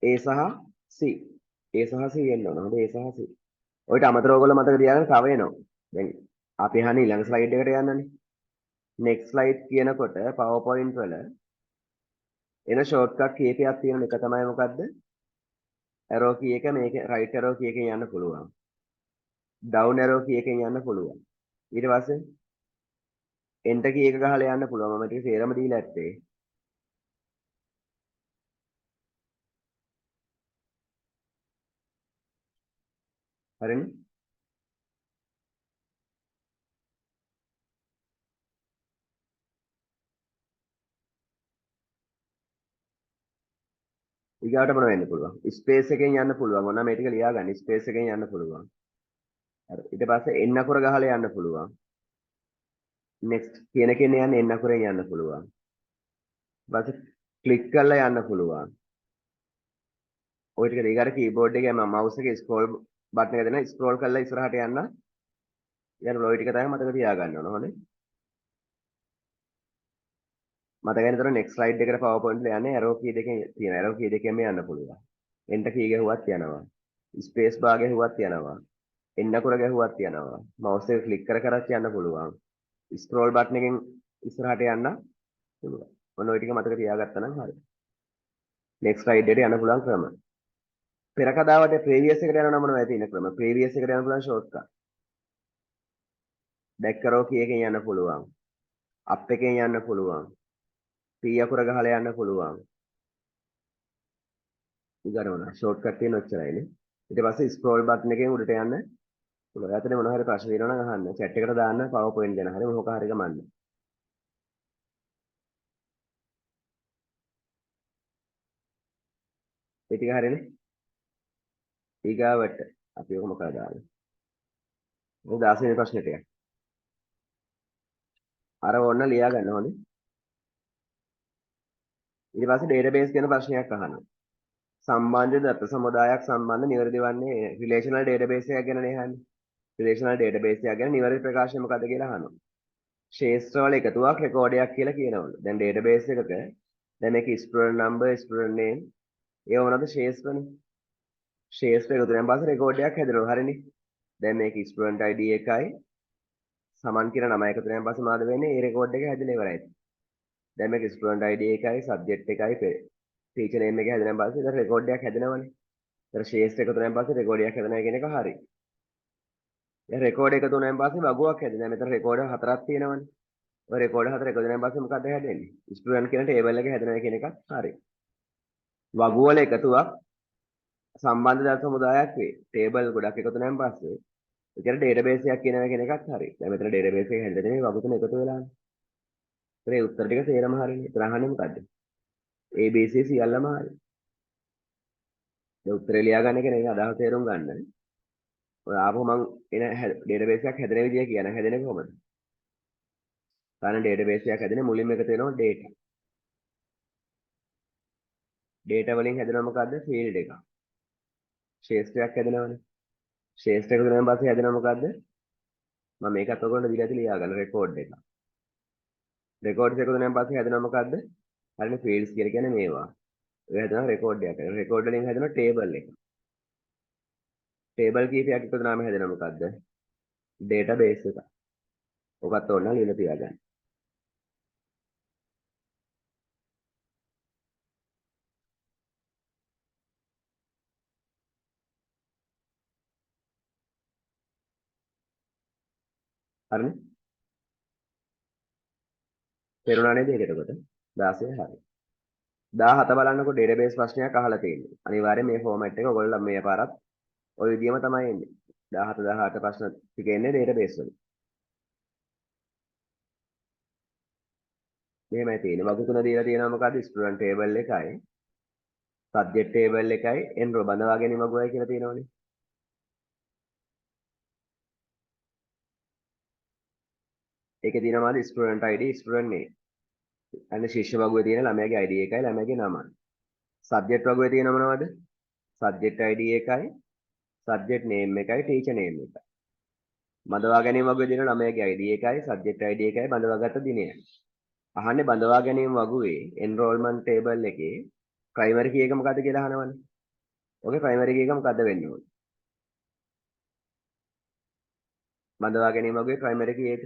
A සහ C. A සහ C එන්න ඕන. හොඳ A සහ C. ඔයිට අමතරව ඔයගොල්ලෝ මතක තියාගන්න තව එනවා. දැන් අපි අහන්නේ ඊළඟ ස්ලයිඩ් එකට යන්නනේ. නෙක්ස්ට් ස්ලයිඩ් කියනකොට PowerPoint වල එන ෂෝට්කට් කීපයක් තියෙන එක තමයි මොකද්ද? ඇරෝ කී එක මේක රයිට් ඇරෝ කී එකෙන් යන්න පුළුවන්. ඩවුන් ඇරෝ කී එකෙන් යන්න පුළුවන්. ඊට පස්සේ එන්ටර් කී එක ගහලා යන්න පුළුවන්. මම ටික සේරම දීලා ඇත්තේ. හරිනේ? ඊගාවට මොනව වෙන්න පුළුවන්? ස්පේස් එකෙන් යන්න පුළුවන්. ඔන්න මේ ටික ලියා ගන්න. ස්පේස් එකෙන් යන්න පුළුවන්. හරි. ඊට පස්සේ එන් අකුර ගහලා යන්න පුළුවන්. නෙක්ස්ට් කියන එකෙන් යන්න එන් අකුරෙන් යන්න පුළුවන්. ඊට පස්සේ ක්ලික් කරලා යන්න පුළුවන්. ඔය ටික ඊගාට කීබෝඩ් එකේ මම මවුස් එකේ ස්ක්‍රෝල් බටන් එක දෙන ස්ක්‍රෝල් කරලා ඉස්සරහට යන්න. ඊළඟ ඔය ටික තමයි මතක තියාගන්න ඕන. හොඳේ. මතකයි නේද නෙක්ස්ට් ස්ලයිඩ් එකට PowerPoint වල යන්නේ ඇරෝ කී දෙකෙන් තියෙන ඇරෝ කී දෙකෙන්ම යන්න පුළුවන්. එන්ටර් කී ගැහුවත් යනවා. ස්පේස් බාර් ගැහුවත් යනවා. එන් අකුර ගැහුවත් යනවා. මවුස් එක ක්ලික් කර කරත් යන්න පුළුවන්. ස්ක්‍රෝල් බටන් එකෙන් ඉස්සරහට යන්න පුළුවන්. ඔන්න ඔය ටික මතක තියාගත්තා නම් හරි. නෙක්ස්ට් ස්ලයිඩ් එකට යන්න පුළුවන් ක්‍රම. පෙර කතාවට ප්‍රීවියස් එකට යනවා නම් මොනවද තියෙන ක්‍රම? ප්‍රීවියස් එකට යන්න පුළුවන් ෂෝට්කට්. බෑක් ඇරෝ කී එකෙන් යන්න පුළුවන්. අප් එකෙන් යන්න පුළුවන්. P අකුර ගහලා යන්න පුළුවන්. ඊගාට මොනවා ෂෝට්කට් තියෙන ඔච්චරයිනේ. ඊට පස්සේ ස්ක්‍රෝල් බටන් එකෙන් උඩට යන්න පුළුවන්. ඔයාලට මොනවා හරි ප්‍රශ්න තියෙනවා නම් අහන්න. චැට් එකට දාන්න PowerPoint ගැන හරි මොකක් හරි ගමන්න. ඒ ටික හරිනේ. ඊගාවට අපි ඔක මොකද දාන්නේ? මේ 16 වෙනි ප්‍රශ්නෙට යන්න. අර ඕන්න ලියා ගන්න ඕනේ. ඊට පස්සේ ඩේටාබේස් ගැන ප්‍රශ්නයක් අහනවා. සම්බන්ධ දත්ත සමුදායක් සම්බන්ධ නිවැරදි වන්නේ රිලේෂනල් ඩේටාබේස් එකක් ගැන නේ අහන්නේ. රිලේෂනල් ඩේටාබේස් එකක් ගැන නිවැරදි ප්‍රකාශය මොකද්ද කියලා අහනවා. ක්ෂේත්‍රවල එකතුවක් රෙකෝඩයක් කියලා කියනවලු. දැන් ඩේටාබේස් එකක දැන් මේක ස්ටුඩන්ට් නම්බර්, ස්ටුඩන්ට් නේම් ඒව මොනවද ක්ෂේත්‍රනේ. ක්ෂේත්‍ර එකතු වෙන පස්සේ රෙකෝඩ් එකක් හැදෙනවා. හරිනේ. දැන් මේක ස්ටුඩන්ට් ID එකයි සමන් කියන නම එකතු වෙන පස්සේ මොනවද වෙන්නේ? ඒ රෙකෝඩ් එක හැදෙලා ඉවරයි. දැන් මේක ස්ටුඩන්ට් ID එකයි සබ්ජෙක්ට් එකයි ටීචර් නේම් එක හැදෙනන් පස්සේ ඉතින් රෙකෝඩ් එකක් හැදෙනවනේ. ඒතර ක්ෂේත්‍ර එකතු වෙනන් පස්සේ රෙකෝඩ් එකක් හැදෙනවා කියන එක හරි. දැන් රෙකෝඩ් එකතු වුණාන් පස්සේ වගුවක් හැදෙනවා. දැන් මෙතන රෙකෝඩ් හතරක් තියෙනවනේ. ඔය රෙකෝඩ් හතර එකතු වුණාන් පස්සේ මොකද්ද හැදෙන්නේ? ස්ටුඩන්ට් කියන ටේබල් එක හැදෙනවා කියන එකත් හරි. වගුව වල එකතුවක් සම්බන්ධ දත්ත සමුදායක් වේ. ටේබල් ගොඩක් එකතු වුණාන් පස්සේ ඒ කියන්නේ ඩේටාබේස් එකක් කියනවා කියන එකත් හරි. දැන් මෙතන ඩේටාබේස් එක හැදෙන්නේ මේ වගු තුන එකතු වෙලානේ. ඒතර ඒ උත්තර ටික සේරම හරිනේ. ඒතර අහන්නේ මොකද්ද? A B C සියල්ලම හරි. දැන් උත්තරේ ලියා ගන්න එක නෙවෙයි අදහස තේරුම් ගන්න. ඔය ආපහු මං එන ඩේටාබේස් එකක් හැදෙන විදිය කියන හැදෙන්නේ කොහොමද? සාමාන්‍ය ඩේටාබේස් එකක් හැදෙන්නේ මුලින්ම එකතු වෙනවා ඩේටා. ඩේටා වලින් හැදෙනවා මොකද්ද? ෆීල්ඩ් එකක්. ක්ෂේත්‍රයක් හැදෙනවනේ. ක්ෂේත්‍ර එකතු වෙනාන් පස්සේ හැදෙනවා මොකද්ද? මම මේකත් ඔයගොල්ලන්ට දීලා ඇති ලියා ගන්න රෙකෝඩ් එක. රෙකෝඩ්ස් එකතු වෙනාන් පස්සේ හැදෙනවා මොකද්ද? හරිනේ ෆීල්ඩ්ස් කියලා කියන්නේ මේවා. ඔය හැදෙනවා රෙකෝඩ් එකක්. රෙකෝඩ් වලින් හැදෙනවා ටේබල් එක. ටේබල් කීපයක් එකතු වුණාම හැදෙනවා මොකද්ද? ඩේටාබේස් එක. ඔකත් ඕන නම් ලියලා තියාගන්න. හරිනේ? තේරුණා නේද ඒක එතකොට? 16 හරි. 17 බලන්නකො ඩේටාබේස් ප්‍රශ්නයක් අහලා තියෙන්නේ. අනිවාර්යයෙන් මේ ෆෝමැට් එක ඔයගොල්ලෝ මේ පාරත් ඔය විදියම තමයි එන්නේ. 17 18 ප්‍රශ්න ටික එන්නේ ඩේටාබේස් වලින්. මෙහෙමයි තියෙන්නේ. වගු තුන දීලා තියෙනවා මොකද්ද? ස්ටුඩන්ට් ටේබල් එකයි, සබ්ජෙක්ට් ටේබල් එකයි, එන්රෝ බඳවා ගැනීම වගුවයි කියලා තියෙනවනේ. ඒකේ තියෙනවා මොකද්ද? Student ID, student name. අන්න ශිෂ්‍ය වගුවේ තියෙන ළමයාගේ ID එකයි ළමයාගේ නමයි. සබ්ජෙක්ට් වගුවේ තියෙන මොනවද? සබ්ජෙක්ට් ID එකයි, සබ්ජෙක්ට් නේම් එකයි, ටීචර් නේම් එකයි. බඳවා ගැනීම වගුවේ තියෙන ළමයාගේ ID එකයි, සබ්ජෙක්ට් ID එකයි, බඳවාගත්ත දිනයයි. අහන්නේ බඳවා ගැනීම වගුවේ එන්රෝල්මන්ට් ටේබල් එකේ ප්‍රයිමරි කී එක මොකද්ද කියලා අහනවනේ. ඔකේ ප්‍රයිමරි කී එක මොකද්ද වෙන්න ඕනේ? බඳවා ගැනීම වගුවේ ප්‍රයිමරි කී එක.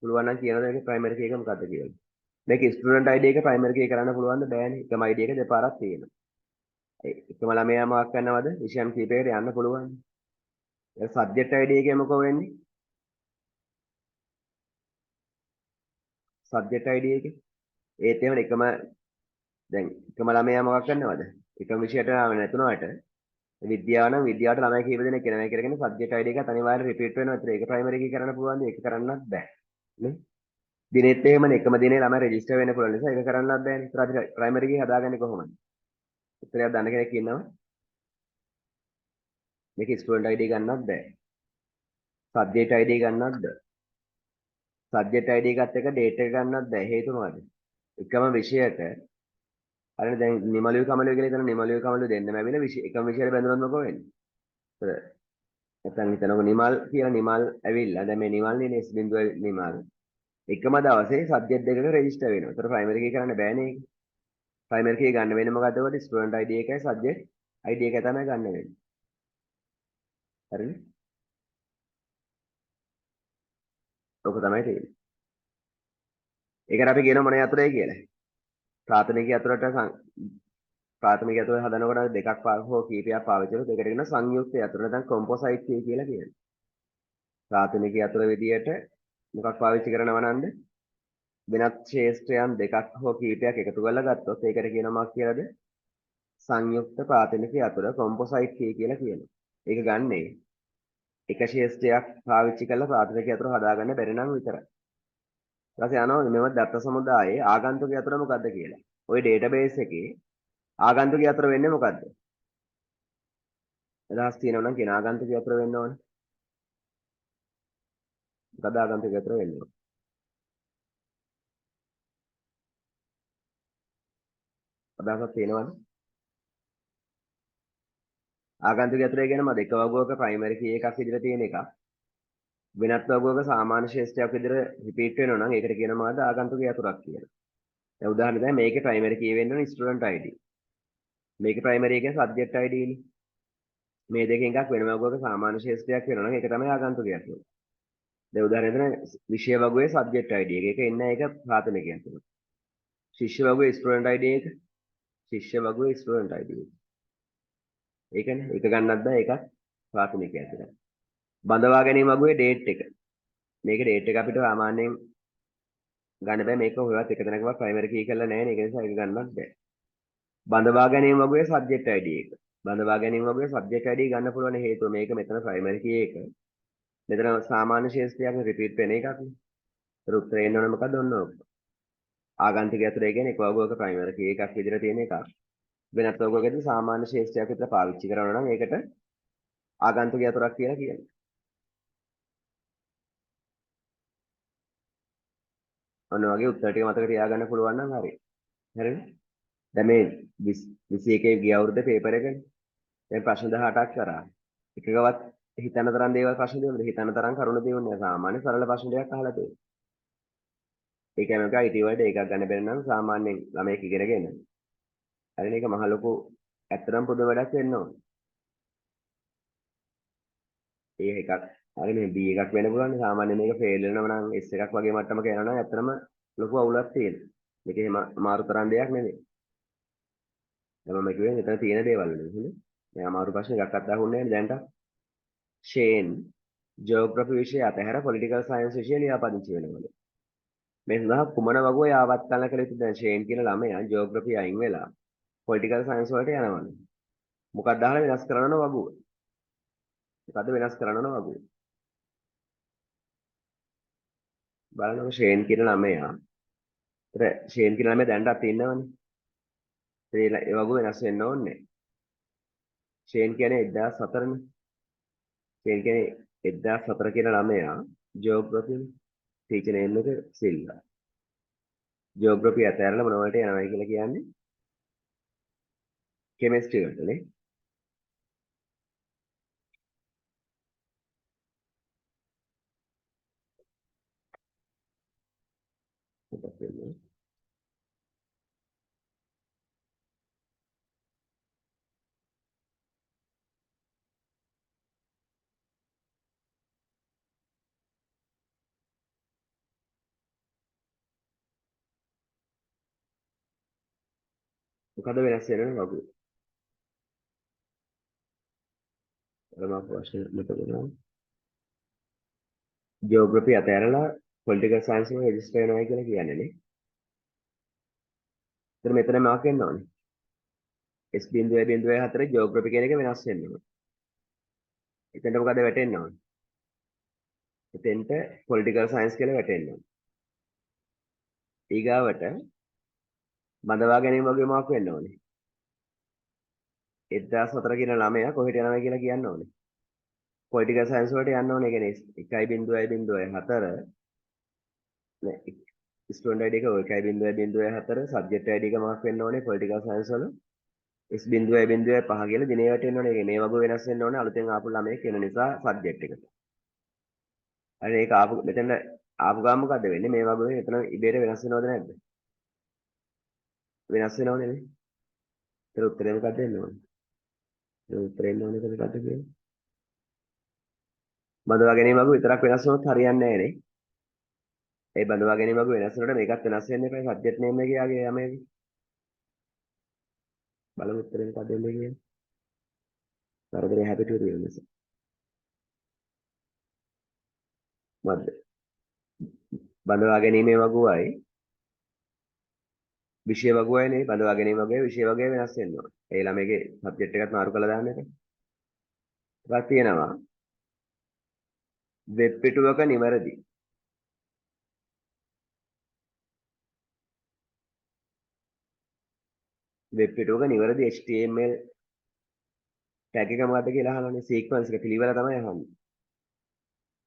පුළුවන් නම් කියනද මේකේ ප්‍රයිමරි කී එක මොකද්ද කියලා? මේක ස්ටුඩන්ට් ID එක ප්‍රයිමරි කී කරන්න පුළුවන්ද? බෑනේ. එකම ID එක දෙපාරක් තියෙනවා. එකම ළමයා මොකක් කරනවද? විෂයන් කීපයකට යන්න පුළුවන්. ඒ සබ්ජෙක්ට් ID එකේ මොකෝ වෙන්නේ? සබ්ජෙක්ට් ID එකේ ඒත් එහෙම එකම දැන් එකම ළමයා මොකක් කරනවද? එකම විෂයට ආව නැතුණාට විද්‍යාව නම් විද්‍යාවට ළමයි කීප දෙනෙක් එනවා කියලා කියන්නේ සබ්ජෙක්ට් ID එකත් අනිවාර්යෙන් රිපීට් වෙනවා. ඒතර ඒක ප්‍රයිමරි කී කරන්න පුළුවන්ද? ඒක කරන්නත් බෑ. නේ? දිනෙත් එහෙමනේ එකම දිනේ ළමයි රෙජිස්ටර් වෙන්න පුළුවන් නිසා ඒක කරන්නත් බෑනේ. ඒතර අපි ප්‍රයිමරි කී හදාගන්නේ කොහොමද? උත්තරයක් දන්න කෙනෙක් ඉන්නව? මේක ස්ටුඩන්ට් ID ගන්නත් බෑ. සබ්ජෙක්ට් ID ගන්නත් බෑ. සබ්ජෙක්ට් ID එකත් එක්ක ඩේට් එක ගන්නත් බෑ. හේතුව මොකද? එකම විෂයට හරිනේ දැන් නිමලුයි කමලුයි කියලා හිතන නිමලුයි කමලුයි දෙන්නම ඇවිල්ලා විෂය එකම විෂයට බැඳුනොත් මොකෝ වෙන්නේ? නැත්නම් හිතනකො නිමල් කියලා නිමල් ඇවිල්ලා දැන් මේ නිමල් නේ S බිඳුව නිමල් එකම දවසේ සබ්ජෙක්ට් දෙකක රෙජිස්ටර් වෙනවා. ඒතර ප්‍රයිමරි කී කරන්න බෑනේ ඒක. ප්‍රයිමරි කී ගන්න වෙන්නේ මොකද්ද? ඔය ස්ටුඩන්ට් ID එකයි සබ්ජෙක්ට් ID එකයි තමයි ගන්න වෙන්නේ. හරිනේ? ඔක තමයි තියෙන්නේ. ඒකට අපි කියන මොන යතුරේ කියලා. ප්‍රාථමික යතුරට ප්‍රාථමික යතුර හදනකොට දෙකක් හෝ කීපයක් පාවිච්චි කරොත් ඒකට කියන සංයුක්ත යතුර නැත්නම් කොම්පොසයිට් කී කියලා කියනවා. ප්‍රාථමික යතුර විදියට මොකක් පාවිච්චි කරනව නන්ද? වෙනත් ක්ෂේත්‍රයන් දෙකක් හෝ කීපයක් එකතු කරලා ගත්තොත් ඒකට කියනවා මොකක් කියලාද? සංයුක්ත ප්‍රාථමික යතුර කොම්පොසයිට් කී කියලා කියනවා. ඒක ගන්නේ එක ක්ෂේත්‍රයක් පාවිච්චි කරලා ප්‍රාථමික යතුර හදාගන්න බැරි නම් විතරයි. ඊට පස්සේ අහනවා මෙව දත්ත සමුදායේ ආගන්තුක යතුර මොකද්ද කියලා. ওই ඩේටාබේස් එකේ ආගන්තුක යතුර වෙන්නේ මොකද්ද? අදහස් තියෙනවා නම් කියන ආගන්තුක යතුර වෙන්න ඕනේ. මොකද්ද ආගන්තුක යතුර වෙන්නේ? අදහසක් තියෙනවද? ආගන්තුක යතුරේ කියන්නේ මම එක වගුවක ප්‍රයිමරි කී එකක් විදිහට තියෙන එකක්. වෙනත් වගුවක සාමාන්‍ය ශේෂ්ත්‍රයක් විදිහට රිපීට් වෙනවා නම් ඒකට කියනවා මොකද්ද ආගන්තුක යතුරක් කියලා. දැන් උදාහරණ දැන් මේකේ ප්‍රයිමරි කී වෙන්න ඕනේ ස්ටුඩන්ට් ID. මේකේ ප්‍රයිමරි එක සබ්ජෙක්ට් ID නේ. මේ දෙකෙන් එකක් වෙනම වගුවක සාමාන්‍ය ශේෂ්ත්‍රයක් වෙනවා නම් ඒක තමයි ආගන්තුක යතුර. දැන් උදාහරණයක් දෙන්න විෂය වගුවේ සබ්ජෙක්ට් ID එක. ඒක එන්නේ ඒක ප්‍රාථමික යතුර. ශිෂ්‍ය වගුවේ ස්ටුඩන්ට් ID එක. ශිෂ්‍ය වගුවේ ස්ටුඩන්ට් ID එක. ඒකනේ ඒක ගන්නත් බෑ ඒකත් ප්‍රාථමික යතුරක්. බඳවා ගැනීම වගුවේ ඩේට් එක. මේක ඩේට් එක අපිට සාමාන්‍යයෙන් ගන්න බෑ මේක හොයවත් එක තැනකවත් ප්‍රයිමරි කී කරලා නැහැ නේ ඒක නිසා ඒක ගන්නත් බෑ. බඳවා ගැනීම වගුවේ සබ්ජෙක්ට් ID එක. බඳවා ගැනීම වගුවේ සබ්ජෙක්ට් ID ගන්න පුළුවන් හේතුව මේක මෙතන ප්‍රයිමරි කී එක. මෙතන සාමාන්‍ය ශේෂ්ත්‍රයක් රිපීට් වෙන එකක් නේ. ඒතර උත්තරේ එන්න ඕනේ මොකද්ද? ඔන්න ඕක. ආගන්තුක යතුරේ කියන්නේ එක වගුවක ප්‍රයිමරි කී එකක් විදිහට තියෙන එකක්. වෙනත් වගුවකදී සාමාන්‍ය ශේෂ්ත්‍රයක් විතර පාවිච්චි කරනවා නම් ඒකට ආගන්තුක යතුරක් කියලා කියනවා. ඔන්න වගේ උත්තර ටික මතක තියාගන්න පුළුවන් නම් හරි. හරිනේ? දැන් මේ 21 ගිය අවුරුද්දේ පේපර් එකනේ. දැන් ප්‍රශ්න 18ක් කරා. එකකවත් හිතන තරම් දේවල් ප්‍රශ්න දෙන්නේ හිතන තරම් කරුණු දෙන්නේ නෑ. සාමාන්‍ය සරල ප්‍රශ්න ටිකක් අහලා තියෙනවා. ඒ කියන්නේ ඔක IT වලට ඒකක් ගන්න බැරි නම් සාමාන්‍යයෙන් ළමයෙක් ඉගෙනගෙන හරිනේ ඒක මහ ලොකු ඇත්තටම පොදු වැඩක් වෙන්න ඕන. ඒ එකක් හරි මේ B එකක් වෙන්න පුළුවන්. සාමාන්‍යයෙන් මේක ෆේල් වෙනවා නම් S එකක් වගේ මට්ටමක යනවා නම් ඇත්තටම ලොකු අවුලක් තියෙනවා. මේක එහෙම අමාරු තරම් දෙයක් නෙමෙයි. දැන් මම කිව්වේ මෙතන තියෙන දේවල් වලින් හරිද? මේ අමාරු ප්‍රශ්න එකක්වත් අහුන්නේ නැහැ දැන්ට. ෂේන් ජියෝග්‍රැෆි විෂය අතහැර පොලිටිකල් සයන්ස් විෂය ලියාපදිංචි වෙනවලු. මේ සඳහා කුමන වගුව යාවත් කල කළ යුතුද? දැන් ෂේන් කියන ළමයා ජියෝග්‍රැෆි අයින් වෙලා පොලිටිකල් සයන්ස් වලට යනවනේ. මොකක්ද අහලා වෙනස් කරන්න ඕන වගුව? මොකද්ද වෙනස් කරන්න ඕන වගුව? බලන්නකො ෂේන් කියන ළමයා. ඒතර ෂේන් කියන ළමයා දැනටත් ඉන්නවනේ. ඒ වගුව වෙනස් වෙන්න ඕනේ නැහැ. ෂේන් කියන්නේ 1004නේ. ෂේන් කියන්නේ 1004 කියන ළමයා ජියෝග්‍රැෆි ටීචර් නේම් එක සිල්වා. ජියෝග්‍රැෆි අතහැරලා මොන වලට යනවයි කියලා කියන්නේ? කෙමිස්ට්‍රි වලට නේ. මොකක්ද වෙන්නේ? මොකද වෙනස් වෙනව වගුව? අර මම ප්‍රශ්න මතක වුණා. ජියෝග්‍රැෆි අතහැරලා පොලිටිකල් සයන්ස් වල රෙජිස්ටර් වෙනවා කියලා කියන්නේ නේ. ඒතර මෙතන මාක් වෙන්න ඕනේ. S.04 geography කියන එක වෙනස් වෙන්න ඕනේ. එතනට මොකද වැටෙන්න ඕනේ? එතෙන්ට පොලිටිකල් සයන්ස් කියලා වැටෙන්න ඕනේ. ඊගාවට බඳවා ගැනීම වගේ මාක් වෙන්න ඕනේ. 1004 කියන ළමයා කොහෙට යනවා කියලා කියන්න ඕනේ. පොලිටිකල් සයන්ස් වලට යන්න ඕනේ. ඒ කියන්නේ 1.04 නෑ, ස්ටුඩන්ට් ID එක 1.04 සබ්ජෙක්ට් ID එක මාක් වෙන්න ඕනේ පොලිටිකල් සයන්ස් වල. S.05 කියලා දිනේ වැටෙන්න ඕනේ. ඒ කියන්නේ මේ වගේ වෙනස් වෙන්න ඕනේ අලුතෙන් ආපු ළමයෙක් එන නිසා සබ්ජෙක්ට් එකට. හරි, ඒක ආපු මෙතන ආපු ගාම මොකද්ද වෙන්නේ? මේ වගේ මෙතන ඉබේට වෙනස් වෙනවද නැද්ද? වෙනස් වෙනවනේ නේ. ඒතර උත්තරේ මොකද්ද එන්න ඕනේ? ඒ උත්තරේ එන්න ඕනේ මොකද්ද කියන්නේ? බඳවා ගැනීම වගේ විතරක් වෙනස් වුණොත් හරියන්නේ නැහැ නේ. ඒ බඳවා ගැනීම වගේ වෙනස් වෙනකොට මේකත් වෙනස් වෙන්න එපා. සබ්ජෙක්ට් නේම් එක යාගේ යමේගේ. බලමු උත්තරේ මොකද්ද එන්නේ කියලා. කරදරේ හැපිටුව තියෙන නිසා. මොකද්ද? බඳවා ගැනීමේ වගුවයි විෂය වගුවයි නේ. බඳවා ගැනීම වගේ විෂය වගේ වෙනස් වෙන්න ඕන. ඒ ළමයිගේ සබ්ජෙක්ට් එකත් මාරු කරලා දාන්න එපා. ඊට තියෙනවා වෙබ් පිටුවක නිවැරදි වෙබ් පිටුවක නිවැරදි HTML tag එක මොකද්ද කියලා අහනවනේ. සීක්වන්ස් එක පිළිවෙල තමයි අහන්නේ.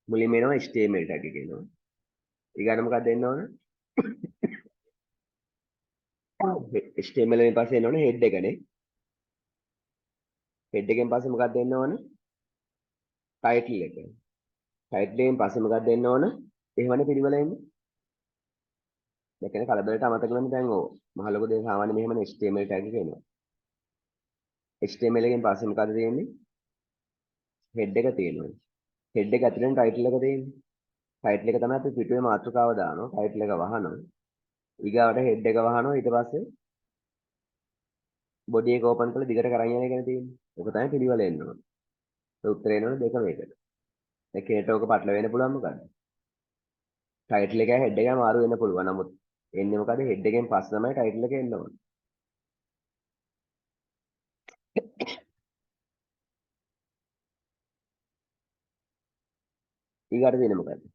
මුලින්ම එනවා HTML tag එක එනවා. ඊගාට මොකද්ද එන්න ඕන? HTML එකෙන් පස්සේ එන්න ඕනේ හෙඩ් එකනේ. හෙඩ් එකෙන් පස්සේ මොකද්ද එන්න ඕන? ටයිටල් එක. ටයිටල් එකෙන් පස්සේ මොකද්ද එන්න ඕන? එහෙමනේ පිළිවෙල එන්නේ. ඒ කියන්නේ කලබලට අමතක වෙන දැන් ඔව්. මහ ලොකු දේ සාමාන්‍ය මෙහෙමනේ HTML tag එක එනවා. HTML එකෙන් පස්සේ මොකද්ද තියෙන්නේ? හෙඩ් එක තියෙනවා. හෙඩ් එක ඇතුලෙන් ටයිටල් එක තියෙන්නේ. ටයිටල් එක තමයි අපි පිටුවේ මාතෘකාව දානවා. ටයිටල් එක වහනවා. ඊගාවට හෙඩ් එක වහනවා. ඊට පස්සේ බොඩි එක ඕපන් කරලා දිගට කරන් යන එකනේ තියෙන්නේ. ඔක තමයි පිළිවෙල එන්න ඕන. ඒ උත්තරේ එන්න ඕන දෙකම එකට. දැන් කෙනෙක්ට ඔක පටල වෙන්න පුළුවන් මොකද්ද? ටයිටල් එකයි හෙඩ් එකයි මාරු වෙන්න පුළුවන්. නමුත් එන්නේ මොකද? හෙඩ් එකෙන් පස්සේ තමයි ටයිටල් එක එන්න ඕන. ඊගාට තියෙන්නේ මොකද්ද?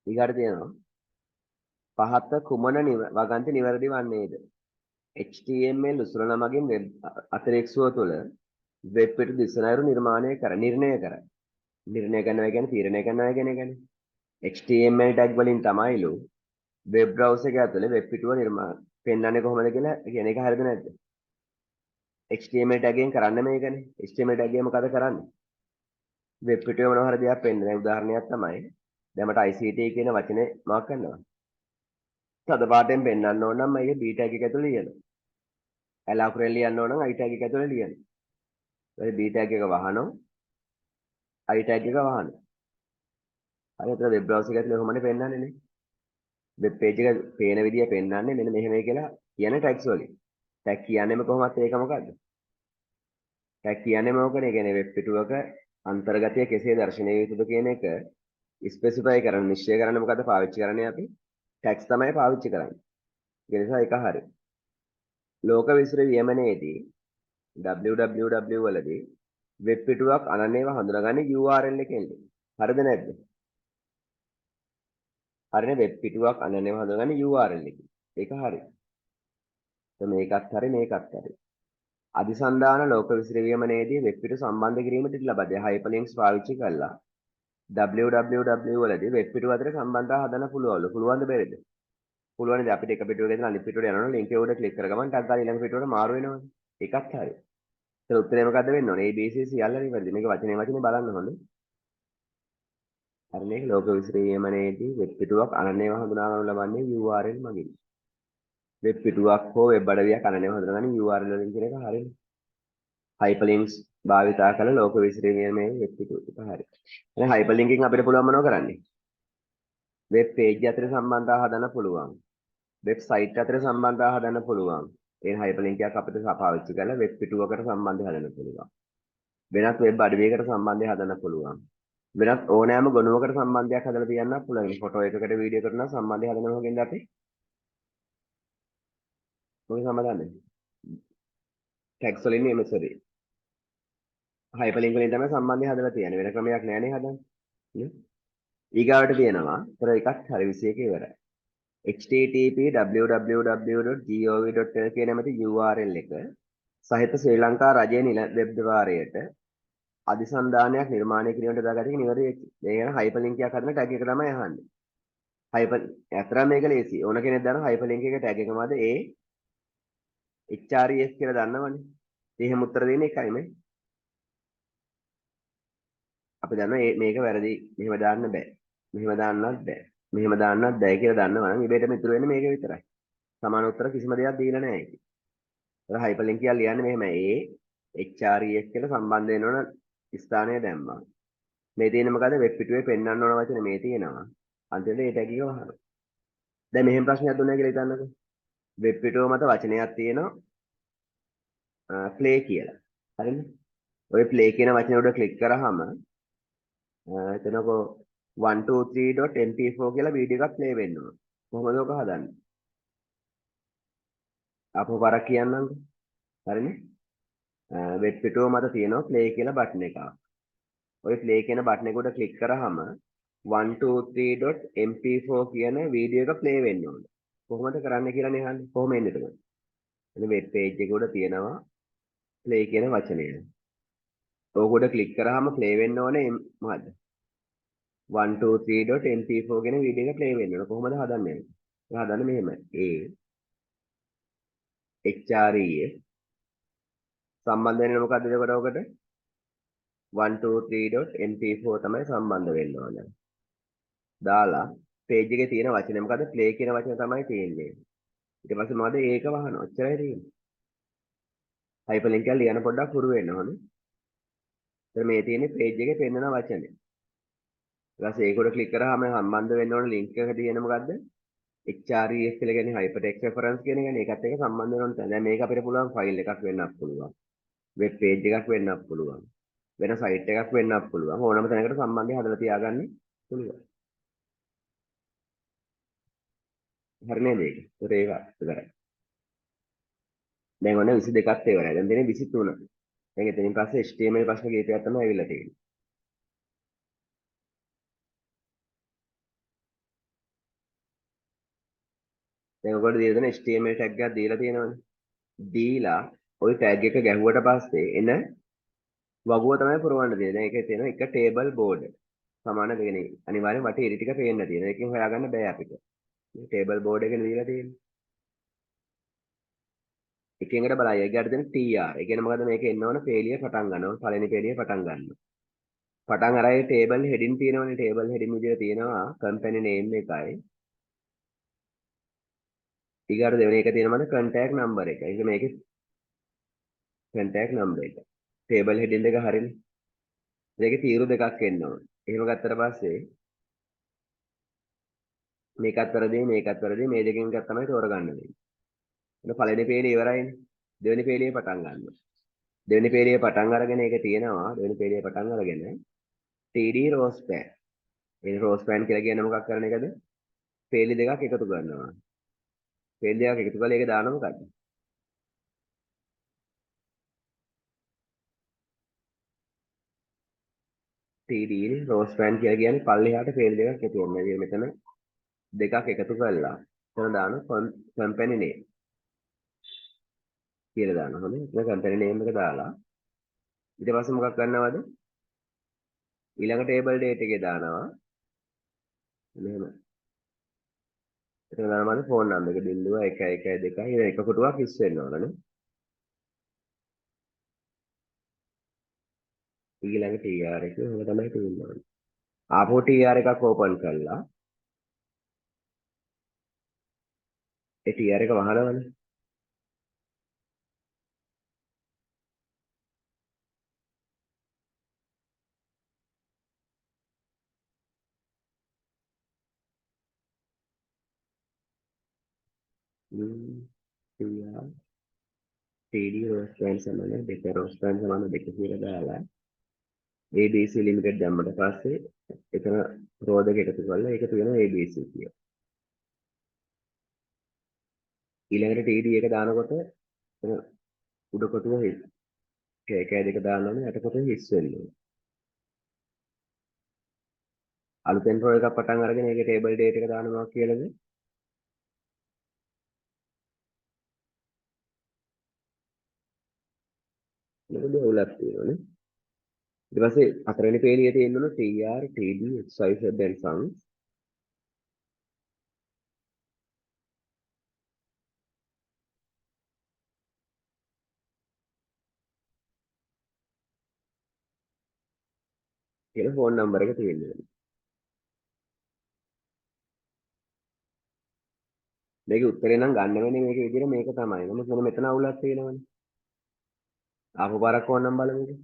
ඊගාට තියෙනවා පහත කුමන වගන්ති නිවැරදි වන්නේද? HTML උසුලන මගින් වෙබ් අතිරේක්ෂුව තුළ වෙබ් පිටු දිසනායුරු නිර්මාණය කර නිර්ණය කරයි. නිර්ණය කරනවා කියන්නේ තීරණය කරනවා කියන එකනේ. HTML tag වලින් තමයිලු වෙබ් බ්‍රවුසර් එක ඇතුලේ වෙබ් පිටුව නිර්මාණ පෙන්වන්නේ කොහොමද කියලා කියන එක හරිද නැද්ද? HTML tag එකෙන් කරන්නේ මේකනේ. HTML tag එකෙන් මොකද කරන්නේ? වෙබ් පිටුවේ මොනවා හරි දෙයක් පෙන්නන. දැන් උදාහරණයක් තමයි දැන් මට ICT කියන වචනේ මාක් කරනවා. තද පාටෙන් පෙන්වන්න ඕන නම් මම ඒක B tag එක ඇතුලේ ලියනවා. ඇල අකුරෙන් ලියන්න ඕන නම් I tag එක ඇතුලේ ලියනවා. ඊට B tag එක වහනවා. I tag එක වහනවා. හරි, අතන වෙබ් බ්‍රවුසර් එක ඇතුලේ කොහොමද පෙන්වන්නේ නේ? වෙබ් පේජ් එක පේන විදිය පෙන්වන්නේ මෙන්න මෙහෙමයි කියලා කියන ටැග්ස් වලින්. ටැග් කියන්නේම කොහොමත් ඒක මොකද්ද? ටැග් කියන්නේම ඕකනේ. ඒ කියන්නේ වෙබ් පිටුවක අන්තර්ගතය කෙසේ දර්ශනය විය යුතුද කියන එක ස්පෙසිෆයි කරන්න, නිශ්චය කරන්න මොකද්ද පාවිච්චි කරන්නේ අපි? ටැග්ස් තමයි පාවිච්චි කරන්නේ. ඒ නිසා ඒක හරි. ලෝක විසිර වියමනයේදී www වලදී වෙබ් පිටුවක් අනන්‍යව හඳුනාගන්නේ URL එකෙන්ද? හරිද නැද්ද? හරිනේ, වෙබ් පිටුවක් අනන්‍යව හඳුනාගන්නේ URL එකෙන්. ඒක හරි. මේකත් හරි මේකත් හරි. අදිසන්ධාන ලෝක විසිර වියමනයේදී වෙබ් පිටු සම්බන්ධ කිරීමට ඉඩ ලබා දෙයි. හයිපර්ලින්ක්ස් පාවිච්චි කරලා www වලදී වෙබ් පිටු අතර සම්බන්ධතා හදන්න පුළුවන්ලු. පුළුවන්ද බැරිද? පුළුවන් නේද? අපිට එක පිටුවක ඉඳලා අනිත් පිටුවට යනවනම් ලින්ක් එක උඩ ක්ලික් කර ගමන් ටක් ගාලා ඊළඟ පිටුවට මාරු වෙනවනේ. ඒකත් හරි. ඒතර උත්තරේ මොකද්ද වෙන්න ඕනේ? A B C සියල්ල නිවැරදි. මේක වචනේ වචනේ බලන්න හොඳ. හරි නේ, ලෝක විසිර වියමනයේදී වෙබ් පිටුවක් අනන්‍යව හඳුනා ගනු ලබන්නේ URL මගින්. වෙබ් පිටුවක් හෝ වෙබ් අඩවියක් අනන්‍යව හඳුනාගන්නේ URL වලින් කියන එක හරිනේ. හයිපර්ලින්ක්ස් භාවිතා කළ ලෝක විසිර වියමනයේ වෙබ් පිටුව එක හරි. එහෙනම් හයිපර්ලින්ක් එකෙන් අපිට පුළුවන් මොනව කරන්නේ? වෙබ් පේජ් අතර සම්බන්ධතා හදන්න පුළුවන්. වෙබ් සයිට් අතර සම්බන්ධතා හදන්න පුළුවන්. ඒ හයිපර්ලින්ක් එකක් අපිට පාවිච්චි කරලා වෙබ් පිටුවකට සම්බන්ධය හදන්න පුළුවන්. වෙනත් වෙබ් අඩවියකට සම්බන්ධය හදන්න පුළුවන්. වෙනත් ඕනෑම ගොනුවකට සම්බන්ධයක් හදලා තියන්නත් පුළුවන්. ෆොටෝ එකකට වීඩියෝ එකකට නම් සම්බන්ධය හදන මොකෙන්ද අපි? මොකද සම්බන්ධ ටැග්ස් වලින් නෙමෙයි, සෝරි. හයිපර්ලින්ක් වලින් තමයි සම්බන්ධය හදලා තියන්නේ. වෙන ක්‍රමයක් නෑ නේ හදන්න. නේ? ඊගාවට තියෙනවා. ඒතර එකක් හරි 21 ඉවරයි. http www.gov.lk නැමැති URL එක සහිත ශ්‍රී ලංකා රජයේ නිල වෙබ් ද්වාරයට අධිසන්ධානයක් නිර්මාණය කිරීමට යොදාගත හැකි නිවැරදි ඒ කියන්නේ හයිපර්ලින්ක් එකක් හදන ටැග් එක තමයි අහන්නේ. හයිපර් ඇත්තටම මේක ලේසි. ඕන කෙනෙක් දන්නවා හයිපර්ලින්ක් එක ටැග් එක මොකද? A href කියලා දන්නවනේ. ඉතින් එහෙම උත්තර දෙන්නේ එකයි මේ. අපි දන්නවා මේක වැරදි. මෙහෙම දාන්න බෑ. මෙහෙම දාන්නත් බෑ. මෙහෙම දාන්නත් බෑ කියලා දන්නවා නම් ඉබේටම ඉතුරු වෙන්නේ මේක විතරයි. සමාන උත්තර කිසිම දෙයක් දීලා නැහැ ඒකේ. අර හයිපර්ලින්ක් කියලා ලියන්නේ මෙහෙමයි. A href කියලා සම්බන්ධ වෙන ඕන ස්ථානය දැම්මා. මේ තියෙන මොකද වෙබ් පිටුවේ පෙන්වන්න ඕන වචන මේ තියෙනවා. අන්තිමට ඒ ටැග් එක වහනවා. දැන් මෙහෙම ප්‍රශ්නයක් දුන්නා කියලා හිතන්නකෝ. වෙබ් පිටුව මත වචනයක් තියෙනවා ප්ලේ කියලා. හරිනේ? ඔය ප්ලේ කියන වචනේ උඩ ක්ලික් කරාම එතනකෝ 123.mp4 කියලා වීඩියෝ එකක් ප්ලේ වෙන්න ඕන. කොහොමද ඔක හදන්නේ? ආපහු පාරක් කියන්නම්කෝ. හරිනේ? වෙබ් පිටුව මත තියෙනවා ප්ලේ කියලා බටන් එකක්. ඔය ප්ලේ කියන බටන් එක උඩ ක්ලික් කරාම 123.mp4 කියන වීඩියෝ එක ප්ලේ වෙන්න ඕන. කොහොමද කරන්න කියලා නේ අහන්නේ. කොහොම එන්නේ එතකොට? එතන වෙබ් පේජ් එක උඩ තියෙනවා ප්ලේ කියන වචනය. ඕක උඩ ක්ලික් කරාම ප්ලේ වෙන්න ඕනේ මොකද්ද? 123.mp4 කියන වීඩියෝ එක ප්ලේ වෙන්න ඕන. කොහොමද හදන්නේ? ඒක හදන්නේ මෙහෙමයි. A href සම්බන්ධ වෙන්නේ මොකද්ද එතකොට ඔකට? 123.mp4 තමයි සම්බන්ධ වෙන්න ඕන. දාලා පේජ් එකේ තියෙන වචනේ මොකද්ද? ප්ලේ කියන වචනේ තමයි තියෙන්නේ. ඊට පස්සේ මොකද ඒක වහනවා. ඔච්චරයි තියෙන්නේ. හයිපර්ලින්ක් එක ලියන පොඩ්ඩක් හුරු වෙන්න ඕනේ. එතන මේ තියෙන්නේ පේජ් එකේ පෙන්නන වචනේ. ඊට පස්සේ ඒක උඩ ක්ලික් කරාම සම්බන්ධ වෙන්න ඕන ලින්ක් එක තියෙන මොකද්ද? href කියලා කියන්නේ හයිපර්ටෙක්ස්ට් රෙෆරන්ස් කියන එකනේ. ඒකත් එක්ක සම්බන්ධ වෙන ඕන තැන. දැන් මේක අපිට පුළුවන් ෆයිල් එකක් වෙන්නත් පුළුවන්. වෙබ් පේජ් එකක් වෙන්නත් පුළුවන්. වෙන සයිට් එකක් වෙන්නත් පුළුවන්. ඕනම තැනකට සම්බන්ධය හදලා තියාගන්න පුළුවන්. හරි නේද ඒක? ඒතර ඒක ඉවරයි. දැන් ඔන්න 22ත් ඉවරයි. දැන් තියෙන්නේ 23. දැන් එතනින් පස්සේ HTML ප්‍රශ්න කීපයක් තමයි ඇවිල්ලා තියෙන්නේ. දැන් ඔයගොල්ලෝ දීලා තියෙන HTML tag එකක් දීලා තියෙනවනේ. දීලා ওই ටැග් එක ගැහුවට පස්සේ එන වගුව තමයි පුරවන්න තියෙන්නේ. දැන් ඒකේ තියෙනවා එක ටේබල් බෝඩ්. සමාන දෙකනේ. අනිවාර්යෙන් වටේ ඉරි ටික පේන්න තියෙනවා. ඒකෙන් හොයාගන්න බෑ අපිට. මේ ටේබල් බෝඩ් එකනේ දීලා තියෙන්නේ. එකින් එකට බලයි. ඒකට දෙන TR. ඒ කියන්නේ මොකද මේක එන්න ඕන පේලිය පටන් ගන්න ඕන. පළවෙනි පේලිය පටන් ගන්න. පටන් අර ඒ ටේබල් හෙඩින් තියෙනවනේ. ටේබල් හෙඩින් විදියට තියෙනවා කම්පැනි නේම් එකයි. ඊගාට දෙවෙනි එක තියෙනවා මන්ද කන්ටැක්ට් නම්බර් එක. ඒක මේකේ කන්ටැක්ට් නම්බර් එක. ටේබල් හෙඩින් දෙක හරිනේ. ඒකේ තීරු දෙකක් එන්න ඕන. එහෙම ගත්තට පස්සේ මේකත් වැරදි, මේකත් වැරදි, මේ දෙකෙන් එකක් තමයි තෝරගන්න වෙන්නේ. එතන පළවෙනි පේලිය ඉවරයිනේ. දෙවෙනි පේලිය පටන් ගන්නවා. දෙවෙනි පේලිය පටන් අරගෙන ඒක තියෙනවා. දෙවෙනි පේලිය පටන් අරගෙන TD රෝස් පෑන්. ඒ රෝස් පෑන් කියලා කියන්නේ මොකක් කරන එකද? පේලි දෙකක් එකතු කරනවා. පේලි දෙකක් එකතු කරලා ඒක දාන මොකද්ද? TD rose පෑන් කියලා කියන්නේ පල්ලෙහාට පේලි දෙකක් එකතු කරනවා. ඉතින් මෙතන දෙකක් එකතු කරලා එතන දාන කම්පැනි නේම් කියලා දානවා. හොඳයි. එතන කම්පැනි නේම් එක දාලා ඊට පස්සේ මොකක් කරනවද? ඊළඟ ටේබල් ඩේට් එකේ දානවා. මෙහෙම. එතන දානවා ෆෝන් නම්බර් එක 0 1 1 2. ඉතින් එක කොටුවක් හිස් වෙන්න ඕනනේ. ඊළඟ TR එක එහෙම තමයි තියෙන්න ඕනේ. ආපහු TR එකක් ඕපන් කරලා ඒ TR එක වහනවනේ. TR TD රෝස් පෑන් සමාන දෙක, රෝස් පෑන් සමාන දෙක කියලා දාලා ABC limited දැම්මට පස්සේ එතන රෝ දෙක එකතු කරලා ඒක තියෙනවා ABC කියලා. ඊළඟට TD එක දානකොට එතන උඩ කොටුව හිස්. එක එක දෙක දාන්න ඕනේ, යට කොටුව හිස් වෙන්න ඕනේ. අලුතෙන් රෝ එකක් පටන් අරගෙන ඒකේ ටේබල් ඩේට් එක දානවා කියලාද? මොකද අවුලක් තියෙනවනේ. ඊට පස්සේ හතරවෙනි පේලිය තියෙන්න ඕන TR TD XYZ and sums. කියලා ෆෝන් නම්බර් එක තියෙන්න ඕනේ. මේකේ උත්තරේ නම් ගන්න වෙන්නේ මේකේ විදිහට මේක තමයි. නමුත් මෙන්න මෙතන අවුලක් තියෙනවනේ. ආපහු පාරක් ඕනනම් බලමුකෝ.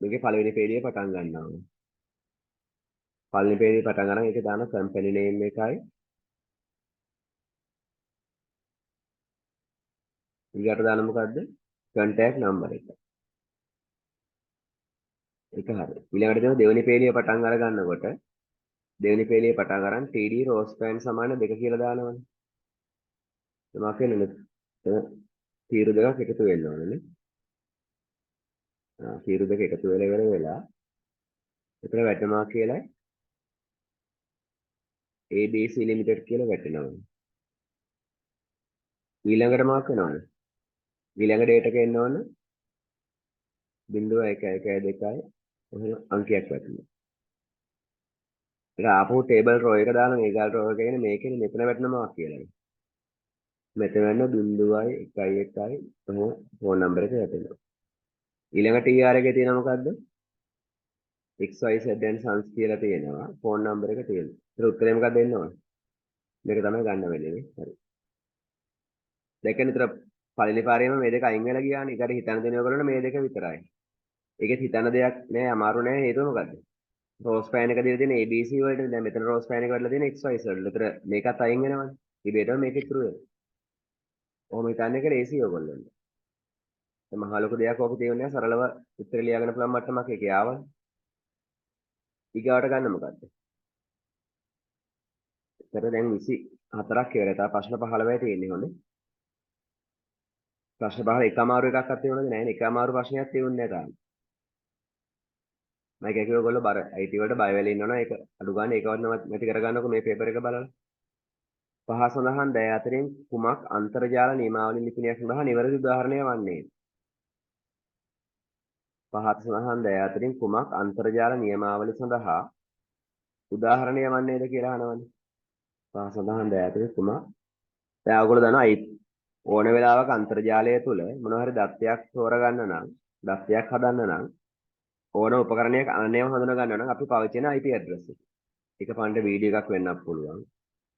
මේකේ පළවෙනි පේලිය පටන් ගන්නවා. පළවෙනි පේලිය පටන් ගන්න ඒකේ දාන කම්පැනි නේම් එකයි ඊගාට දාන මොකද්ද? කන්ටැක්ට් නම්බර් එක. ඒක හරි. ඊළඟට තියෙන දෙවෙනි පේලිය පටන් අර ගන්නකොට දෙවෙනි පේලිය පටන් අරන් TD rose පෑන් සමාන දෙක කියලා දානවනේ. එතන කියන්නේ එතන තීරු දෙකක් එකතු වෙන්න ඕනනේ. තීරු දෙක එකතු වෙලා ඉවර වෙලා එතන වැටෙනවා කියලා ABC limited කියලා වැටෙනවා. ඊළඟට මොකක් වෙනවද? ඊළඟ ඩේට් එක එන්න ඕන 0 1 1 2 ඔහෙම අංකයක් වැටෙනවා. ඒක ආපහු ටේබල් රෝ එක දාන මේගාල් රෝ එක කියන්නේ මේකෙන් මෙතන වැටෙනවා කියලා. මෙතන වෙන 0යි 1යි 1යි ඔහොම ෆෝන් නම්බර් එක වැටෙනවා. ඊළඟ TR එකේ තියෙන මොකද්ද? XYZ and sons කියලා තියෙනවා. ෆෝන් නම්බර් එක තියෙනවා. ඒතර උත්තරේ මොකක්ද එන්න ඕන? මේක තමයි ගන්න වෙන්නේ නේ. හරි. දැක්කනේ ඒතර පළවෙනි පාරේම මේ දෙක අයින් වෙලා ගියානේ. ඊට හිතන්න දෙන ඔයගොල්ලන්ට මේ දෙක විතරයි. ඒකෙත් හිතන්න දෙයක් නෑ, අමාරු නෑ. හේතුව මොකද්ද? රෝස් පෑන් එක දීලා තියෙන ABC වලට. දැන් මෙතන රෝස් පෑන් එක වටලා තියෙන XYZ වලට. ඒතර මේකත් අයින් වෙනවනේ. ඉබේටම මේක ඉතුරු වෙනවා. ඔහොම හිතන්න එක ලේසි ඔයගොල්ලන්ට. දැන් මහා ලොකු දෙයක් ඕක තියෙන්නේ නෑ. සරලව උත්තර ලියාගෙන පුළුවන් මට්ටමක් ඒකේ ආවනේ. ඊගාවට ගන්න මොකද්ද? ඒතර දැන් 24ක් ඉවරයි. තව ප්‍රශ්න 15යි තියෙන්නේ හොඳේ. ප්‍රශ්න 15 එක අමාරු එකක්වත් තියුණාද? නෑනේ. එක අමාරු ප්‍රශ්නයක් තියුන්නේ නෑ තාම. මම ඒක කිව්ව ඔයගොල්ලෝ බර IT වලට බය වෙලා ඉන්නවනම් ඒක අඩු ගන්න ඒකවත් නැති කරගන්නකො මේ පේපර් එක බලලා. පහ සඳහන් දෑ අතරින් කුමක් අන්තර්ජාල නියමාවලි ලිපිනයක් සඳහා නිවැරදි උදාහරණය වන්නේද? පහත සඳහන් දෑ අතරින් කුමක් අන්තර්ජාල නියමාවලි සඳහා උදාහරණය වන්නේද කියලා අහනවනේ. පහ සඳහන් දෑ අතරින් කුමක්? දැන් ඔයගොල්ලෝ දන්නවා ඕන වෙලාවක අන්තර්ජාලය තුල මොන හරි දත්තයක් තෝරගන්න නම්, දත්තයක් හදන්න නම්, ඕන උපකරණයක් අනන්‍යව හඳුනා ගන්න නම් අපි පාවිච්චි කරන IP address එක. ඒක පාන්ට වීඩියෝ එකක් වෙන්නත් පුළුවන්,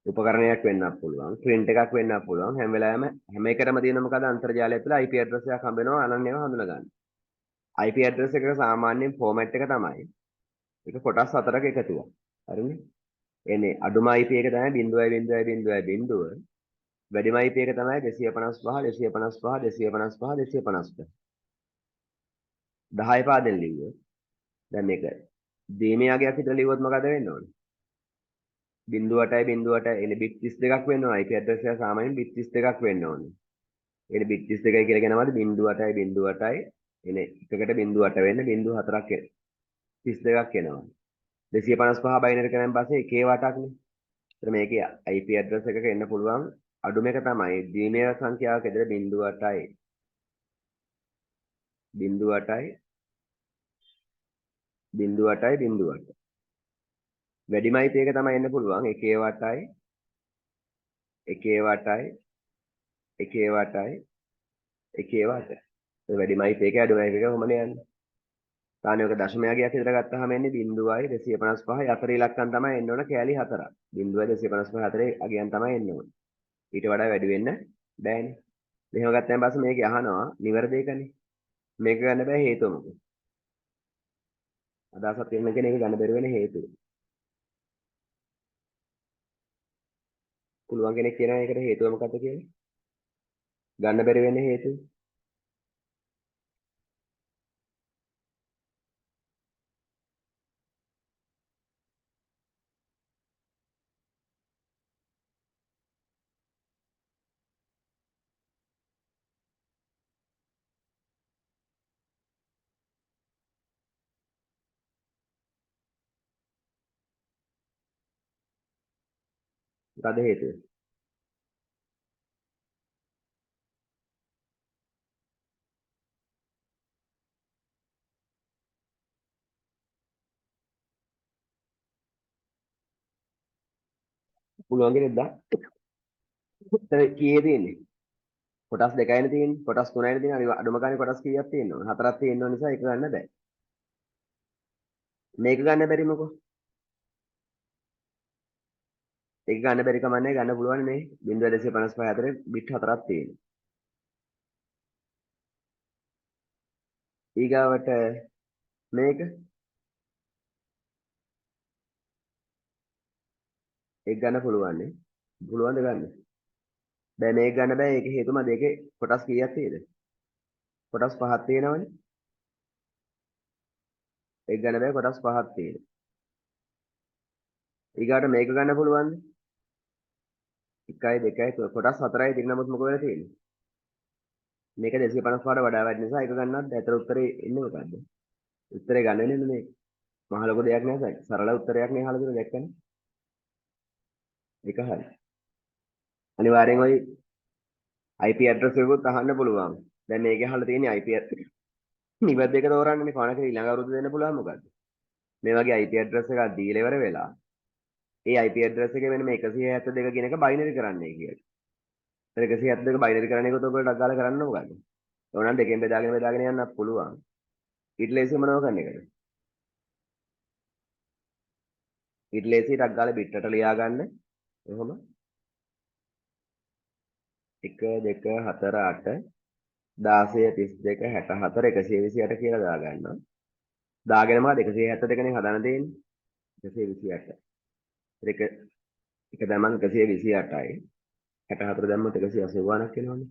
උපකරණයක් වෙන්නත් පුළුවන්, ප්‍රින්ට් එකක් වෙන්නත් පුළුවන්. හැම වෙලාවෙම හැම එකටම තියෙන මොකද අන්තර්ජාලය තුල IP address එකක් හම්බ වෙනවා අනන්‍යව හඳුනා ගන්න. IP address එකක සාමාන්‍යයෙන් ෆෝමැට් එක තමයි ඒක කොටස් හතරක එකතුවක්. හරිනේ? එන්නේ අඩුම IP එක තමයි 0.0.0 0. වැඩිම IP එක තමයි 255 255 255 255. 10 පාදෙන් ලිව්වොත් දැන් මේක දීමේ අගයක් විතර ලිව්වොත් මොකද වෙන්න ඕනේ? 0.8 0.8 එන්නේ බිට් 32ක් වෙන්න ඕන. IP address එක සාමාන්‍යයෙන් බිට් 32ක් වෙන්න ඕනේ. එන්නේ බිට් 32යි කියලා කියනවාද 0.8 0.8 එන්නේ එකකට 0.8 වෙන්න 0.4ක් 32ක් එනවා. 255 බයිනරි කරන් පස්සේ එකේ වටක්නේ. ඒතර මේකේ IP address එකක එන්න පුළුවන් අඩුම එක තමයි ද්විමය සංඛ්‍යාවක් ඇතුළේ 0.8යි 0.8යි 0.8යි 0.8. වැඩිම IP එක තමයි එන්න පුළුවන් එකේ වටයි එකේ වටයි එකේ වටයි එකේ වට. ඒ වැඩිම IP එක අඩුම IP එක කොහොමද යන්නේ? තානේ ඔක දශමයකයක් විතර ගත්තාම එන්නේ 0යි 255 අතර ඉලක්කම් තමයි එන්න ඕන කෑලි හතරක්. 0යි 255 අතරේ අගයන් තමයි එන්න ඕන. ඊට වඩා වැඩි වෙන්න බෑනේ. මෙහෙම ගත්තයින් පස්සේ මේක අහනවා නිවැරදි එකනේ. මේක ගන්න බෑ හේතුව මොකද? අදහසක් තියෙන කෙනෙක් ගන්න බැරි වෙන හේතුව. පුළුවන් කෙනෙක් කියනවා ඒකට හේතුව මොකද්ද කියලා? ගන්න බැරි වෙන හේතුව. මොකද්ද හේතුව? පුළුවන් කෙනෙක් දා. එතන කීයේ තියෙන්නේ? කොටස් දෙකයිනේ තියෙන්නේ. කොටස් තුනයිනේ තියෙන්නේ. අනිවා අඩුම ගානේ කොටස් කීයක් තියෙන්න ඕන? හතරක් තියෙන්න ඕන නිසා ඒක ගන්න බෑ. මේක ගන්න බැරි මොකෝ? ඒක ගන්න බැරි කම නැහැ, ගන්න පුළුවන් මේ 0.255 අතරේ බිට් හතරක් තියෙනවා. ඊගාවට මේක ඒක ගන්න පුළුවන් නේ. පුළුවන් ද ගන්න? බෑ මේක ගන්න බෑ. ඒක හේතුව මම දෙකේ කොටස් කීයක් තියෙද? කොටස් පහක් තියෙනවනේ. ඒක ගන්න බෑ, කොටස් පහක් තියෙනවා. ඊගාට මේක ගන්න පුළුවන්ද? 1යි 2යි 3 කොටස් හතරයි තියෙන. නමුත් මොකද වෙලා තියෙන්නේ? මේක 255ට වඩා වැඩි නිසා ඒක ගන්නත් බෑ. ඒතර උත්තරේ එන්නේ මොකද්ද? උත්තරේ ගන්න වෙන්නේ මේක. මහ ලොකු දෙයක් නෑ, සරල උත්තරයක් නේ අහලා දුන්නේ, දැක්කනේ. ඒක හරි. අනිවාර්යෙන් ඔය IP address එකකුත් අහන්න පුළුවන්. දැන් මේකේ අහලා තියෙන්නේ IP address. නිවැරදි එක තෝරන්නනේ කොහොමද ඊළඟ අවුරුද්ද දෙන්න පුළුවන් මොකද්ද? මේ වගේ IP address එකක් දීලා ඉවර වෙලා ඒ IP address එකේ මෙන්න මේ 172 කියන එක බයිනරි කරන්නයි කියලා. ඒතර 172 බයිනරි කරන එක ඔයගොල්ලෝ ටක් ගාලා කරන්න මොකද්ද? ඕනනම් දෙකෙන් බෙදාගෙන බෙදාගෙන යන්නත් පුළුවන්. ඊට ලේසි මොනව කරන එකද? ඊට ලේසි ටක් ගාලා බිට් එකට ලියා ගන්න. එහෙම 1 2 4 8 16 32 64 128 කියලා දාගන්නවා. දාගෙන මොකද 172 නේ හදන්න තියෙන්නේ. 128. එක එක දැම්මම 128යි. 64 දැම්මොත් 189ක් වෙනවනේ.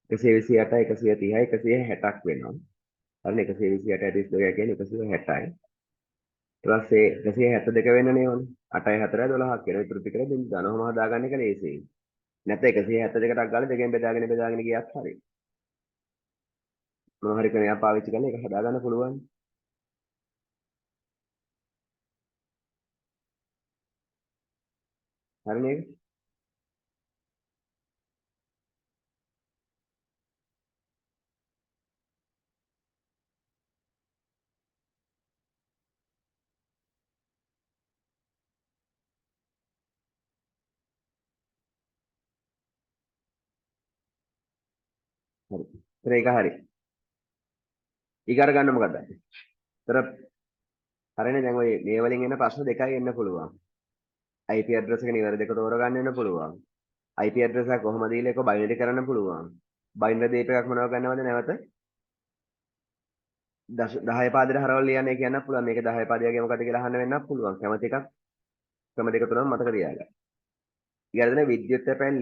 128යි 130යි 160ක් වෙනවා. හරිනේ 128 32 කියන්නේ 160යි. ඊට පස්සේ 172 වෙන්නනේ ඕනේ. 8යි 4යි 12ක් වෙනවා. ඉතුරු ටික බින්දු දානවා. ඔහොම හදාගන්න එක ලේසියි. නැත්නම් 172ටක් ගාලා දෙකෙන් බෙදාගෙන බෙදාගෙන ගියත් හරි. මොන හරි ක්‍රමයක් පාවිච්චි කරලා ඒක හදාගන්න පුළුවන්. හරි නේද? හරි. ඒතර ඒක හරි. ඊගාට ගන්න මොකද්ද? ඒතර හරිනේ දැන් ඔය මේ වලින් එන ප්‍රශ්න දෙකයි එන්න පුළුවන්. IP address එක නිවැරදි එක තෝරගන්න වෙන්න පුළුවන්. IP address එක කොහොමද දීලා ඒක බයිනරි කරන්න පුළුවන්. බයිනරි දීප එකක් මොනව ගන්නවද නැවත? 10 පාදයට හරවලා ලියන්නේ කියන්නත් පුළුවන්. මේක 10 පාදයේ මොකද්ද කියලා අහන්න වෙන්නත් පුළුවන්. කැමති එකක් ක්‍රම දෙක තුනක් මතක තියාගන්න. ඊළඟට විද්‍යුත් පැන්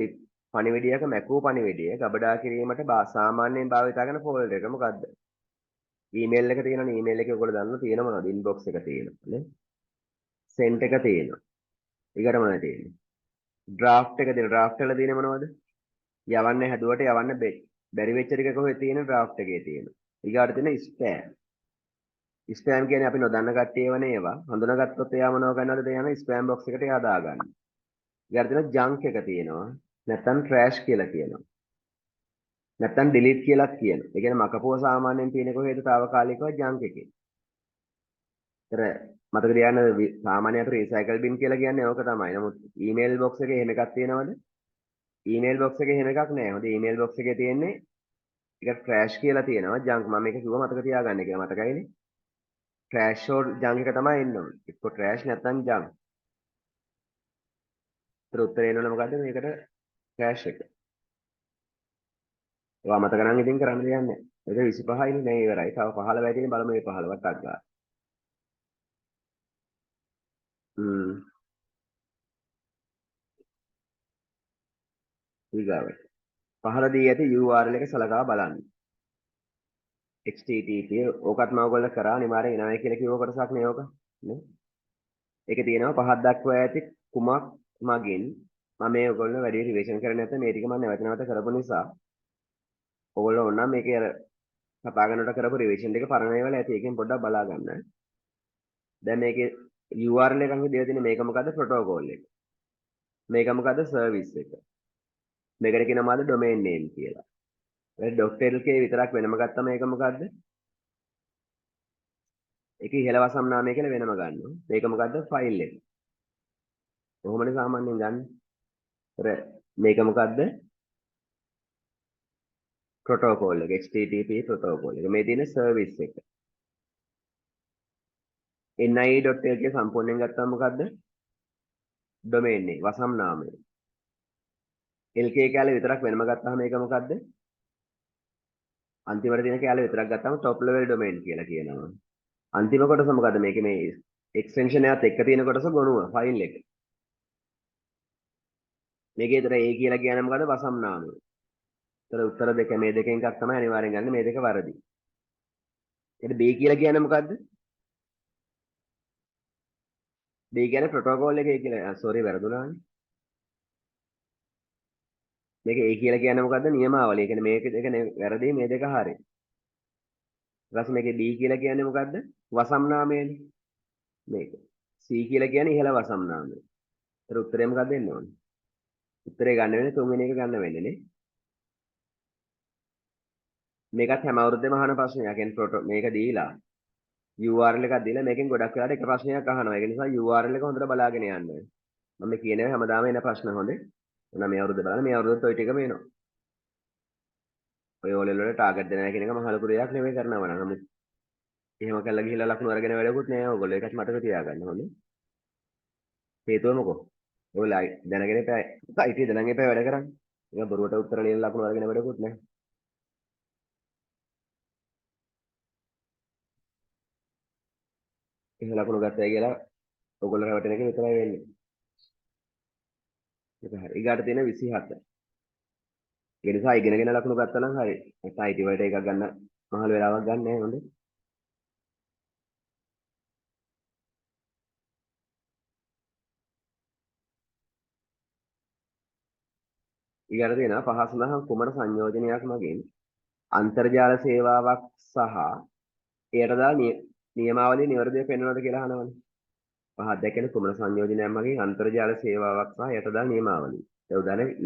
පණිවිඩයක මැකූ පණිවිඩය ගබඩා කිරීමට සාමාන්‍යයෙන් භාවිතා කරන ෆෝල්ඩර් එක මොකද්ද? ඊමේල් එක තියෙනවනේ. ඊමේල් එකේ ඔයගොල්ලෝ දන්නවා තියෙන මොනවද? ඉන්බොක්ස් එක තියෙනවා නේ. සෙන්ට් එක තියෙනවා. ඊකට මොනවද තියෙන්නේ? ඩ්‍රාෆ්ට් එක තියෙනවා. ඩ්‍රාෆ්ට් වල තියෙන්නේ මොනවද? යවන්න හැදුවට යවන්න බැරි වෙච්ච ටික කොහෙද තියෙන්නේ? ඩ්‍රාෆ්ට් එකේ තියෙනවා. ඊගාට තියෙන ස්පෑම්. ස්පෑම් කියන්නේ අපි නොදන්න කට්ටිය එවන ඒවා. හඳුනාගත්තොත් එයා මොනව කරනවද? එයා යන ස්පෑම් බොක්ස් එකට එයා දාගන්න. ඊගාට තියෙන ජංක් එක තියෙනවා. නැත්තම් ට්‍රෑෂ් කියලා කියනවා. නැත්තම් ඩිලීට් කියලාත් කියනවා. ඒ කියන්නේ මකපුව සාමාන්‍යයෙන් තියෙන කොහෙද? තාවකාලිකව ජංක් එකේ. ඒතර මතක තියාගන්න සාමාන්‍ය අපේ රීසයිකල් බින් කියලා කියන්නේ ඕක තමයි. නමුත් ඊමේල් බොක්ස් එකේ එහෙම එකක් තියෙනවද? ඊමේල් බොක්ස් එකේ එහෙම එකක් නෑ. හොඳ ඊමේල් බොක්ස් එකේ තියෙන්නේ ඒක ට්‍රෑෂ් කියලා තියෙනවා. ජංක් මම මේක කිව්වා මතක තියාගන්න කියලා මතකයිනේ. ට්‍රෑෂ් හෝ ජංක් එක තමයි එන්න ඕනේ. එක්ක ට්‍රෑෂ් නැත්තම් ජංක්. ඒතර උත්තරේ එන්න ඕනේ මොකද්ද මේකට? ට්‍රෑෂ් එක. ඔයා මතක නම් ඉතින් කරන්න දෙයක් නෑ. ඒක 25යිනේ නෑ ඉවරයි. තව 15යි තියෙන බලමු මේ 15ත් අක් ගන්න. ඊගාවට පහළ දී ඇති URL එක සලකා බලන්න. HTTP ඕකත් මම ඔයගොල්ලෝ කරා අනිවාර්යෙන් එනවා කියලා කිව්ව කොටසක් නේ ඕක නේ. ඒකේ තියෙනවා පහත් දක්වා ඇති කුමක් මගින් මම මේ ඔයගොල්ලෝ වැඩි රිවිෂන් කරන්නේ නැත්නම් මේ ටික මම නැවත නැවත කරපු නිසා ඔයගොල්ලෝ ඕනනම් මේකේ අර කතා කරනකොට කරපු රිවිෂන් ටික පරණ ඒවා ඇති ඒකෙන් පොඩ්ඩක් බලා ගන්න. දැන් මේකේ URL එකක් දීලා තියෙන්නේ මේක මොකද්ද ප්‍රොටෝකෝල් එක. මේක මොකද්ද සර්විස් එක. මේකට කියනවා මොකද්ද ඩොමේන් නේම් කියලා. ඒ .lk විතරක් වෙනම ගත්තම ඒක මොකද්ද? ඒක ඉහළ වසම් නාමය කියලා වෙනම ගන්නවා. මේක මොකද්ද ෆයිල් එක. කොහොමද සාමාන්‍යයෙන් ගන්න? අර මේක මොකද්ද? ප්‍රොටෝකෝල් එක HTTP protocol එක. මේ තියෙන සර්විස් එක. nie.lk සම්පූර්ණයෙන් ගත්තම මොකද්ද? ඩොමේන් එක වසම් නාමය. LK කැලේ විතරක් වෙනම ගත්තාම මේක මොකද්ද? අන්තිමට තියෙන කැලේ විතරක් ගත්තාම টොප් ලෙවල් ඩොමේන් කියලා කියනවා. අන්තිම කොටස මොකද්ද? මේකේ මේ එක්ස්ටෙන්ෂන් එකත් එක්ක තියෙන කොටස ගොනුව ෆයිල් එක. මේකේ ඊතර A කියලා කියන්නේ මොකද්ද? වසම් නාමය. ඒතර උත්තර දෙක මේ දෙකෙන් එකක් තමයි අනිවාර්යෙන් ගන්න. මේ දෙක වැරදි. ඊට B කියලා කියන්නේ මොකද්ද? B කියන්නේ ප්‍රොටෝකෝල් එකේ කියලා. සෝරි වැරදුනානේ. මේක A කියලා කියන්නේ මොකද්ද? නියමාවලිය. ඒ කියන්නේ මේක දෙක වැරදි මේ දෙක හරි. ඊට පස්සේ මේකේ D කියලා කියන්නේ මොකද්ද? වසම් නාමයනේ. මේක. C කියලා කියන්නේ ඉහළ වසම් නාමය. ඒතර උත්තරේ මොකද්ද එන්න ඕනේ? උත්තරේ ගන්න වෙන්නේ තුන්වෙනි එක ගන්න වෙන්නේ නේ. මේකත් හැම අවුරුද්දෙම අහන ප්‍රශ්නයක්. කියන්නේ මේක දීලා URL එකක් දීලා මේකෙන් ගොඩක් වෙලාවට එක ප්‍රශ්නයක් අහනවා. ඒක නිසා URL එක හොඳට බලාගෙන යන්න. මම මේ කියන ඒවා හැමදාම එන ප්‍රශ්න හොඳේ. එහෙනම් මේ අවුරුද්ද බලන්න මේ අවුරුද්දත් ඔය ටිකම එනවා. ඔය ඕලෙල් වල ටාගට් දෙනවා කියන එක මහ ලොකු දෙයක් නෙමෙයි කරනවා නම්. නමුත් එහෙම කරලා ගිහිල්ලා ලකුණු අරගෙන වැඩකුත් නෑ ඔයගොල්ලෝ. ඒකත් මතක තියාගන්න හොඳේ. හේතුව මොකෝ? ඔයගොල්ලෝ දැනගෙන එපා IT දැනගෙන එපා වැඩ කරන්න. ඒක බොරුවට උත්තර ලියන ලකුණු අරගෙන වැඩකුත් නෑ. එහෙම ලකුණු ගත්තයි කියලා ඔයගොල්ලෝ රැවටෙන එක විතරයි වෙන්නේ. ඒක හරි. ඊගාට තියෙන 27. ඒ නිසා ඉගෙනගෙන ලකුණු ගත්තා නම් හරි. නැත්නම් IT වලට එකක් ගන්න මහල වෙලාවක් ගන්න නෑ හොඳේ. ඊගාට තියෙනවා පහ සඳහන් කුමන සංයෝජනයක් මගින් අන්තර්ජාල සේවාවක් සහ එයට අදාළ නියමාවලිය නිවැරදිව පෙන්වනවද කියලා අහනවනේ. පහක් දැක්කේ කුමන සංයෝජනයක් මගින් අන්තර්ජාල සේවාවක් සහ එයට අදාළ නියමාවලිය. ඒ උදාහරණයක්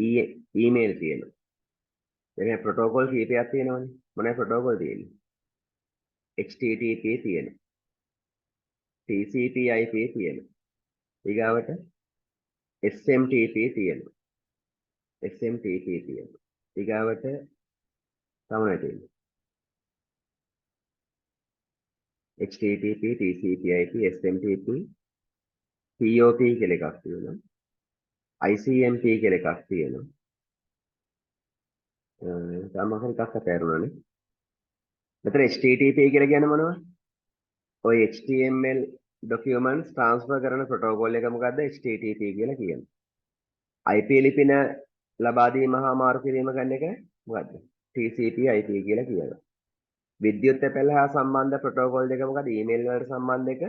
ඊමේල් තියෙනවා. ඒ කියන්නේ ප්‍රොටෝකෝල් කීපයක් තියෙනවනේ. මොනවද ප්‍රොටෝකෝල් තියෙන්නේ? HTTP තියෙනවා. TCP/IP තියෙනවා. ඊගාවට SMTP තියෙනවා. SMTP තියෙනවා. ඊගාවට තව මොනවද තියෙන්නේ? HTTP, TCP/IP, SMTP, POP කියලා එකක් තියෙනවා. ICMP කියලා එකක් තියෙනවා. තව මොකක් හරි එකක් අතහැරුණානේ. මෙතන HTTP කියලා කියන්නේ මොනවද? ඔය HTML ඩොකියුමන්ට්ස් ට්‍රාන්ස්ෆර් කරන ප්‍රොටෝකෝල් එක මොකද්ද? HTTP කියලා කියනවා. IP ලිපින ලබා දීම හා මාරු කිරීම කරන එක මොකද්ද? TCP/IP කියලා කියනවා. විද්‍යුත් තැපැල් හා සම්බන්ධ ප්‍රොටෝකෝල් දෙක මොකද්ද? ඊමේල් වලට සම්බන්ධ එක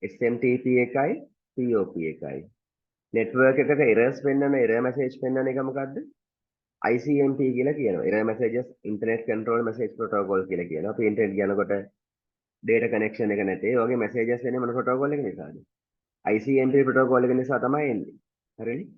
SMTP එකයි POP එකයි. නෙට්වර්ක් එකක එරර්ස් පෙන්වන එරර් මැසේජ් පෙන්වන එක මොකද්ද? ICMP කියලා කියනවා. Error messages internet control message protocol කියලා කියනවා. අපි ඉන්ටර්නෙට් යනකොට ඩේටා කනෙක්ෂන් එක නැtei ඒ වගේ මැසේජස් එන්නේ මොන ප්‍රොටෝකෝල් එක නිසාද? ICMP protocol එක නිසා තමයි එන්නේ. හරිනේ?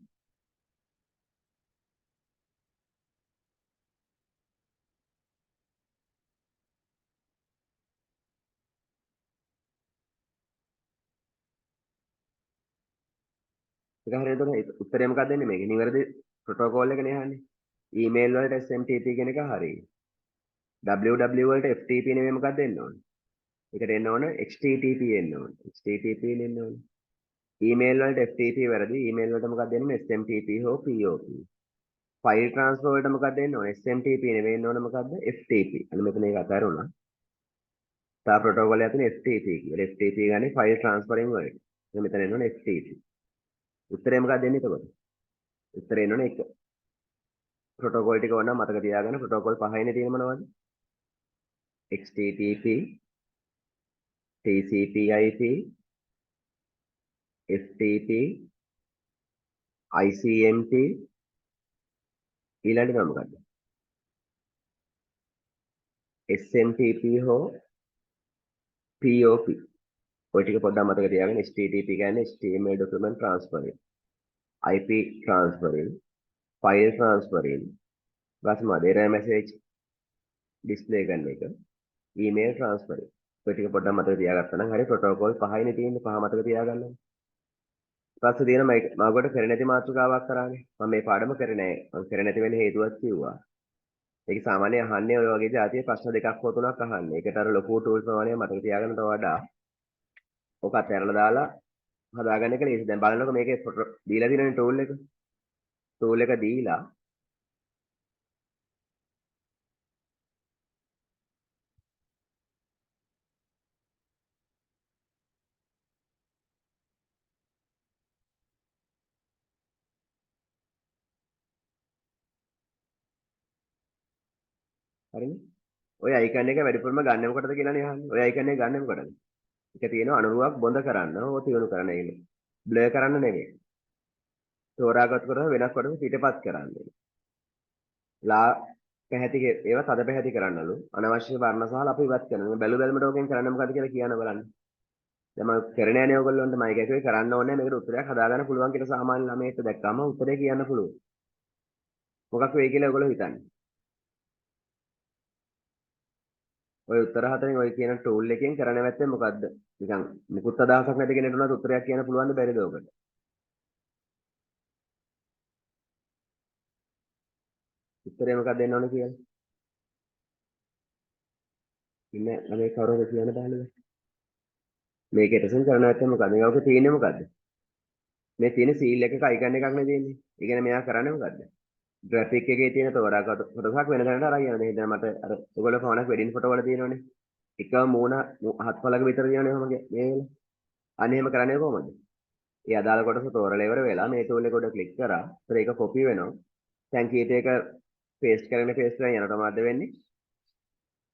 ඒක හරියට උත්තරේ මොකක්ද දෙන්නේ මේකේ? නිවැරදි ප්‍රොටෝකෝල් එක නේ අහන්නේ. ඊමේල් වලට SMTP කියන එක හරි. WW වලට FTP නෙමෙයි මොකක්ද දෙන්න ඕන? ඒකට එන්න ඕන HTTP එන්න ඕන. HTTP එන්න ඕන. ඊමේල් වලට FTP වැරදි. ඊමේල් වලට මොකක්ද දෙන්න ඕන? SMTP හෝ POP. File transfer වලට මොකක්ද දෙන්න ඕන? SMTP නෙමෙයි එන්න ඕන මොකක්ද? FTP. අන්න මෙතන ඒක අතහැරුණා. තව ප්‍රොටෝකෝල් එකක් තියෙන FTP කියලා. FTP ගන්නේ ෆයිල් ට්‍රාන්ස්ෆරින් වලට. මෙතන එන්න ඕන FTP. උත්තරේ මොකක්ද දෙන්නේ එතකොට? උත්තරේ එන්න ඕන 1. ප්‍රොටෝකෝල් ටික ඕන නම් මතක තියාගන්න. ප්‍රොටෝකෝල් පහයිනේ තියෙන මොනවද? HTTP, TCP/IP, FTP, ICMP. ඊළඟට නම මොකද්ද? SMTP හෝ POP. ඔය ටික පොඩ්ඩක් මතක තියාගන්න. HTTP කියන්නේ HTML document transferring, IP transferring, file transferring, ඊපස්සේ මොකද error message display කරන එක, email transferring. ඔය ටික පොඩ්ඩක් මතක තියාගත්තා නම් හරි. ප්‍රොටෝකෝල් පහයිනේ තියෙන්නේ, පහ මතක තියාගන්න. ඊපස්සේ තියෙන මම ඔයාලට කරේ නැති මාතෘකාවක් කරානේ. මම මේ පාඩම කරේ නෑ. මම කරේ නැති වෙන හේතුවක් කිව්වා. ඒක සාමාන්‍යයෙන් අහන්නේ ඔය වගේ જાතිය ප්‍රශ්න දෙකක් හෝ තුනක් අහන්නේ. ඒකට අර ලොකු ටූල් ප්‍රමාණය මතක තියාගන්නට වඩා ඔක අතහැරලා දාලා හදාගන්න එක ලේසි. දැන් බලන්නකෝ මේකේ දීලා තියෙනනේ ටූල් එක. ටූල් එක දීලා හරිනේ. ඔය අයිකන් එක වැඩිපුරම ගන්නෙ මොකටද කියලා නේ අහන්නේ. ඔය අයිකන් එක ගන්නෙ මොකටද? එක තියෙනවා අනුරුවක් බොඳ කරන්න හෝ තියුණු කරන්න නෙමෙයි. බ්ලර් කරන්න නෙමෙයි. තෝරාගත් කොටස වෙනස් කොටස පිටපත් කරන්න. ලා පැහැති ඒවා තද පැහැති කරන්නලු. අනවශ්‍ය වර්ණ සහ ලප ඉවත් කරන්න. මේ බැලු බැලමට ඕකෙන් කරන්න මොකද්ද කියලා කියන්න බලන්න. දැන් මම කරේ නෑනේ ඔයගොල්ලන්ට. මම ඒක කිව්වේ කරන්න ඕනේ නෑ. මේකට උත්තරයක් හදාගන්න පුළුවන් කියලා සාමාන්‍ය ළමයෙක්ට දැක්කම උත්තරේ කියන්න පුළුවන්. මොකක් වෙයි කියලා ඔයගොල්ලෝ හිතන්නේ? ඔය උත්තර හතරෙන් ඔය කියන ටූල් එකෙන් කරන්න නැත්තේ මොකද්ද? නිකන් මුකුත් අදහසක් නැති කෙනෙකුට උනත් උත්තරයක් කියන්න පුළුවන්ද බැරිද ඔකට? උත්තරේ මොකක්ද දෙන්න ඕන කියලා? ඉන්න ළමයි කවුරුද කියන්න බලන්න. මේක එතෙන් කරන්න නැත්තේ මොකද්ද? මේක ඔක තියෙන්නේ මොකද්ද? මේ තියෙන සීල් එකක අයිකන් එකක් නේ තියෙන්නේ. ඒ කියන්නේ මෙයා කරන්නේ මොකද්ද? ග්‍රැෆික් එකේ තියෙන තෝරාගත් කොටසක් වෙන තැනට අරන් යනවා. දැන් මට අර ඔයගොල්ලෝ පමණක් වෙඩින් ෆොටෝ වල තියෙනවනේ. එකම මූණ හත් පළක විතර තියෙනවනේ ඔහම මේ වෙලාව. අන්න එහෙම කරන්නේ කොහොමද? ඒ අදාළ කොටස තෝරලා ඉවර වෙලා මේ ටූල් එක උඩ ක්ලික් කරා. ඒතර ඒක කොපි වෙනවා. දැන් කීට එක පේස්ට් කරගෙන පේස්ට් කරගෙන යනකොට මොකද්ද වෙන්නේ?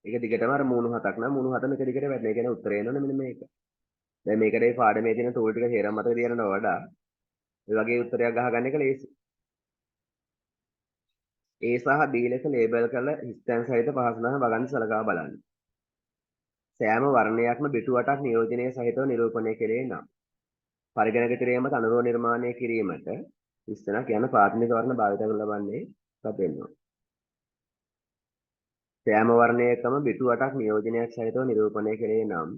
ඒක දිගටම අර මූණු හතක් නම් මූණු හතම එක දිගට වැටෙනවා. ඒ කියන්නේ උත්තරේ එනවනේ මෙන්න මේක. දැන් මේකට මේ පාඩමේ තියෙන ටූල් ටික හේරම් මතක තියනවට වඩා ඔය වගේ උත්තරයක් ගහගන්න එක ලේසි. A සහ B ලෙස ලේබල් කළ හිස්තැන් සහිත පහසුකම් වගන්ති සලකා බලන්න. සෑම වර්ණයක්ම බිටු අටක් නියෝජනය සහිතව නිරූපණය කෙරේ නම් පරිගණක තිරය මත අනුරූප නිර්මාණය කිරීමට හිස්තැනක් යන ප්‍රාථමික වර්ණ භාවිත කරනු ලබන්නේ මොකක්ද වෙන්න ඕන? සෑම වර්ණයකම බිටු අටක් නියෝජනයක් සහිතව නිරූපණය කෙරේ නම්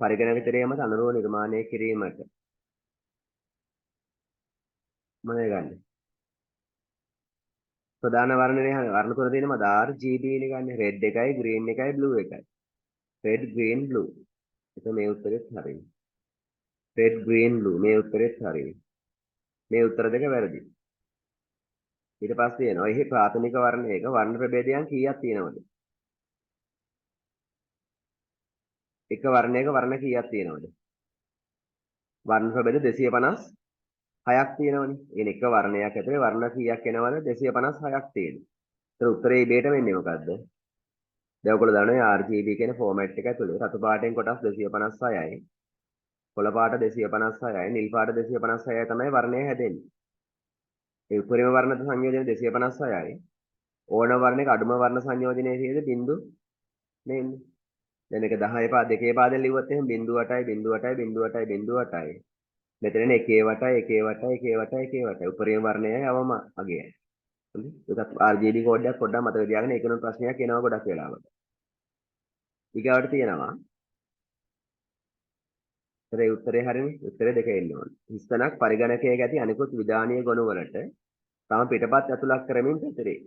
පරිගණක තිරය මත අනුරූප නිර්මාණය කිරීමට මොනවද ගන්නේ? ප්‍රධාන වර්ණනේ අහන්නේ. වර්ණ තුන තියෙනවා R G B නේ ගන්නේ. රෙඩ් එකයි ග්‍රීන් එකයි බ්ලූ එකයි. Red green blue. එතකොට මේ උත්තරෙත් හරියි. රෙඩ් ග්‍රීන් බ්ලූ මේ උත්තරෙත් හරියි. මේ උත්තර දෙක වැරදි. ඊට පස්සේ එනවා එහි ප්‍රාථමික වර්ණයක වර්ණ ප්‍රභේදයන් කීයක් තියෙනවද? එක වර්ණයක වර්ණ කීයක් තියෙනවද? වර්ණ ප්‍රභේද 256ක් තියෙනවනේ. ඒ කියන්නේ එක වර්ණයක් ඇතුලේ වර්ණ කීයක් එනවද? 256ක් තියෙනවා. ඒතර උත්තරේ ඉබේටම එන්නේ මොකද්ද? දැන් ඔයගොල්ලෝ දන්නවා RGB කියන ෆෝමැට් එක ඇතුලේ රතු පාටෙන් කොටස් 256යි, කොළ පාට 256යි, නිල් පාට 256යි තමයි වර්ණය හැදෙන්නේ. ඒ උපරිම වර්ණ සංයෝජන 256යි. ඕන වර්ණයක අඩුම වර්ණ සංයෝජනයේ තියෙද බිංදු නේ. දැන් මේක 10 පා දෙකේ පාදෙන් ලිව්වොත් එහෙම 0.8යි 0.8යි 0.8යි 0.8යි. මෙතන එන්නේ 1 වටයි 1 වටයි 1 වටයි 1 වටයි. උපරිම වර්ණයයි අවම අගයයි. හරි? ඒකත් RGB code එකක් පොඩ්ඩක් මතක තියාගන්න. ඒකනොත් ප්‍රශ්නයක් එනවා ගොඩක් වෙලාවට. ඊගාවට තියෙනවා. ඒ උත්තරේ හරිනේ. උත්තරේ දෙක එන්න ඕන. හිස්තැනක් පරිගණකයක ඇති අනිකුත් විධානීය ගොනු වලට තම පිටපත් ඇතුළත් කරමින් පැතිරේ.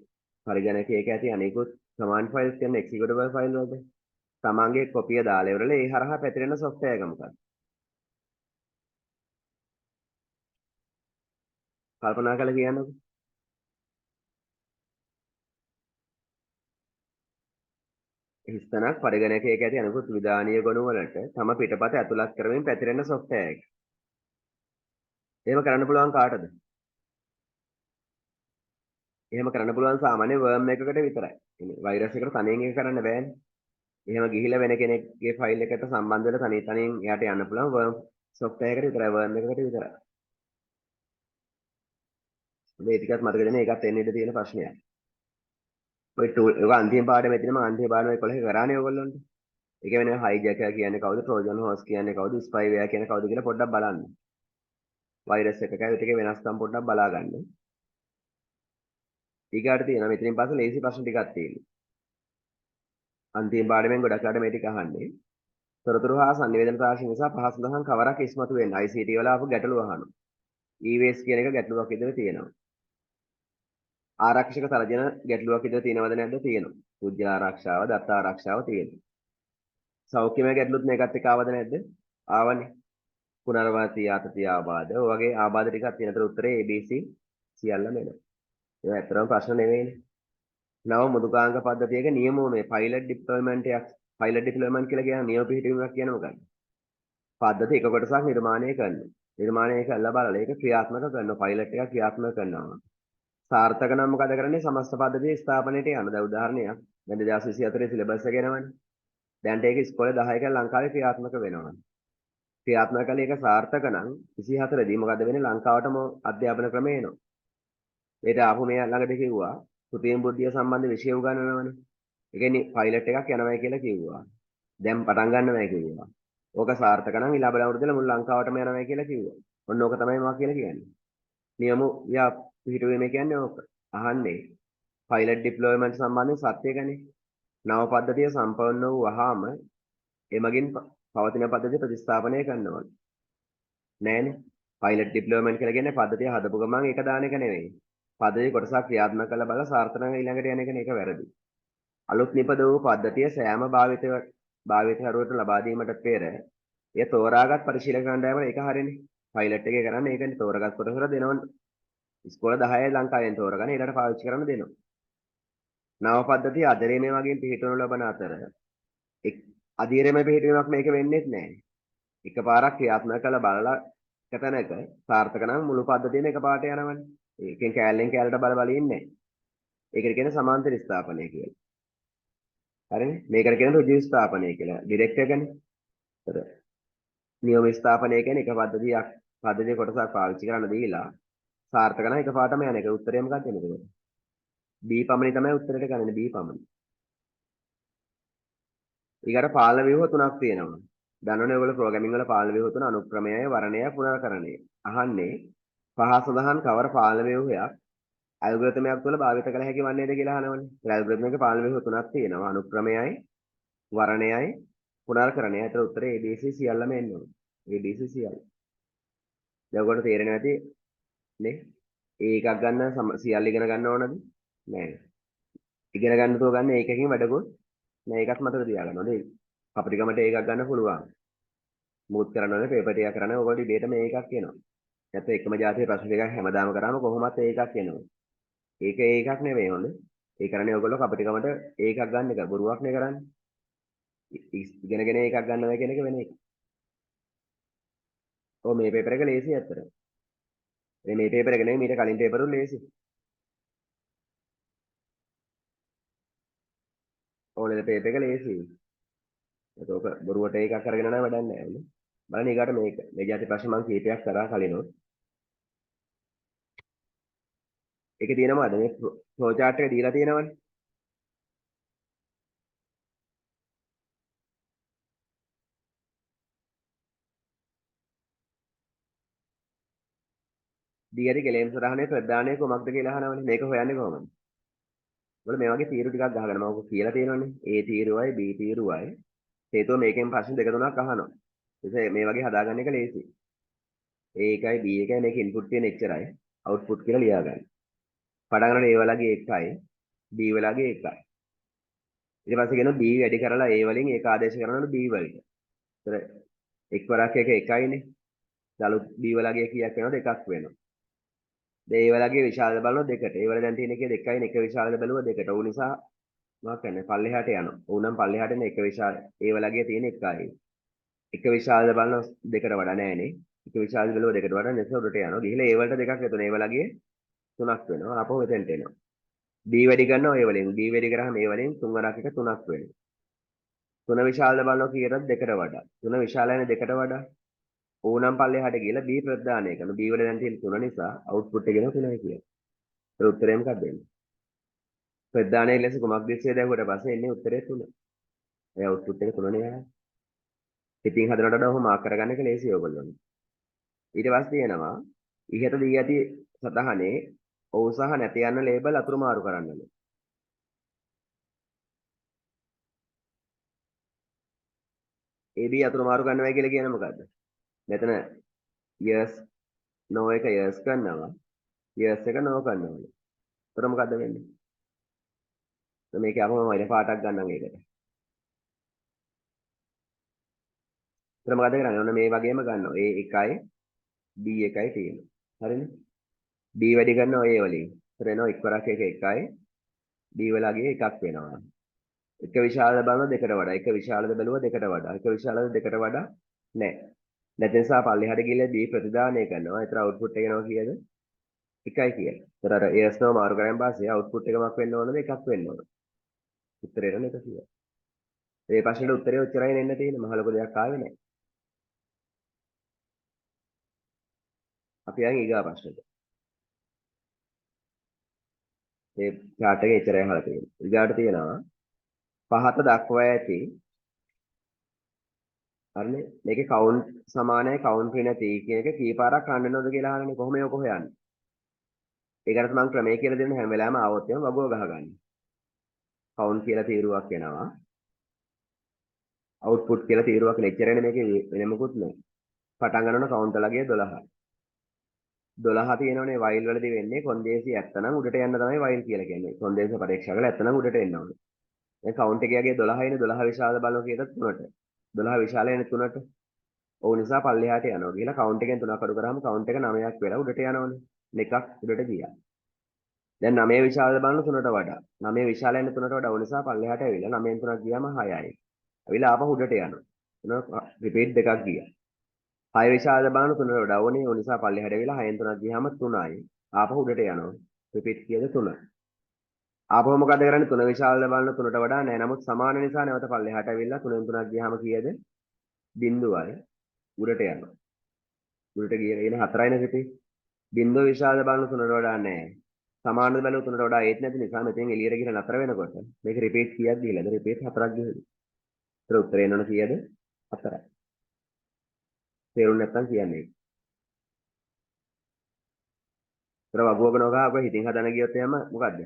පරිගණකයක ඇති අනිකුත් කමාන්ඩ් ෆයිල්ස් කියන එක්සිකියුටබල් ෆයිල් වලට තමන්ගේ කොපිය දාලා ඉවරලා ඒ හරහා පැතිරෙන සොෆ්ට්වෙයාර් එක මොකක්ද? කල්පනා කරලා කියන්නකෝ. හිස්තැනක් පරිගණකයක ඇති අනිකුත් විධානීය ගොනු වලට තම පිටපත ඇතුළත් කරමින් පැතිරෙන සොෆ්ට්වෙයාර් එක. එහෙම කරන්න පුළුවන් කාටද? එහෙම කරන්න පුළුවන් සාමාන්‍ය වර්ම් එකකට විතරයි. වෛරස් එකට තනියෙන් එක කරන්න බෑනේ. එහෙම ගිහිලා වෙන කෙනෙක්ගේ ෆයිල් එකට සම්බන්ධ වෙලා තනි තනියෙන් එයාට යන්න පුළුවන් වර්ම් සොෆ්ට්වෙයාර් එකට විතරයි, වර්ම් එකකට විතරයි. මේ ටිකත් මතක දෙන්න, ඒකත් එන්න ඉඩ තියෙන ප්‍රශ්නයක්. ඔය ටූල් ඔය අන්තිම පාඩමේ තියෙන මම අන්තිම පාඩමේ 11 කරානේ ඔයගොල්ලන්ට. ඒක වෙන හයිජැකර් කියන්නේ කවුද, ට්‍රෝජන් හෝස් කියන්නේ කවුද, ස්පයිවෙයාර් කියන්නේ කවුද කියලා පොඩ්ඩක් බලන්න. වෛරස් එකකයි ඔය ටිකේ වෙනස්කම් පොඩ්ඩක් බලා ගන්න. ඊගාට තියෙනවා මෙතනින් පස්සේ ලේසි ප්‍රශ්න ටිකක් තියෙනවා. අන්තිම පාඩමෙන් ගොඩක් අය මේ ටික අහන්නේ. තොරතුරු හා සංනිවේදන තාක්ෂණ නිසා පහසු දහම් කවරක් ඉස්මතු වෙන්නේ? ICT වල ආපු ගැටලුව අහනවා. E-waste කියන එක ගැටලුවක් විදිහට තියෙනවා. ආරක්ෂක තර්ජන ගැටලුවක් විදිහට තියෙනවද නැද්ද? තියෙනවා. පුද්ගල ආරක්ෂාව, දත්ත ආරක්ෂාව තියෙනවා. සෞඛ්‍යමය ගැටලුත් මේකත් එක්ක ආවද නැද්ද? ආවනේ. පුනර්වාසී ආතති ආබාධ, ඔය වගේ ආබාධ ටිකක් තියෙන. අතර උත්තරේ ABC සියල්ලම එනවා. ඒවා ඇත්තටම ප්‍රශ්න නෙවෙයිනේ. නව මෘදුකාංග පද්ධතියක නියම මේ පයිලට් ඩිප්ලොයිමන්ට් එකක්, පයිලට් ඩිප්ලොයිමන්ට් කියලා කියන නියම පිහිටවීමක් කියන්නේ මොකක්ද? පද්ධති එක කොටසක් නිර්මාණය කරනවා. නිර්මාණය කරලා බලලා ඒක ක්‍රියාත්මක කරනවා. පයිලට් එකක් ක්‍රියාත්මක කරනවා. සාර්ථක නම් මොකද කරන්නේ? සමස්ත පද්ධතිය ස්ථාපනයට යන. දැන් උදාහරණයක්, දැන් 2024 සිලබස් එක එනවනේ. දැන්ට ඒක ඉස්කෝලේ 10 ක ලංකාවේ ක්‍රියාත්මක වෙනවා. ක්‍රියාත්මක කළේ ඒක සාර්ථක නම් 24 දී මොකද වෙන්නේ? ලංකාවටම අධ්‍යාපන ක්‍රමය එනවා. ඒට ආපු මේ ළඟදී කිව්වා කෘතිම බුද්ධිය සම්බන්ධ විෂය උගන්වනවනේ. ඒ කියන්නේ පයිලට් එකක් යනවා කියලා කිව්වා. දැන් පටන් ගන්නවයි කිව්වා. ඕක සාර්ථක නම් ඊළඟ අවුරුද්දේ මුළු ලංකාවටම යනවා කියලා කිව්වා. ඔන්න ඕක තමයි මම කියලා කියන්නේ. නියම යා පිහිටුවීම කියන්නේ ඕක. අහන්නේ පයිලට් ඩිප්ලොයිමන්ට් සම්බන්ධයෙන් සත්‍යකනේ. නව පද්ධතිය සම්පූර්ණ වූ වහාම එමගින් පවතින පද්ධතිය ප්‍රතිස්ථාපනය කරනවා. නෑනේ. පයිලට් ඩිප්ලොයිමන්ට් කියලා කියන්නේ පද්ධතිය හදපු ගමන් ඒක දාන එක නෙවෙයි. පද්ධතිය කොටසක් ක්‍රියාත්මක කරලා බලලා සාර්ථක නම් ඊළඟට යන එකනේ, ඒක වැරදි. අලුත් නිපද වූ පද්ධතිය සෑම භාවිතකරුවෙකුට ලබා දීමට පෙර එය තෝරාගත් පරිශීලක කණ්ඩායමට, ඒක හරියනේ. පයිලට් එකේ කරන්නේ ඒකනේ, තෝරාගත් කොටසට දෙනවනේ. ඉස්කෝල 10 ලංකාවෙන් තෝරගන්න ඊළඟට පාවිච්චි කරන්න දෙනවා. නව පද්ධතිය අදිරීමේ වගේ පිහිටවනු ලබන අතර එක් අදිරීමේ පිහිටවීමක් මේක වෙන්නේත් නෑ. එකපාරක් ක්‍රියාත්මක කරලා බලලා එක තැනක සාර්ථක නම් මුළු පද්ධතියම එකපාරට යනවනේ. ඒකෙන් කෑල්ලෙන් කෑල්ලට බල බල ඉන්නේ නෑ. ඒකට කියන්නේ සමාන්තර ස්ථාපනය කියලා. හරිනේ? මේකට කියන්නේ ඍජු ස්ථාපනය කියලා. ඩිරෙක්ට් එකනේ. ඒතර නියම ස්ථාපනය කියන්නේ එක පද්ධතියක් පද්ධතිය කොටසක් පාවිච්චි කරන්න දීලා සාර්ථක නම් එකපාරටම යන එක. උත්තරය මොකක්ද එන්නේ? B පමණි තමයි උත්තරයට ගන්නේ, B පමණි. ඊගාට පාලන ව්‍යුහ තුනක් තියෙනවා. දන්නවනේ ඔයගොල්ලෝ ප්‍රෝග්‍රෑමින් වල පාලන ව්‍යුහ තුන අනුක්‍රමයයි, වර්ණයයි, පුනර්කරණයයි. අහන්නේ පහ සඳහන් කවර පාලන ව්‍යුහයක් ඇල්ගොරිතමයක් තුළ භාවිත කළ හැකි වන්නේද කියලා අහනවනේ. ඒ ඇල්ගොරිතම් එකේ පාලන ව්‍යුහ තුනක් තියෙනවා. අනුක්‍රමයයි, වර්ණයයි, පුනර්කරණයයි. ඒතර උත්තරේ A B C සියල්ලම එන්න ඕනේ. A B C සියල්ල. දැන් ඔයගොල්ලෝ තේරෙනවා ඇති නේ? ඒ එකක් ගන්න සියල්ල ඉගෙන ගන්න ඕනද? නෑ. ඉගෙන ගන්න තෝ ගන්න ඒකකින් වැඩකුත් නෑ. ඒකත් මතක තියාගන්න ඕනේ. කපටිකමට ඒකක් ගන්න පුළුවන්. මුකුත් කරන්න ඕනේ පේපර් ටිකක් කරන්න ඔයගොල්ලෝ ඉබේටම ඒකක් එනවා. නැත්නම් එකම ජාතියේ ප්‍රශ්න ටිකක් හැමදාම කරාම කොහොමත් ඒකක් එනවා. ඒක ඒකක් නෙවෙයි හොඳ. ඒ කරන්නේ ඔයගොල්ලෝ කපටිකමට ඒකක් ගන්න එක බොරුවක් නේ කරන්නේ. ඉගෙනගෙන ඒකක් ගන්නවා කියන එක වෙන එකක්. ඔව් මේ පේපර් එක ලේසි ඇත්තටම. මේ පේපර් එක නෙවෙයි මීට කලින් පේපර් උන් ලේසි. ඕලෙල් පේපර් එක ලේසි. ඒක ඔක බොරුවට එකක් අරගෙන නම් වැඩක් නෑ නේ. බලන්න ඊගාට මේක. මේ ජාති ප්‍රශ්න මම කීපයක් කරා කලිනුත්. ඒකේ තියෙනවද මේ ෆ්ලෝ චාට් එක දීලා තියෙනවනේ. දී ඇති කෙලෙම් සටහනේ ප්‍රධානය කුමක්ද කියලා අහනවනේ. මේක හොයන්නේ කොහොමද? ඔයාලා මේ වගේ තීරු ටිකක් ගහගන්න. මම ඔක කියලා තියෙනවනේ. A තීරුවයි B තීරුවයි. හේතුව මේකෙන් ප්‍රශ්න දෙක තුනක් අහනවා. ඒ මේ වගේ හදාගන්න එක ලේසි. A එකයි B එකයි මේක ඉන්පුට් තියෙන එච්චරයි. අවුට්පුට් කියලා ලියා ගන්න. පටන් ගන්නකොට A වලගේ 1යි B වලගේ 1යි. ඊට පස්සේ කියනවා B වැඩි කරලා A වලින් ඒක ආදේශ කරනවලු B වලට. ඒතර එක් වරක් එක 1යිනේ. අලුත් B වලගේ කීයක් වෙනවද? එකක් වෙනවා. දැන් ඒ වලගේ විශාලද බලනවා දෙකට. ඒ වල දැන් තියෙන එකේ දෙකයිනේ. එක විශාලද බැලුවා දෙකට. ਉਹ නිසා මොකක් කරන්නේ? පල්ලෙහාට යනවා. ਉਹ නම් පල්ලෙහාට එන එක විශාල ඒ වලගේ තියෙන එකයි. එක විශාලද බලනවා දෙකට වඩා නෑනේ. එක විශාලද බැලුවා දෙකට වඩා නිසා උඩට යනවා. ගිහලා ඒ වලට දෙකක් එතන ඒ වලගේ තුනක් වෙනවා. ආපහු මෙතෙන්ට එනවා. B වැඩි කරනවා ඒ වලින්. B වැඩි කරාම ඒ වලින් තුන් වරක් එක තුනක් වෙනවා. තුන විශාලද බලනවා කීයටද? දෙකට වඩා. තුන විශාලයිනේ දෙකට වඩා. ඕනම් පල්ලෙහාට ගිහලා B ප්‍රදානය කරනවා. B වල දැන් තියෙන තුන නිසා අවුට්පුට් එක එනවා තුනයි කියලා. ඒතර උත්තරය මොකක්ද එන්නේ? ප්‍රදානයේ ලෙස කුමක් දිස්සේ දැවුවට පස්සේ එන්නේ උත්තරය තුන. ඒ අවුට්පුට් එක තුනනේ ආවේ. ඉතින් හදනට වඩා ඔහොම මාක් කරගන්න එක ලේසි ඔයගොල්ලොන්ට. ඊට පස්සේ තියෙනවා ඉහත දී ඇති සටහනේ ඔව් සහ නැති යන ලේබල් අතුරු මාරු කරන්නලු. AB අතුරු මාරු කරනවා කියලා කියන්නේ මොකද්ද? මෙතන yes no එක yes කරනවා, yes එක no කරනවා. ඒතර මොකද්ද වෙන්නේ? මේක අපම වෙන පාටක් ගන්නම් ඒකට. ඒතර මොකද්ද කරන්නේ? ඔන්න මේ වගේම ගන්නවා. A එකයි B එකයි තියෙනවා. හරිනේ? B වැඩි කරනවා A වලින්. ඒතර එනවා එක් වරක් එක එකයි B වලගේ එකක් වෙනවා. එක විශාලද බලනවා දෙකට වඩා. එක විශාලද බැලුවා දෙකට වඩා. එක විශාලද දෙකට වඩා නෑ. නැති නිසා පල්ලෙහාට ගිහලා B ප්‍රතිදානය කරනවා. ඒතර අවුට්පුට් එක එනවා කීයද? එකයි කියලා. ඒතර අර yes no මාරු කරාන් පස්සේ අවුට්පුට් එක මොකක් වෙන්න ඕනද? එකක් වෙන්න ඕන. උත්තරේට එක කියලා. මේ ප්‍රශ්නෙට උත්තරේ ඔච්චරයි එන්න තියෙන්නේ. මහ ලොකු දෙයක් ආවේ නෑ. අපි යන් ඊගා ප්‍රශ්නෙට. මේ චාට් එකේ එච්චරයි අහලා තියෙන්නේ. ඊගාට තියෙනවා පහත දක්වා ඇති හරිනේ මේකේ කවුන්ට් සමානයි කවුන්ට් ඍණ t කියන එක කී පාරක් රන් වෙනවද කියලා අහන්නේ. කොහොම ඒක හොයන්නේ? ඒකට මම ක්‍රමය කියලා දෙන්න හැම වෙලාවෙම ආවොත් එහෙම වගුව ගහගන්න. කවුන්ට් කියලා තීරුවක් එනවා. අවුට්පුට් කියලා තීරුවක් එන. එච්චරනේ මේකේ වෙන මොකුත් නෑ. පටන් ගන්නකොට කවුන්ට් වලගේ 12. 12 තියෙනවනේ වයිල් වලදී වෙන්නේ කොන්දේසි ඇත්තනම් උඩට යන්න තමයි වයිල් කියලා කියන්නේ. කොන්දේසි පරීක්ෂා කරලා ඇත්තනම් උඩට එන්න ඕනේ. දැන් කවුන්ට් එකේ 12 ඉන්නේ 12 විශාල බලනවා කියතත් 3ට. 12 විශාල එන්නේ 3ට. ඔව් නිසා පල්ලෙහාට යනවා. ගිහලා කවුන්ට් එකෙන් 3ක් අඩු කරාම කවුන්ට් එක 9ක් වෙලා උඩට යනවනේ. එකක් උඩට ගියා. දැන් 9 විශාල බලන 3ට වඩා. 9 විශාල එන්නේ 3ට වඩා. ඔව් නිසා පල්ලෙහාට ඇවිල්ලා 9න් 3ක් ගියාම 6යි. ඇවිල්ලා ආපහු උඩට යනවා. එනවා රිපීට් දෙකක් ගියා. 6 විශාල බලන 3ට වඩා ඕනේ. ඔව් නිසා පල්ලෙහාට ඇවිල්ලා 6න් 3ක් ගියාම 3යි. ආපහු උඩට යනවා. රිපීට් කීයද 3යි. ආපහු මොකද කරන්නේ? 3 විශාලද බලන 3ට වඩා නෑ. නමුත් සමාන නිසා නැවත පල්ලෙහාට ඇවිල්ලා 3න් 3ක් ගියාම කීයද? බිංදුවයි. උඩට යනවා. උඩට ගියන එන 4යිනේ රිපීට්. බිංදුව විශාලද බලන 3ට වඩා නෑ. සමානද බැලුව 3ට වඩා ඒත් නැති නිසා මෙතෙන් එළියට ගිහලා නතර වෙනකොට මේක රිපීට් කීයක් ගිහලාද? රිපීට් 4ක් ගිහලා. ඒතර උත්තරේ එනවන කීයද? 4යි. තේරුම් නැත්තම් කියන්නේ ඒක. ඒතර වගුවක නොගහ ඔබ හිතින් හදන ගියොත් එහෙම මොකද්ද?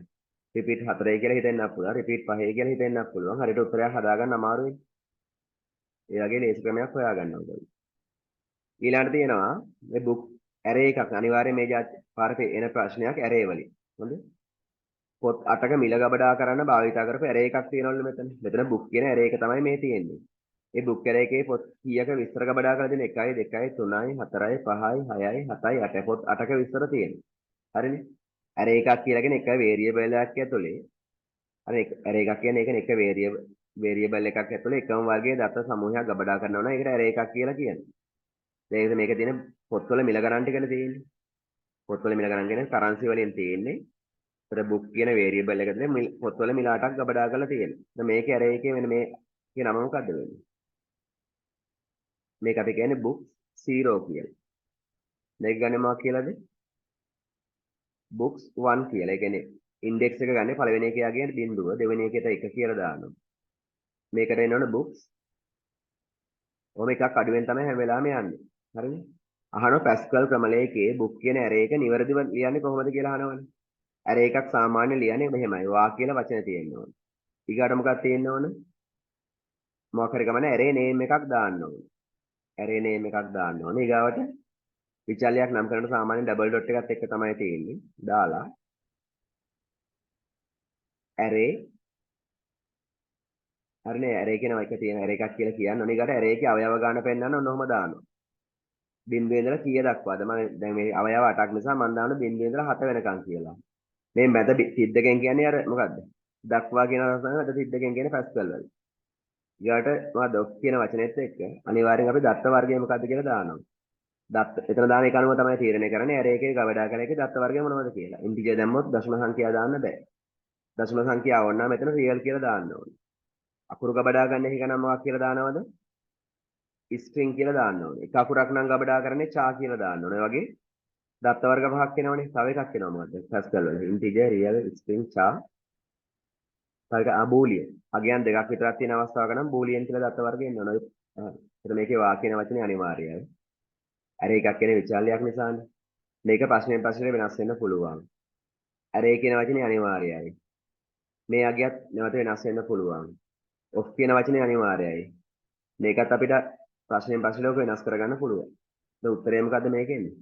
රිපීට් 4යි කියලා හිතෙන්නත් පුළුවන්. රිපීට් 5යි කියලා හිතෙන්නත් පුළුවන්. හරියට උත්තරයක් හදාගන්න අමාරුයි. ඒ වගේ ලේසි ක්‍රමයක් හොයාගන්න ඕනේ. ඊළඟට තියෙනවා මේ බුක් ඇරේ එකක්. අනිවාර්යයෙන් මේ ජාති පාරේ එන ප්‍රශ්නයක් ඇරේ වලින්. හොඳ? පොත් 8ක මිල ගබඩා කරන්න භාවිතා කරපු ඇරේ එකක් තියෙනවලු මෙතන. මෙතන බුක් කියන ඇරේ එක තමයි මේ තියෙන්නේ. ඒ බුක් ඇරේ එකේ පොත් කීයක විස්තර ගබඩා කරලා තියෙන 1යි 2යි 3යි 4යි 5යි 6යි 7යි 8යි පොත් 8ක විස්තර තියෙනවා. හරිනේ? ඇරේ එකක් කියලා කියන්නේ එක වේරියබල් එකක් ඇතුලේ අර ඇරේ එකක් කියන්නේ ඒ කියන්නේ එක වේරියබල් එකක් ඇතුලේ එකම වර්ගයේ දත්ත සමූහයක් ගබඩා කරනවා නම් ඒකට ඇරේ එකක් කියලා කියනවා. දැන් මේක තියෙන පොත්වල මිල ගණන් ටිකනේ තියෙන්නේ. පොත්වල මිල ගණන් කියන්නේ කරන්සි වලින් තියෙන්නේ. ඒතර බුක් කියන වේරියබල් එක ඇතුලේ පොත්වල මිල 8ක් ගබඩා කරලා තියෙනවා. දැන් මේකේ ඇරේ එකේ වෙන මේකේ නම මොකද්ද වෙන්නේ? මේක අපි කියන්නේ බුක් 0 කියලා. මේක ගන්නේ මොකක් කියලාද? බුක්ස් 1 කියලා. ඒ කියන්නේ ඉන්ඩෙක්ස් එක ගන්නේ පළවෙනි එකේ යාගේ බිංදුව, දෙවෙනි එකට 1 කියලා දානවා. මේකට එනවනේ බුක්ස්. ඔහොම එකක් අඩුවෙන් තමයි හැම වෙලාවෙම යන්නේ. හරිනේ? අහනවා පැස්කල් ක්‍රමලේඛයේ බුක් කියන ඇරේ එක නිවැරදිව ලියන්නේ කොහොමද කියලා අහනවනේ. ඇරේ එකක් සාමාන්‍ය ලියන්නේ මෙහෙමයි. වා කියලා වචන තියෙන්න ඕන. ඊගාට මොකක්ද තියෙන්න ඕන? මොකක් හරි ගමන ඇරේ නේම් එකක් දාන්න ඕන. ඇරේ නේම් එකක් දාන්න ඕන. ඊගාවට විචල්‍යයක් නම් කරනකොට සාමාන්‍යයෙන් ඩබල් ඩොට් එකත් එක්ක තමයි තියෙන්නේ. දාලා ඇරේ හරිනේ ඇරේ කියන එක තියෙන ඇරේ එකක් කියලා කියන්න ඕනේ. ඊගාට ඇරේ එකේ අවයව ගන්න පෙන්නන්න ඔන්න ඔහොම දානවා. බිංදුවේ ඉඳලා කීය දක්වාද? මම දැන් මේ අවයව 8ක් නිසා මම දාන බිංදුවේ ඉඳලා 7 වෙනකන් කියලා. මේ මැද තිද්දකෙන් කියන්නේ අර මොකද්ද? දක්වා කියන අදහස තමයි මැද තිද්දකෙන් කියන්නේ පැස්කල් වල. ඊගාට මොකද්ද ඔෆ් කියන වචනේත් එක්ක අනිවාර්යෙන් අපි දත්ත වර්ගය මොකද්ද කියලා දානවා. දත්ත එතන දාන එක අනුව තමයි තීරණය කරන්නේ ඇරේ එකේ ගබඩා කරන එකේ දත්ත වර්ගය මොනවද කියලා. ඉන්ටිජර් දැම්මොත් දශම සංඛ්‍යා දාන්න බෑ. දශම සංඛ්‍යා ඕන නම් මෙතන රියල් කියලා දාන්න ඕනේ. අකුරු ගබඩා ගන්න එක නම් මොකක් කියලා දානවද? ස්ට්‍රින්ග් කියලා දාන්න ඕනේ. එක අකුරක් නම් ගබඩා කරන්නේ චා කියලා දාන්න ඕනේ. ඒ වගේ දත්ත වර්ග පහක් එනවනේ. තව එකක් එනවා මොකද්ද? පැස්කල් වල. Integer, real, string, char. තව එක බූලියන්. අගයන් දෙකක් විතරක් තියෙන අවස්ථාවක නම් බූලියන් කියලා දත්ත වර්ග එන්න ඕනේ. හරි. මේකේ වා කියන වචනේ අනිවාර්යයි. ඇරේ එකක් කියන විචල්‍යයක් නිසානේ. මේක ප්‍රශ්නයෙන් ප්‍රශ්නෙට වෙනස් වෙන්න පුළුවන්. ඇරේ කියන වචනේ අනිවාර්යයි. මේ අගයත් නැවත වෙනස් වෙන්න පුළුවන්. ඔෆ් කියන වචනේ අනිවාර්යයි. මේකත් අපිට ප්‍රශ්නයෙන් ප්‍රශ්නෙට ඔක වෙනස් කරගන්න පුළුවන්. දැන් උත්තරේ මොකද්ද මේකෙන්නේ?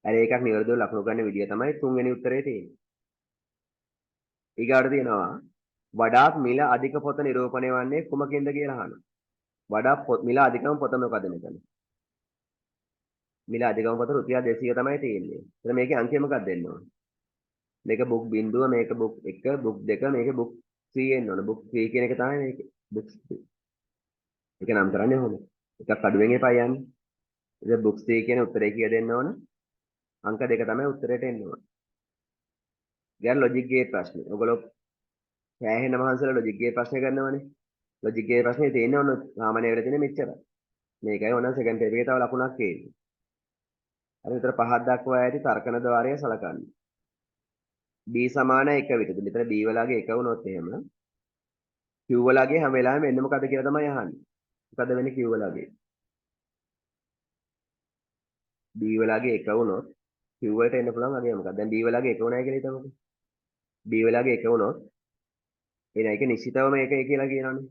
ඇරේ එකක් නිවැරදිව ලකුණු ගන්න විදිය තමයි තුන්වෙනි උත්තරේ තියෙන්නේ. ඊගාට තියෙනවා වඩාත් මිල අධික පොත නිරූපණය වන්නේ කුමකින්ද කියලා අහනවා. වඩා මිල අධිකම පොත මොකද මෙතන? මිල අධිකම පොත රුපියල් 200 තමයි තියෙන්නේ. එතන මේකේ අංකය මොකක්ද දෙන්න ඕන? මේක බුක් බිංදුව, මේක බුක් 1, බුක් 2, මේක බුක් 3 එන්න ඕන. බුක් 3 කියන එක තමයි මේකේ. බුක් 3. ඒක නම් කරන්නේ ඔහොම. එකක් අඩුවෙන් එපා යන්නේ. ඉතින් බුක් 3 කියන උත්තරේ කිය දෙන්න ඕන. අංක දෙක තමයි උත්තරේට එන්න ඕන. දැන් ලොජික් ගේට් ප්‍රශ්නේ. ඔයගොල්ලෝ සෑහෙන මහන්සිලා ලොජික් ගේට් ප්‍රශ්නේ කරනවනේ. ලොජික් ගේට් ප්‍රශ්නේ තියෙන්නේ ඔන්න සාමාන්‍ය වෙලා තියෙන්නේ මෙච්චරයි. මේකයි ඕන සෙකන්ඩ් පේපර් එකේ තව ලකුණක් එන්නේ. හරි විතර පහක් දක්වා ඇති තර්කන ද්වාරය සලකන්න. B සමාන 1 විටද? මෙතන B වලගේ 1 වුණොත් එහෙම Q වලගේ හැම වෙලාවෙම එන්නේ මොකද්ද කියලා තමයි අහන්නේ. මොකද වෙන්නේ Q වලගේ? B වලගේ 1 වුණොත් Q වලට එන්න පුළුවන් අගය මොකක්ද? දැන් B වලගේ 1 වුණායි කියලා හිතමුකෝ. B වලගේ 1 වුණොත් එන එක නිශ්චිතවම එකයි කියලා කියනවනේ.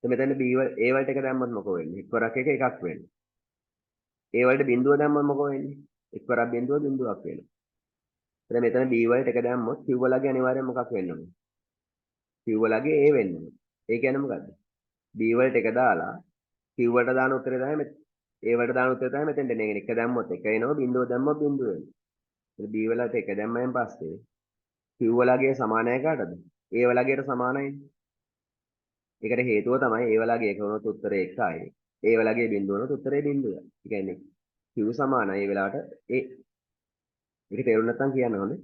එතන මෙතන B වල A වලට එක දැම්මොත් මොකෝ වෙන්නේ? එක්වරක් එක එකක් වෙන්නේ. A වලට බිංදුව දැම්මොත් මොකෝ වෙන්නේ? එක්වරක් බිංදුව බිංදුවක් වෙනවා. එතන මෙතන B වලට එක දැම්මොත් Q වලගේ අනිවාර්යෙන් මොකක් වෙන්න ඕනේ? Q වලගේ A වෙන්න ඕනේ. ඒ කියන්නේ මොකද්ද? B වලට එක දාලා Q වලට දාන උත්තරේ තමයි A වලට දාන උත්තරේ තමයි මෙතෙන්ට එන්නේ. එක දැම්මොත් එක එනවා, බිංදුව දැම්මොත් බිංදුව එනවා. එතන B වලට එක දැම්මයන් පස්සේ Q වලගේ සමානයි කාටද? A වලගේට සමානයි. ඒකට හේතුව තමයි A වලගේ එක වුණොත් උත්තරේ 1යි. A වලගේ බිංදුව වුණොත් උත්තරේ බිංදුවයි. ඒ කියන්නේ Q සමානයි ඒ වෙලාවට A. ඒක තේරුම් නැත්නම් කියන්න ඕනේ.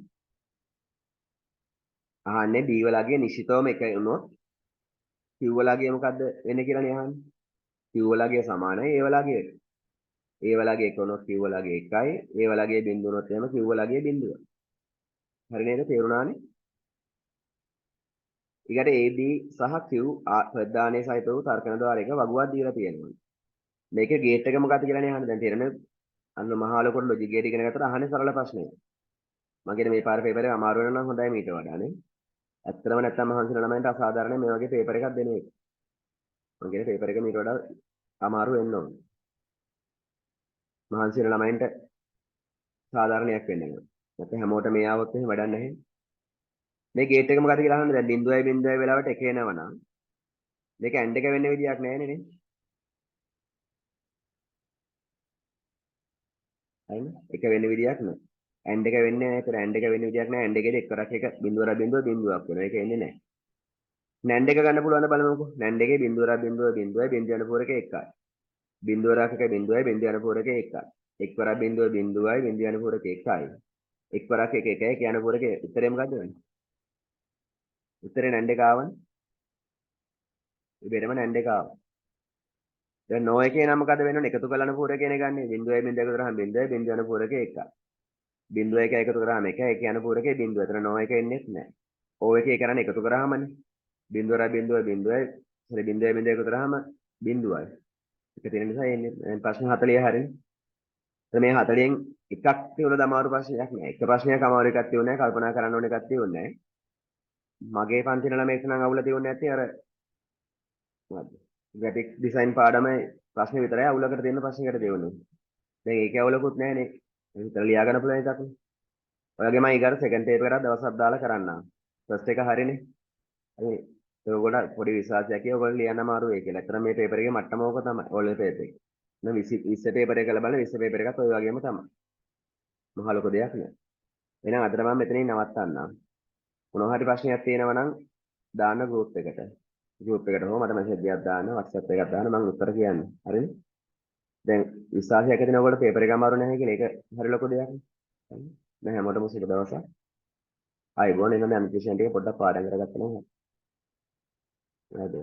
අහන්නේ B වලගේ නිශ්චිතවම එක වුණොත් Q වලගේ මොකද්ද වෙන්නේ කියලානේ අහන්නේ. Q වලගේ සමානයි A වලගේට. A වලගේ එක වුණොත් Q වලගේ 1යි. A වලගේ බිංදුව වුණොත් එහෙම Q වලගේ බිංදුවයි. හරි නේද? තේරුණානේ? ඊගට A B සහ Q ප්‍රදානයේ සහිත වූ තර්කන ද්වාරයක වගුවක් දීලා තියෙනවා. මේකේ ගේට් එක මොකක්ද කියලානේ අහන්නේ. දැන් තේරෙන්නේ අන්න මහා ලොකුට ලොජික් ගේට් ඉගෙන ගත්තට අහන්නේ සරල ප්‍රශ්නයක්. මම කියන්නේ මේ පාර පේපර් එක අමාරු වෙනවා නම් හොඳයි මීට වඩා නේ. ඇත්තටම නැත්තම් මහන්සි වෙන ළමයින්ට අසාධාරණයි මේ වගේ පේපර් එකක් දෙන එක. මම කියන්නේ පේපර් එක මීට වඩා අමාරු වෙන්න ඕනේ. මහන්සි වෙන ළමයින්ට සාධාරණයක් වෙන්න ඕනේ. නැත්නම් හැමෝටම මේ ආවොත් එහෙම වැඩක් නැහැ. මේ ගේට් එක මොකද්ද කියලා අහන්නේ. දැන් බිංදුවයි බිංදුවයි වෙලාවට එක එනවා නම් මේක ඇන්ඩ් එක වෙන්න විදියක් නැහැ නේ. හරිනේ? එක වෙන්න විදියක් නෑ. ඇන්ඩ් එක වෙන්නේ නෑ. ඒතර ඇන්ඩ් එක වෙන්න විදියක් නෑ. ඇන්ඩ් එකේදී එක්වරක් එක බිංදුවර බිංදුව බිංදුවක් වෙනවා. ඒක එන්නේ නෑ. නැන්ඩ් එක ගන්න පුළුවන් ද බලමුකෝ. නැන්ඩ් එකේ බිංදුවර බිංදුව බිංදුවයි බිංදුව යන පොර එක එකයි. බිංදුව වරක් 1 බිංදුවයි, බිංදුව යන පූරකේ 1යි. එක් වරක් බිංදුව බිංදුවයි, බිංදුව යන පූරකේ 1යි. එක් වරක් 1 1යි, එක යන පූරකේ උත්තරේ මොකද්ද වෙන්නේ? උත්තරේ නැන්ඩ් එක ආවනේ. ඉබේටම නැන්ඩ් එක ආවා. දැන් නෝ එකේ නම් මොකද වෙන්නේ? එකතු කරලා පූරකේනේ ගන්නේ. බිංදුවයි බිංදුවයි එකතු කරාම බිංදුවයි, බිංදුව යන පූරකේ 1යි. බිංදුව 1 එකතු කරාම 1, 1 යන පූරකේ බිංදුව. එතන නෝ එක එන්නේත් නැහැ. ඕ එකේ කරන්නේ එකතු කරාමනේ. බිංදුව රයි බිංදුව බිංදුවයි, සෝරි, බිංදුවයි බිංදුවයි එකතු කරාම බිංදුවයි. එක තියෙන නිසා එන්නේ. දැන් ප්‍රශ්න 40 හරිනේ. එතන මේ 40න් එකක් තියුණද අමාරු ප්‍රශ්නයක් නෑ. එක ප්‍රශ්නයක් අමාරු එකක් තියුණේ නෑ. කල්පනා කරන්න ඕන එකක් තියුණේ නෑ. මගේ පන්තින ළමයෙක් නම් අවුල තියුණේ නැත්තේ අර මොකද්ද? ග්‍රැෆික් ඩිසයින් පාඩමේ ප්‍රශ්න විතරයි අවුලකට තියෙන ප්‍රශ්නයකට තියුණේ. දැන් ඒකේ අවුලකුත් නෑනේ. ඒ විතර ලියා ගන්න පුළුවන් එකක් නේ. ඔයගේ මම ඊගාට සෙකන්ඩ් පේපර් එකක් දවසක් දාලා කරන්නම්. ෆස්ට් එක හරිනේ. හරි. ඒක පොඩි විශ්වාසයක් කිය ඔයගොල්ලෝ ලියන්න අමාරු වෙයි කියලා. ඇත්තටම මේ පේපර් එකේ මට්ටම ඕක තමයි. ඔයගොල්ලෝ පේපර් එක. දැන් 20 20 පේපර් එක කරලා බලන්න, 20 පේපර් එකත් ඔය වගේම තමයි. මහ ලොකු දෙයක් නෑ. එහෙනම් අදට මම මෙතනින් නවත්තන්නම්. මොනවා හරි ප්‍රශ්නයක් තියෙනවා නම් දාන්න ගෲප් එකට. ගෲප් එකට හෝ මට මැසේජ් එකක් දාන්න, WhatsApp එකක් දාන්න, මම උත්තර කියන්න. හරිනේ? දැන් විශ්වාසයක් ඇති වෙන ඔයගොල්ලෝ පේපර් එක අමාරු නැහැ කියලා, ඒක හරි ලොකු දෙයක් නේ. හරි. දැන් හැමෝටම සුබ දවසක්. ආයුබෝවන්. එහෙනම් මේ අනිත් විෂයන් ටික පොඩ්ඩක් පාඩම් කරගත්තා නම් හරි. හරිද?